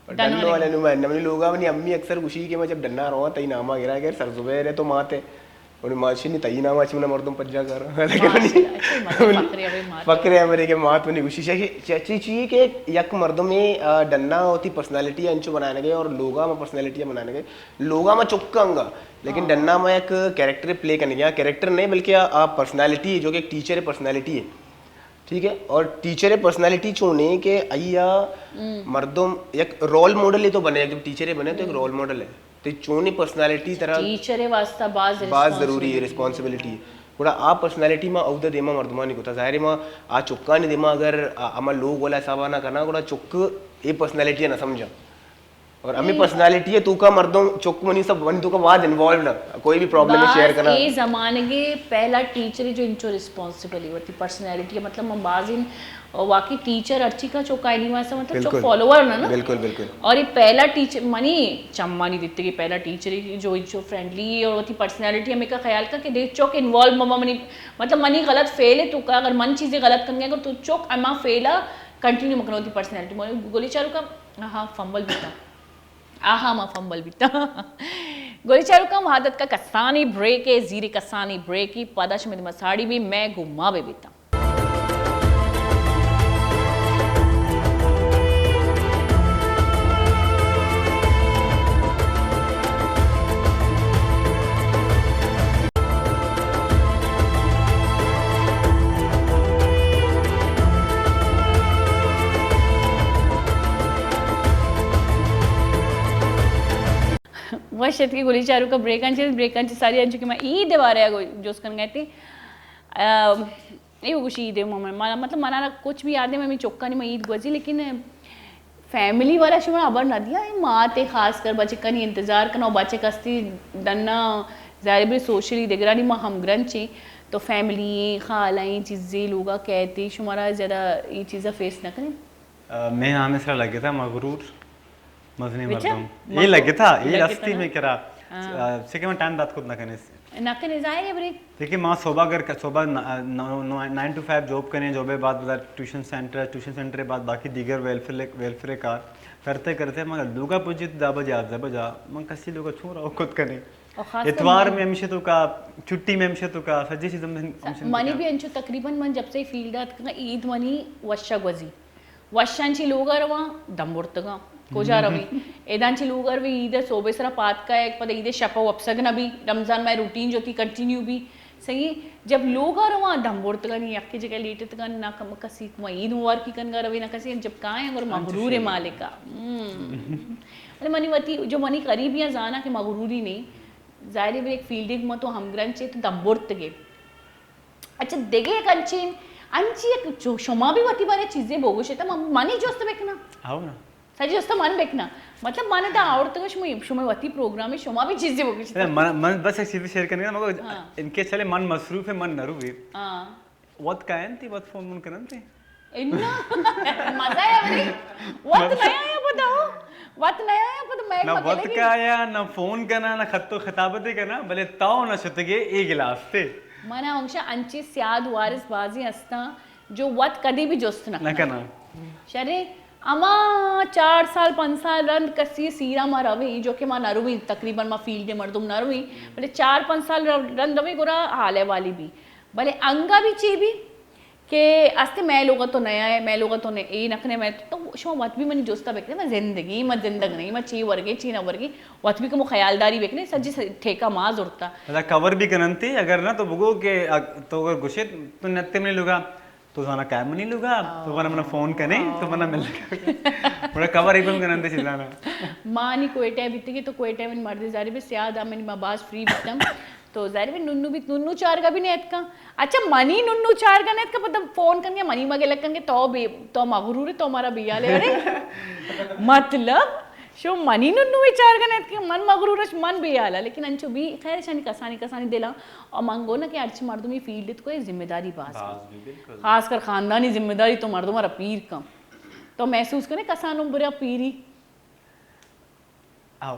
ڈن والے نوں میں، منی لوگا منی امی اکثر گوشی کہ میں جب ڈنا رواں تئی ناما گرا گر سر زبیر ہے تو ماتے، اور ماشی نہیں تئی ناما چی منا مردم پجا کر۔ لیکن منی، فخر ہے میرے کہ مات منی گوشی چی چی کہ یک مردم ڈنا ہوتی پرسنالٹی انچو بنانے گئے اور لوگا میں پرسنالٹی بنانے گئے، لوگا میں چکا انگا، لیکن ڈنا میں یک کریکٹر پلے کرنے گیا، کریکٹر نہیں بلکہ آ پرسنالٹی ہے جو کہ ایک ٹیچر ہے، پرسنالٹی ہے۔ ٹھیک ہے، اور ٹیچر ءِ پرسنالٹی چون ہے کہ آئی ءَ مردم یک رول ماڈل ہے تو بنے، جب ٹیچر ہے بنے تو ایک رول ماڈل ہے۔ تو چونیں پرسنالٹی ترا ٹیچر ءِ واسطہ باز باز ضروری ہے، ریسپانسبلٹی۔ گڑا آ پرسنالٹی ما اودا دیما مردمانی کتا، ظاہر ہے ما آ چکانی دیما اگر آ، ہما لوگ والا حسابا نہ کنا، گڑا چک اے پرسنالٹی نہ سمجھا۔ اور ہمیں پرسنالٹی ہے تو کا مردم چک منی سب من تو کا واز انوالو نہ، کوئی بھی پرابلم ہے شیئر کرنا۔ اے زمانگے پہلا ٹیچر جو انچو ریسپانسبل ہے وتی پرسنالٹی ہے، مطلب من باز ان واقعی ٹیچر ہرچی کا چوکا نہیں واسا، مطلب چوک فالوور نہ نا۔ بالکل، بالکل۔ اور یہ پہلا ٹیچر منی چمانی دیتے کہ پہلا ٹیچر جو انچو فرینڈلی ہے اور وتی پرسنالٹی ہمیں کا خیال کا کہ دے چوک انوالو مما منی، مطلب منی غلط فیل ہے تو کا، اگر من چیزیں غلط کرنے اگر تو چوک اما فیلا کنٹینیو مکنو وتی پرسنالٹی۔ گولی چارو کا ہاں فمبل بیتا۔ آہا، ما فمبل بیتا۔ گولی چاروکاں وہدت کا کسانی بریک ہے، زیر کسانی بریک ہی پدا شمید مساڑی بھی میں گما بے بیتا۔ وش اتکے گلی چاروکا بریکاں چہ، بریکاں چہ ساری انچو کہ ما عید بارے جوست کنگا تی۔ اے گوشی عید محمد، مطلب منا کچھ بھی یاد ہے، میں چکانی میں عید گوزی، لیکن فیملی والا شما خبر نہ دیا، اے مات ہے خاص کر بچکانی انتظار کنا، بچک ہستی ڈنا ظاہر بے سوشلی دگرانی ما ہم گرنچیں، تو فیملی خالائیں چیزیں لوگا کہتے شمارا زیادہ یہ چیزا فیس نہ کریں۔ میں ہمیں سرا لگتا مغرور مزنیں مردم۔ اے لگتا، اے رستی میں کرا۔ چکہ من ٹائم دات کت نہ کنیس۔ نہ کنے ظاہر ہے بری۔ دیکھیں، ما صبح اگر صبح نائن ٹو فائیو جاب کریں، جاب بعد بازار ٹیوشن سینٹر، ٹیوشن سینٹر بعد باقی دیگر ویلفیئر، ویلفیئر کار کرتے کرتے من لوگا پہنچی تو دہ بجے، یازدہ بجا، من کسی لوگا چھوڑا کت کنے۔ اتوار میں ہمیشہ تو کا، چھٹی میں ہمیشہ تو کا، سجے چیز ہم منی بھی انچو تقریباً من جب سے فیلڈ آتکگاں عید منی وشا گوزی۔ وشاں چی لوگا رواں، دمبرتگاں۔ کجا رویں؟ ایدان چی لوگا رویں، عید صوبے سرا پاد کائے، پدا عید شپا وپسگ نہ بی، رمضان ماہ روٹین جو تی کنٹینیو بی۔ صحیح، جب لوگا رواں، دمبرتگاں، نی یکے جگہ لیٹتگاں، نہ کم کسی ما عید مبارکی کنگا رویں، نہ کسی، جب کائیں اور مغرور مالکا۔ ہم۔ ارے منی وتی، جو منی قریبیاں زانا کہ مغروری نہیں، ظاہر ہے ایک فیلڈنگ ما تو ہمگرنچے تو دمبرتگے۔ اچھا، دگہ یک انچیں، انچی یک چو-، شما بھی وتی بارے چیزیں بگوشت، من، منی جست بکناں۔ ہاؤ نا۔ سجی جست من بکناں۔ مطلب، من دا آورتگ شما، شما وتی پروگرام، شما بھی چیزیں بگوشت۔ من، من بس ایک چیز شیئر کرنے کا، مگر ہاں۔ ان کے چلے من مصروف ہے، من نہ روی۔ ہاں۔ وت کائن تی، وت فون من کرن تی۔ انا، مزہ ہے بھائی۔ وت نیا یا پتا ہو؟ وت نیا یا پتا میں نہ وت کا یا، نہ فون کنا، نہ خط و خطابت کنا، بلے تاو نہ شتگے اے گلاس تے۔ منا ہمشہ انچی سیاد وارث بازی ہستاں، جو وت کدی بھی جست نہ نہ کنا۔ شرے، اما چار سال، پنج سال رند کسی سیرا ما رویں، جو کہ ما نہ رویں، تقریباً ما فیلڈ مردم نہ رویں، بلے چار پنج سال رند رویں، گڑا حال احوالی بھی۔ بلے انگا بھی چی بھی، کہ استے مئے لوگا تو نیا ہے، مئے لوگا تو نے-، اے نہ کنے، مئے تو، تو شما وت بھی منی جستا بکنے، من زندگی، من زندگ نہیں، من چی ورگے، چی نہ ورگے، وت بھی کمو خیالداری بکنے، سجی س-، ٹھیکہ ما زرتا۔ ادا کور بھی کننتی، اگر نہ تو بگو کہ اگ-، تو اگر گشت، تو نتے منی لوگا، تو زانا کائے منی لوگا، تو بنا منا فون کنے، تو منا مل۔ بڑا کور ایبم کننتی چیزانا۔ مانی کوئٹہ بیتی کہ تو کوئٹہ من مردی زاری بھی سیاد آ منی ما باز فری بیتم۔ تو ظاہر ہے ننو بیت، ننو چارگا بھی نیتکا۔ اچھا، منی ننو چارگا نیتکا، پتہ فون کنگے، منی مگے لگ کنگے، تو بے، تو مغرور ہے، تو مارا بیالے، ارے۔ مطلب، شو منی ننو چارگا نیتکا، من مغرور اش، من بیالا، لیکن انچو بھی، خیر، شانی کسانی، کسانی دلا، اور من گو نا کہ ہرچی مردمی فیلڈ تو کوئی ذمہ داری باز۔ باز بھی، بالکل۔ خاص کر خاندانی ذمہ داری تو مردم را پیر کم۔ تو محسوس کنے کسانوں برا پیری؟ آؤ۔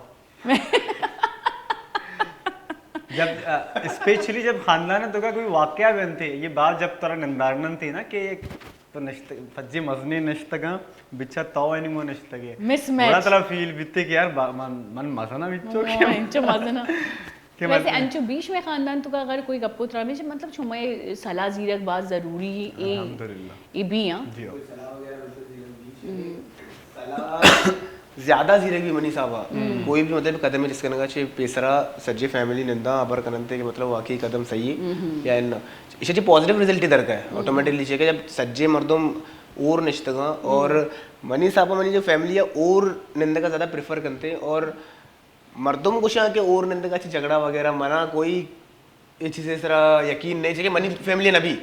جب، آ، اسپیشلی جب خاندان تو کا کوئی واقعہ بنتے، یہ بات جب ترا نندارنن تھی نا کہ ایک تو نشت، پجی مزنی نشتگاں، بچار تو اینی مو نشتگے۔ مس میچ۔ بڑا ترا فیل بیتے کہ یار با، من، من مزنا بچو کہ انچو مزنا۔ کہ ویسے مطلب انچو بیش میں خاندان تو کا اگر کوئی گپو ترا میں مطلب شمئے صلاح زیرک باز ضروری ہے۔ الحمدللہ۔ اے بھی ہاں۔ جی ہاں۔ زیادہ زیرک بھی منی صاحبہ، کوئی بھی مطلب قدم رس کنگا چے پیسرا سجے فیملی نندا ابر کننتے کہ مطلب واقعی قدم صحیح ہے یا نہ۔ ایشی چے پازیٹیو رزلٹ ہی درکا ہے۔ آٹومیٹکلی چے کہ جب سجے مردم اور نشتگاں اور منی صاحبہ منی جو فیملی ہے اور نندگا زیادہ پریفر کنتے اور مردم گوشاں کہ اور نندگا چے جھگڑا وغیرہ منا کوئی اے چیزے سرا یقین نہیں چے کہ منی فیملی نبی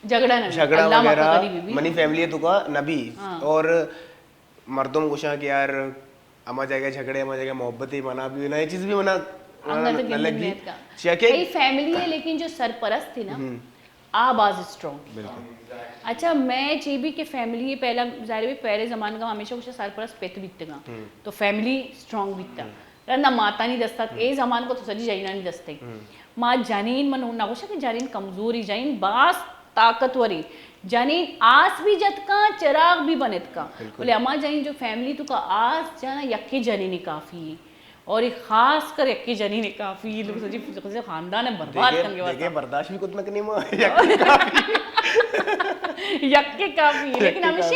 جھگڑا نہ جھگڑا وغیرہ منی فیملی تو کا نبی۔ اور مردم گوشاں کہ یار ہما جگہ جھگڑے، ہما جگہ محبت ہی منا بھی نہ، یہ چیز بھی منا نہ لگی۔ چیا کہ فیملی ہے لیکن جو سرپرست تھی نا، آ باز اسٹرانگ۔ بالکل۔ اچھا، میں چی بھی کہ فیملی پہلا ظاہر ہے پہلے زمانے کا ہمیشہ کچھ سرپرست پت بیتگا، تو فیملی اسٹرانگ بیتا۔ رندا ماتانی دستا، اے زمانے کو تو سجی جنینانی دستے۔ ما جنین من نہ گوشا کہ جنین کمزوری، جنین باز طاقتوری۔ جنین آس بھی جتکاں، چراغ بھی بنتکاں۔ بلے ہما جنین جو فیملی تو کا آس جانا یکی جنین کافی ہے۔ اور یہ خاص کر یکی جنین کافی ہے۔ لوگ سجی خاندان برباد دیگہ، کر گئے دیگہ برداشت بھی کت نہ کنی ما۔ یکی کافی ہے۔ لیکن ہمیشہ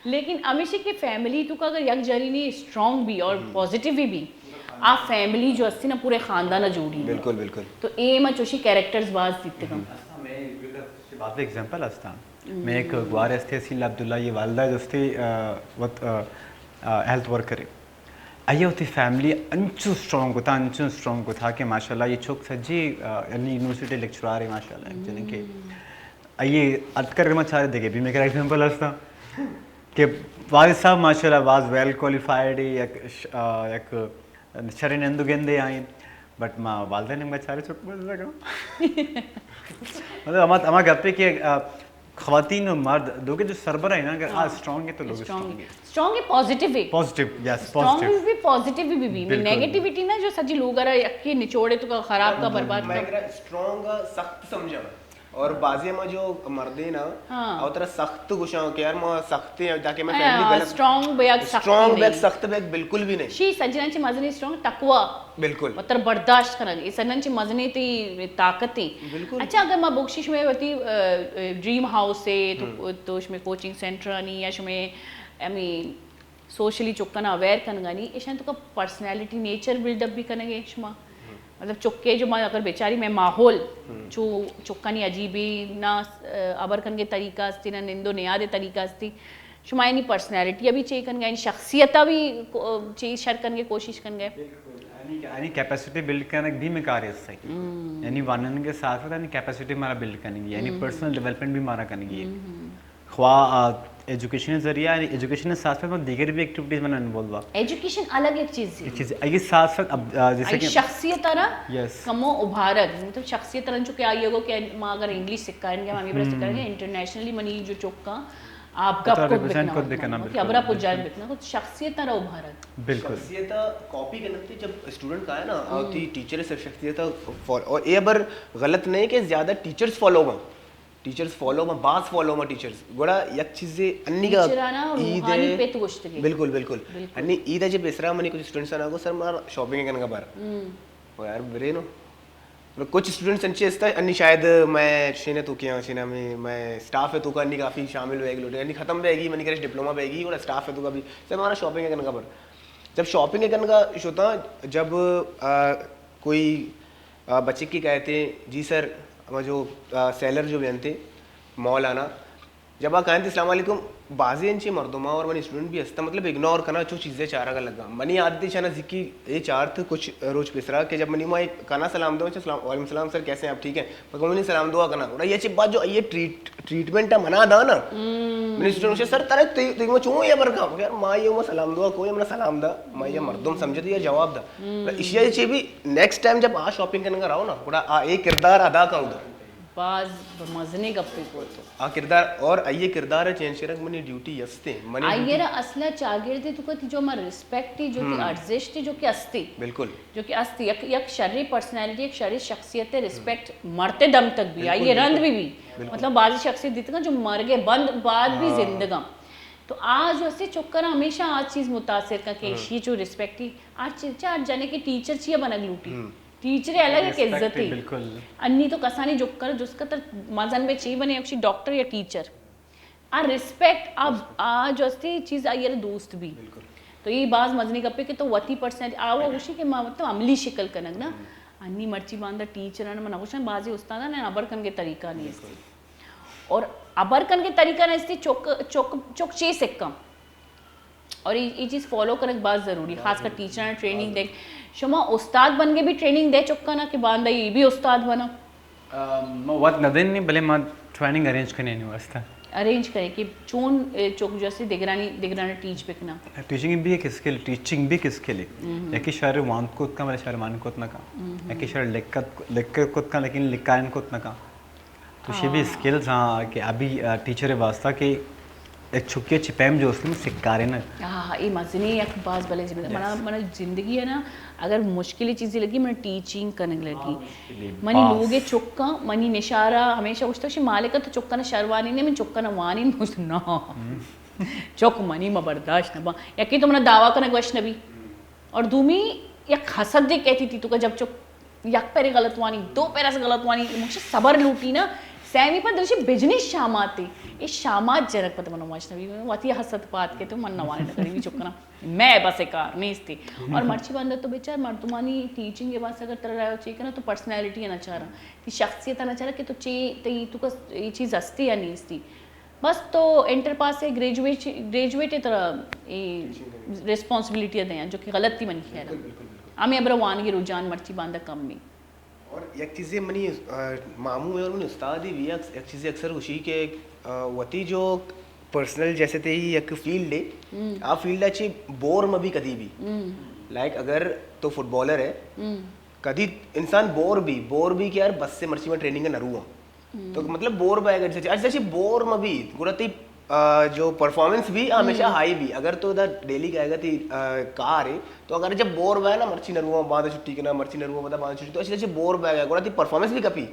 لیکن ہمیشہ کہ فیملی تو کا اگر یک جنینی اسٹرانگ بھی اور پازیٹیو بھی بھی، آ فیملی جو ہستی نا پورے خاندان جوڑی۔ بالکل، بالکل۔ تو اے ما چوشی کریکٹرز باز دیتے کم۔ اصلاً میں ایک بات ایگزامپل ہستا۔ میں ایک گوار ہستے حسین عبداللہ یہ والدہ جو ہستے، آ، وت، آ، آ، ہیلتھ ورکر ہے۔ آئی وتی فیملی انچو اسٹرانگ کتا، انچو اسٹرانگ کتا کہ ماشاءاللہ یہ چوک سجی، آ، یعنی یونیورسٹی لیکچرار ہے ماشاءاللہ، جنہیں کہ آئیے اتکر ما چارے دیگے بھی میرا ایگزامپل ہستا کہ والد صاحب ماشاءاللہ باز ویل کوالیفائیڈ ہے، یک ش-، آ، یک شرے نندو گندے آئیں، بٹ ما والدین ہم چارے چک بز لگا۔ مطلب ہما، ہما گپے کہ، آ، خواتین و مرد دو کے جو سربراہ ہیں نا، اگر آ اسٹرانگ ہے تو لوگ اسٹرانگ ہے۔ اسٹرانگ ہے، پازیٹیو ہے۔ پازیٹیو، یس، پازیٹیو۔ بھی پازیٹیو بھی، بھی۔ بالکل۔ نیگیٹیوٹی نا جو سجی لوگ ارا یکی نچوڑے تو کا خراب کا برباد کا۔ اسٹرانگ سخت سمجھا۔ اور بعضی ہما جو مردے نا، ہاں۔ او ترا سخت گوشاں کہ یار ما سخت ہیں، تاکہ میں فیملی غلط اسٹرانگ بیگ سخت اسٹرانگ بیگ سخت بیگ بالکل بھی نہیں۔ شی سجنان چی مزنی اسٹرانگ تقوی۔ بالکل۔ مطلب برداشت کرنا، یہ سجنان چی مزنی تی طاقت ہیں۔ بالکل۔ اچھا، اگر ما بخشش میں ہوتی، آ، آ، ڈریم ہاؤس ہے، تو، تو اس میں کوچنگ سینٹر آنی یا شمیں، آئی مین، سوشلی چکنا اویئر کنگانی، ایشان تو کا پرسنالٹی نیچر بلڈ اپ بھی کنگے شما۔ مطلب چکے جو ما اگر بیچاری میں ماحول چو چکانی عجیبی نہ، آ، ابر کنگے طریقہ استی، نہ نند و نیاد طریقہ استی۔ شما یعنی پرسنالٹی بھی چے کنگے، یعنی شخصیت بھی کو-، چے شر کنگے کوشش کنگے۔ بالکل۔ یعنی، یعنی کیپیسٹی بلڈ کنگ بھی میں کار ہے اس سے۔ یعنی وانن کے ساتھ ساتھ یعنی کیپیسٹی ہمارا بلڈ کنگی، یعنی پرسنل ڈیولپمنٹ بھی ہمارا کنگی ہے۔ خواہ، آ، ایجوکیشن ذریعہ، یعنی ایجوکیشن ساتھ ساتھ من دیگر بھی ایکٹیویٹیز من انوالو ہوا۔ ایجوکیشن الگ ایک چیز ہے۔ ایک چیز، یہ ساتھ ساتھ اب، آ، جیسے آئی کہ شخصیت را یس۔ کمو ابھارگ، مطلب شخصیت را چونکہ آئی گو کہ ما اگر انگلش سکھائیں گے، ہمیں برا سکھائیں گے، انٹرنیشنلی منی جو چوکاں آپ کا خود ریپرزینٹ بکنا، خود بکنا، کہ بالکل، ابرا پجار بالکل۔ بکنا، خود شخصیت را ابھارگ۔ بالکل۔ شخصیت کاپی کرنا تھی جب اسٹوڈنٹ کا ہے نا، آتی ٹیچر سے شخصیت فال-، اور یہ ابر غلط نہیں کہ زیادہ ٹیچرز فالو ہوں۔ ٹیچرز فالو ما، باز فالو ما ٹیچرز۔ گڑا یک چیزے انی کا ٹیچرانا عید روحانی ہے۔ پت گوشتگی۔ بالکل، بالکل۔ بالکل۔ انی عید ہے جب اسرا منی کچھ اسٹوڈنٹس آنا کو، "سر، مارا شاپنگ کنگا بر۔" او یار، برے نو۔ مطلب، کچھ اسٹوڈنٹس انچے استا، انی شاید میں شینے تو کیا، شینا میں، میں اسٹاف ہے تو کا انی کافی شامل ہوئے گی لوٹے، انی ختم بے گی، منی کرش ڈپلوما بے گی، گڑا اسٹاف ہے تو کا بھی، "سر، مارا شاپنگ کنگا بر۔" جب شاپنگ کنگا شتا، جب، آ، کوئی، آ، بچک کہ کہتے، "جی سر"، ہما جو، آ، سیلر جو بینتے، مال آنا، جب آ کہتے، "السلام علیکم"، بازی انچے مردم اور منی اسٹوڈنٹ بھی ہستا، مطلب اگنور کنا، چو چیزیں چارگا لگا۔ منی عادت شانا ذکی یہ چارت کچھ روچ پیسرا کہ جب منی ما ایک کنا سلام دو، "السلام، وعلیکم السلام سر، کیسے ہیں آپ، ٹھیک ہیں؟" مگر منی سلام دعا کنا۔ اور یہ چی بات جو یہ ٹریٹ ٹریٹمنٹ ء منا دانا۔ منی اسٹوڈنٹ گوشے، "سر، ترے تئی، تئی ما چون یہ برکا؟" یار، ما یہ ما سلام دعا کو، یہ منا سلام دا، ما یہ مردم سمجھے تو یہ جواب دا۔ ایشیا چی بھی نیکسٹ ٹائم جب آ شاپنگ کرنے کا رہو نا، گڑا آ ایک کردار ادا کرو دا۔ باز مزنیں گپے کو تو۔ آ کردار اور آئی کردار چینج کرنگ منی ڈیوٹی ہستے، منی آئی ڈیوٹی را اصلا چاگرد تو کتی جو ہما ریسپیکٹ تی، جو کہ ارزشت تی، جو کہ ہستی۔ بالکل۔ جو کہ ہستی، یک، یک شری پرسنالٹی، یک شری شخصیت ریسپیکٹ مرتے دم تک بھی، آئی رند بھی بھی۔ بالکل۔ مطلب بعضی شخصیت دیتگا جو مرگے بند بعد بھی زندگا۔ تو آ جو ہستی چکر ہمیشہ آ چیز متاثر کن کہ ایشی چو ریسپیکٹ تی، آ چیز چا جنے کہ ٹیچر چیا بنگ لوٹی۔ ٹیچر الگ ایک عزت تی۔ بالکل۔ انی تو کسانی جکر جس کا تر مزن بے چی بنے، اکشی ڈاکٹر یا ٹیچر۔ آ ریسپیکٹ، آ، آ جو استی چیز آئی ار دوست بھی۔ بالکل۔ تو یہ باز مزنی گپے کہ تو وتی پرسنالٹی، آ وہ گوشی کہ ما مطلب عملی شکل کنگ نا۔ انی مرچی باندا ٹیچر آن من گوشن بعضی استاد آن ابر کن کے طریقہ نہیں استی۔ اور ابر کن کے طریقہ نہیں استی، چک، چک، چک چی سکم۔ اور یہ، یہ چیز فالو کنگ باز ضروری، خاص کر ٹیچر ٹریننگ دے۔ شما استاد بن کے بھی ٹریننگ دے چکا نا کہ باندا یہ بھی استاد بنا؟ آ، ما وت نہ دین نہیں، بلے ما ٹریننگ ارینج کنے نہیں واسطہ۔ ارینج کرے کہ چون، اے، چوک جیسے دگرانی، دگرانی ٹیچ بکنا۔ ٹیچنگ بھی ایک اسکل، ٹیچنگ بھی ایک اسکل ہے۔ یکی شاعر وانت کت کا، بلے شاعر مان کت نہ کا۔ یکی شاعر لکھت، لکھ کت کا، لیکن لکھائن کت نہ کا۔ تو شی بھی اسکلز ہاں کہ ابھی، آ، ٹیچر واسطہ کہ ایک چھکی چی پیم جو اس میں سکارے نا۔ ہاں، ہاں، یہ مزنی یک باز بلے ذمہ دار۔ منا، منا زندگی ہے نا، اگر مشکلی چیزیں لگی، منا ٹیچنگ کنگ لگی۔ منی لوگ چکاں، منی نشارہ ہمیشہ گوشتہ شی مالکہ تو چکاں شروانی نے، من چکاں وانی گوشت نا۔ چک منی ما برداشت نہ با۔ یکی تو منا دعویٰ کنگ وش نبی۔ اور دومی یک حسد دے کہتی تھی تو کا جب چک یک پیرے غلط وانی، دو پیرے سے غلط وانی، مجھے صبر لوٹی نا، سیمی پر دلشی بجنی شاماتے، اے شامات جنک پتہ منو ماش نبی، وتی حسد پات کے تو من نوانے نہ کری بھی چکنا، میں بس کار نیستی۔ اور مرچی بندہ تو بیچار مردمانی ٹیچنگ کے واسطے اگر ترا رہا چیک کرنا تو پرسنالٹی نہ چاہ رہا، تی شخصیت نہ چاہ رہا کہ تو چی، تی تو کا یہ چیز ہستی یا نیستی۔ بس تو انٹر پاس ہے، گریجویٹ، گریجویٹ ہے ترا یہ ریسپانسبلٹی دیں جو کہ غلط تھی منی خیال۔ بالکل، بالکل، بالکل۔ ہمیں ابرا وانگی رجحان مرچی باندا کم نہیں۔ اور یک چیزے منی، آ، مامو ہے اور منی استاد ہی بھی یک، یک چیزے اکثر گوشی کہ، آ، وتی جو پرسنل جیسے تے ہی یک فیلڈ ہے، آ فیلڈ اچھی بور مبی کدی بھی۔ لائک اگر تو فٹ بالر ہے، کدی انسان بور بھی، بور بھی کہ یار بس سے مرچی میں ٹریننگ نہ رواں۔ تو مطلب بور بئے گا، اچھا، اچھا، بور مہ بیت، گڑا تئی، آ، جو پرفارمنس بھی ہمیشہ ہائی بھی۔ اگر تو دا ڈیلی کہے گا تئی، آ، کار ہے، تو اگر جب بور بئے نا، مرچی نہ رواں، بعد چھٹی کنا، مرچی نہ رواں، پدا بعد چھٹی، تو اچھا، اچھا، بور بئے گا، گڑا تئی پرفارمنس بھی کپی۔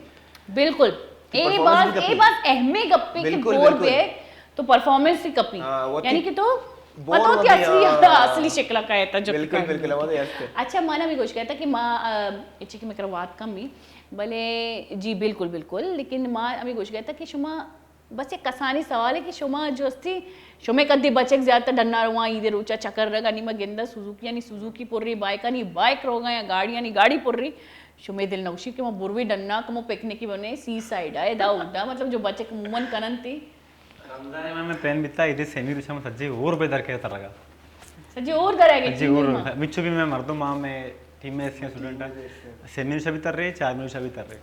بالکل۔ اے باز، اے باز اہمیں گپے کہ بور بئے تو پرفارمنس ہی کپی۔ یعنی کہ تو پتہ ہوتی اصلی، اصلی شکل کا ہے۔ بالکل، بالکل۔ اچھا، مانا بھی کچھ کہتا کہ ماں، آ، اچھی کہ میں کرا وات کم ہی، بلے جی بالکل، بالکل، لیکن ما ہمیں گوش گئے تھا کہ شما بس ایک کسانی سوال ہے کہ شما جو استی، شما کدی بچک زیادہ ڈنا رواں عید روچا چکر رگا، نی ما گندا سوزوکی، یعنی سوزوکی پوری بائک، نی بائک روگا یا گاڑی، یعنی گاڑی پوری، شما دل نوشی کہ ما بروی ڈنا کمو پکنکی بنے سی سائیڈ آئے دا اودا، مطلب جو بچک عموماً کنن تی۔ رمضان ماہ میں پین بیتا، عید سیمی روچا ما سجے اور بے در کے تر رگا۔ سجے اور در ہے سجے اور۔ مچو بھی میں مردم ماہ میں ٹیم میں ایسے اسٹوڈنٹ ہے۔ سیمی روچا بھی تر رہے، چار روچا بھی تر رہے۔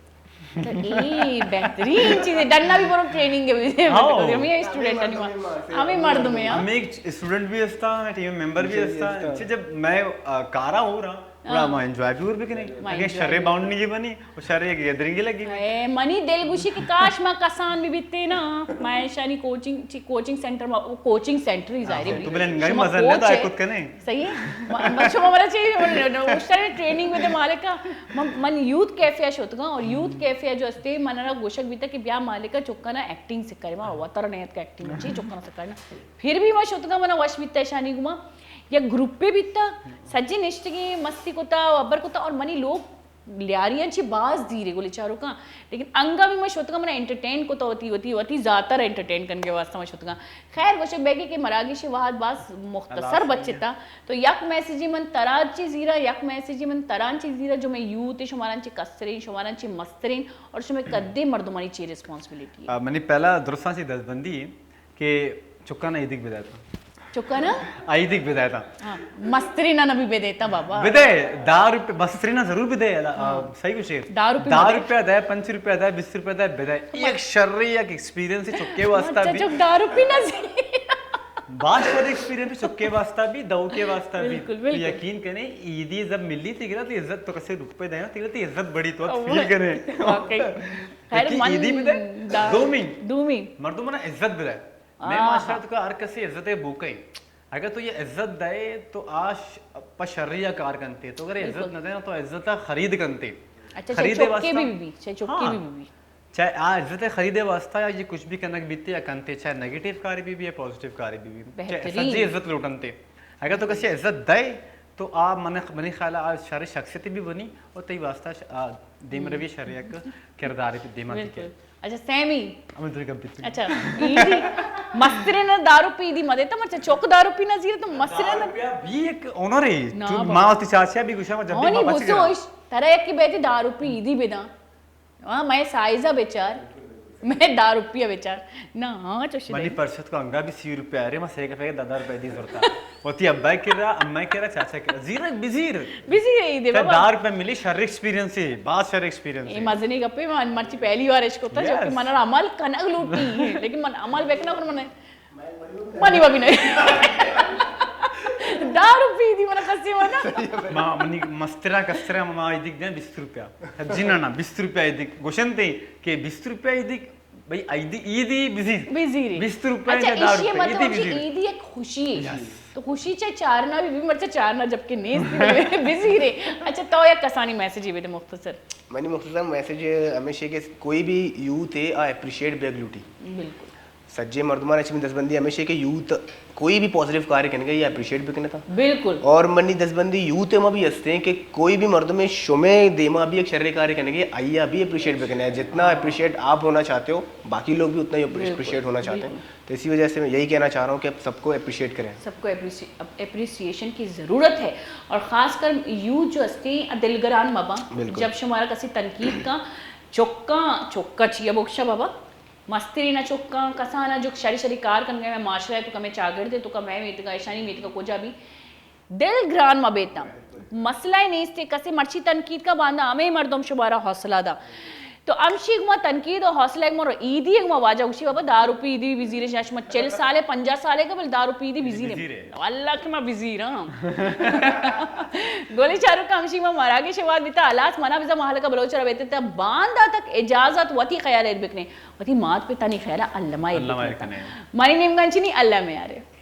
تو اے بہترین چیز ہے، ڈننا بھی برو ٹریننگ کے بھی۔ ہاں۔ ہمیں اسٹوڈنٹ ہے، ہمیں مردم ہے۔ ہمیں ایک اسٹوڈنٹ بھی ہستا، ہمیں ٹیم ممبر بھی ہستا۔ جب میں، آ، کارا ہو رہا، گڑا ما انجوائے بھی اور بکنے۔ اگے شرے باؤنڈ نہیں بنی، او شرے گیدرنگ لگی۔ اے منی دل گوشی کہ کاش ما کسان بھی بیتے نا، ما ایشانی کوچنگ، چی کوچنگ سینٹر ما، او کوچنگ سینٹر ہی ظاہر ہے۔ تو بلے انگاہی مزہ نہ دا کت کنے۔ صحیح ہے۔ ما، ما شما مرا چی، او شرے ٹریننگ میں دے مالکا، من، من یوتھ کیفے شتگاں اور یوتھ کیفے جو استے من را گوشگ بیتا کہ بیا مالکا چکانا ایکٹنگ سکھائے، ما وتر نیت کا ایکٹنگ چی چکانا سکھائے۔ پھر بھی ما شتگاں، منا وش بیتا ایشانی گما۔ یک گروپے بیتا، سجی نشتگیں مستی کتا و ابر کتا اور منی لوگ لیاریاں چی باز دیرے گلے چاروکاں، لیکن انگا بھی ما شتگاں، منا انٹرٹین کتا، وتی، وتی، وتی ذاتر انٹرٹین کنگے واسطہ ما شتگاں۔ خیر گوشے بیگے کہ مراگش وہد باز مختصر بچتا، تو یک میسجی من تران چی زیرا، یک میسجی من تران چی زیرا جو میں یوتھ شماران چی کسترین، شماران چی مسترین اور شمے کدے مردمانی چی ریسپانسبلٹی ہے۔ آ، منی پہلا درستاں چی دستبندی ہے۔ کہ چکانا ایدک بدایتا۔ چکانا؟ ایدک بدایتا۔ ہاں، مستری نہ نبی بدیتا بابا۔ بدے، دہ روپے، مستری نہ ضرور بدے، صحیح گوشے۔ دہ روپے دہ بدے۔ روپے دے، پنچ روپے دے، بیس روپے دے، بدے۔ یک شری، یک ایکسپیرینس چکے واسطہ بھی۔ چک دہ روپے نہ زی۔ باز شر ایکسپیرینس چکے واسطہ بھی، دو کے واسطہ بھی۔ بالکل، تو بالکل۔ یقین کنے، عیدی جب ملی تھی گرا تو عزت تو کسے روپے دے نا، تھی گرا تو عزت بڑی تو وقت فیل کنے۔ واقعی۔ خیر، کہ من عیدی بھی دے، دا-، دومی۔ دومی۔ مردم نا عزت بھی دے۔ میں آہا۔ معاشرہ تو کا ہر کسی عزت ہے بوکے۔ اگر تو یہ عزت دے تو آش پا شریا کار کنتے، تو اگر عزت بالکل۔ نہ دے نا تو عزت خرید کنتے۔ اچھا، چاہے خریدے چکے واسطہ۔ بھی بھی، چاہے چکے ہاں۔ بھی بھی۔ چاہے آ عزت خریدے واسطہ یا یہ کچھ بھی کنک بیتے یا کنتے، چاہے نیگیٹو کاری بھی بھی یا پازیٹیو کاری بھی بھی۔ چاہے بہترین۔ سجی عزت لوٹنتے۔ اگر تو کسی عزت دے تو آ من، منی خیال آ شر شخصیت بھی بنی اور تئی واسطہ ش-، آ دیم روی شر یک کردار بھی دیما تھی کے۔ بالکل۔ اچھا، سیمی۔ ہمیں تو کم پیتے۔ اچھا، عیدی مسترے نہ دارو پی دی مدے تو مرچا چوک دارو پی نہ زیر تو مسترے نہ۔ دارو پیا بھی ایک آنر ہے۔ نا تو بابا۔ ماں ہوتی چاچا بھی گوشا جب بھی ہونی ماں بچ گیا۔ بسوش، ترا یک کی بیتی دارو پی عیدی بداں۔ ہاں، میں سائزہ بیچار، میں دہ روپیہ بیچار۔ نہ، ہاں، چوشی منی دے۔ پرشت کو انگا بھی سی روپیہ آرے، ما سیک پیک دہ دہ روپیہ دی زرتا۔ وتی ابا کرا، اما کرا، چاچا کرا۔ زیرک بزیر۔ بزیر ای دے چاہے بابا۔ دہ روپیہ ملی، شر ایکسپیرینس ہے، باز شر ایکسپیرینس اے ہے۔ مزنی گپے، من مرچی پہلی بار اشکتا، جو کہ یس۔ من عمل کنگ لوٹی، لیکن من عمل بکنا کر من منی بابی نہیں۔ دہ روپی دی منا کسی منا۔ ما منی مسترا کسترا ما ایدک دیں بیست روپیہ۔ جی نا نا، بیست روپیہ ایدک۔ گوشن تے کہ بیست روپیہ ایدک، بھئی ایدی، ایدی بزیر۔ بزیری۔ بیست روپیہ اچھا، دہ ایشی روپیہ، مطلب ایدی ہمشی بزیر۔ ایدی ایک خوشی ہے۔ یس۔ تو خوشی چاہے چارنا بھی، بھی مرچا چارنا جبکہ نیست بزیرے۔ اچھا، تو یک کسانی میسج بھی دے مختصر۔ منی مختصر میسج ہمیشہ کہ کوئی بھی یوتھ ہے، آ اپریشیٹ بیگ لوٹی۔ بالکل۔ سجے مردمان اچ منی دزبندی ہمیشہ کہ یوتھ کوئی بھی پازیٹیو کار کنگے یا اپریشیٹ بکنے تا۔ بالکل۔ اور منی دزبندی یوتھ ما بھی ہستے ہیں کہ کوئی بھی مردم شمے دیما بھی ایک شرے کار کنگے، آئیا بھی اپریشیٹ بکنے۔ جتنا اپریشیٹ آپ ہونا چاہتے ہو، باقی لوگ بھی اتنا ہی اپریش-، بالکل، اپریشیٹ ہونا چاہتے ہیں۔ بالکل۔ تو اسی وجہ سے میں یہی کہنا چاہ رہا ہوں کہ آپ سب کو اپریشیٹ کریں۔ سب کو اپریشی-، اپ-، اپریسیئیشن کی ضرورت ہے۔ اور خاص کر یوتھ جو ہستے ہیں، دلگران مباں۔ بالکل۔ جب شمارا کسی تنقید کا چکا، چکا چیا بکشا بابا؟ مستری نہ چکاں، کساناں جو شری شری کار کنگے، مئے معاشرہ ء توکا، مئے چاگرد ء توکا، مئے میتگا، ایشانی میتگا کجا بھی دل گران مہ بیتاں۔ مسئلہ ء نیست، کسے مرچی تنقید کا باندا ہمے مردم شمارا حوصلہ دا۔ تو ہمشی گما تنقید و حوصلہ گما رو عیدی گما واجہ گوشی بابا دہ روپی عیدی بزیرے، شما چل سالے، پنجاہ سالے کا بل دہ روپی عیدی بزیرے۔ بزیرے۔ اللہ کہ ما بزیراں۔ گولی چاروکا ہمشی ما مراگش واد بیتا، ہلاس منا بزا مہلکا بلوچ را بیتے تا باندا تک اجازت، وتی خیال ایر بکنے۔ وتی مات پتانی خیال ء الما ایر الما ایر بکنت۔ کنے۔ منی نیمگا انچنی الما ایر۔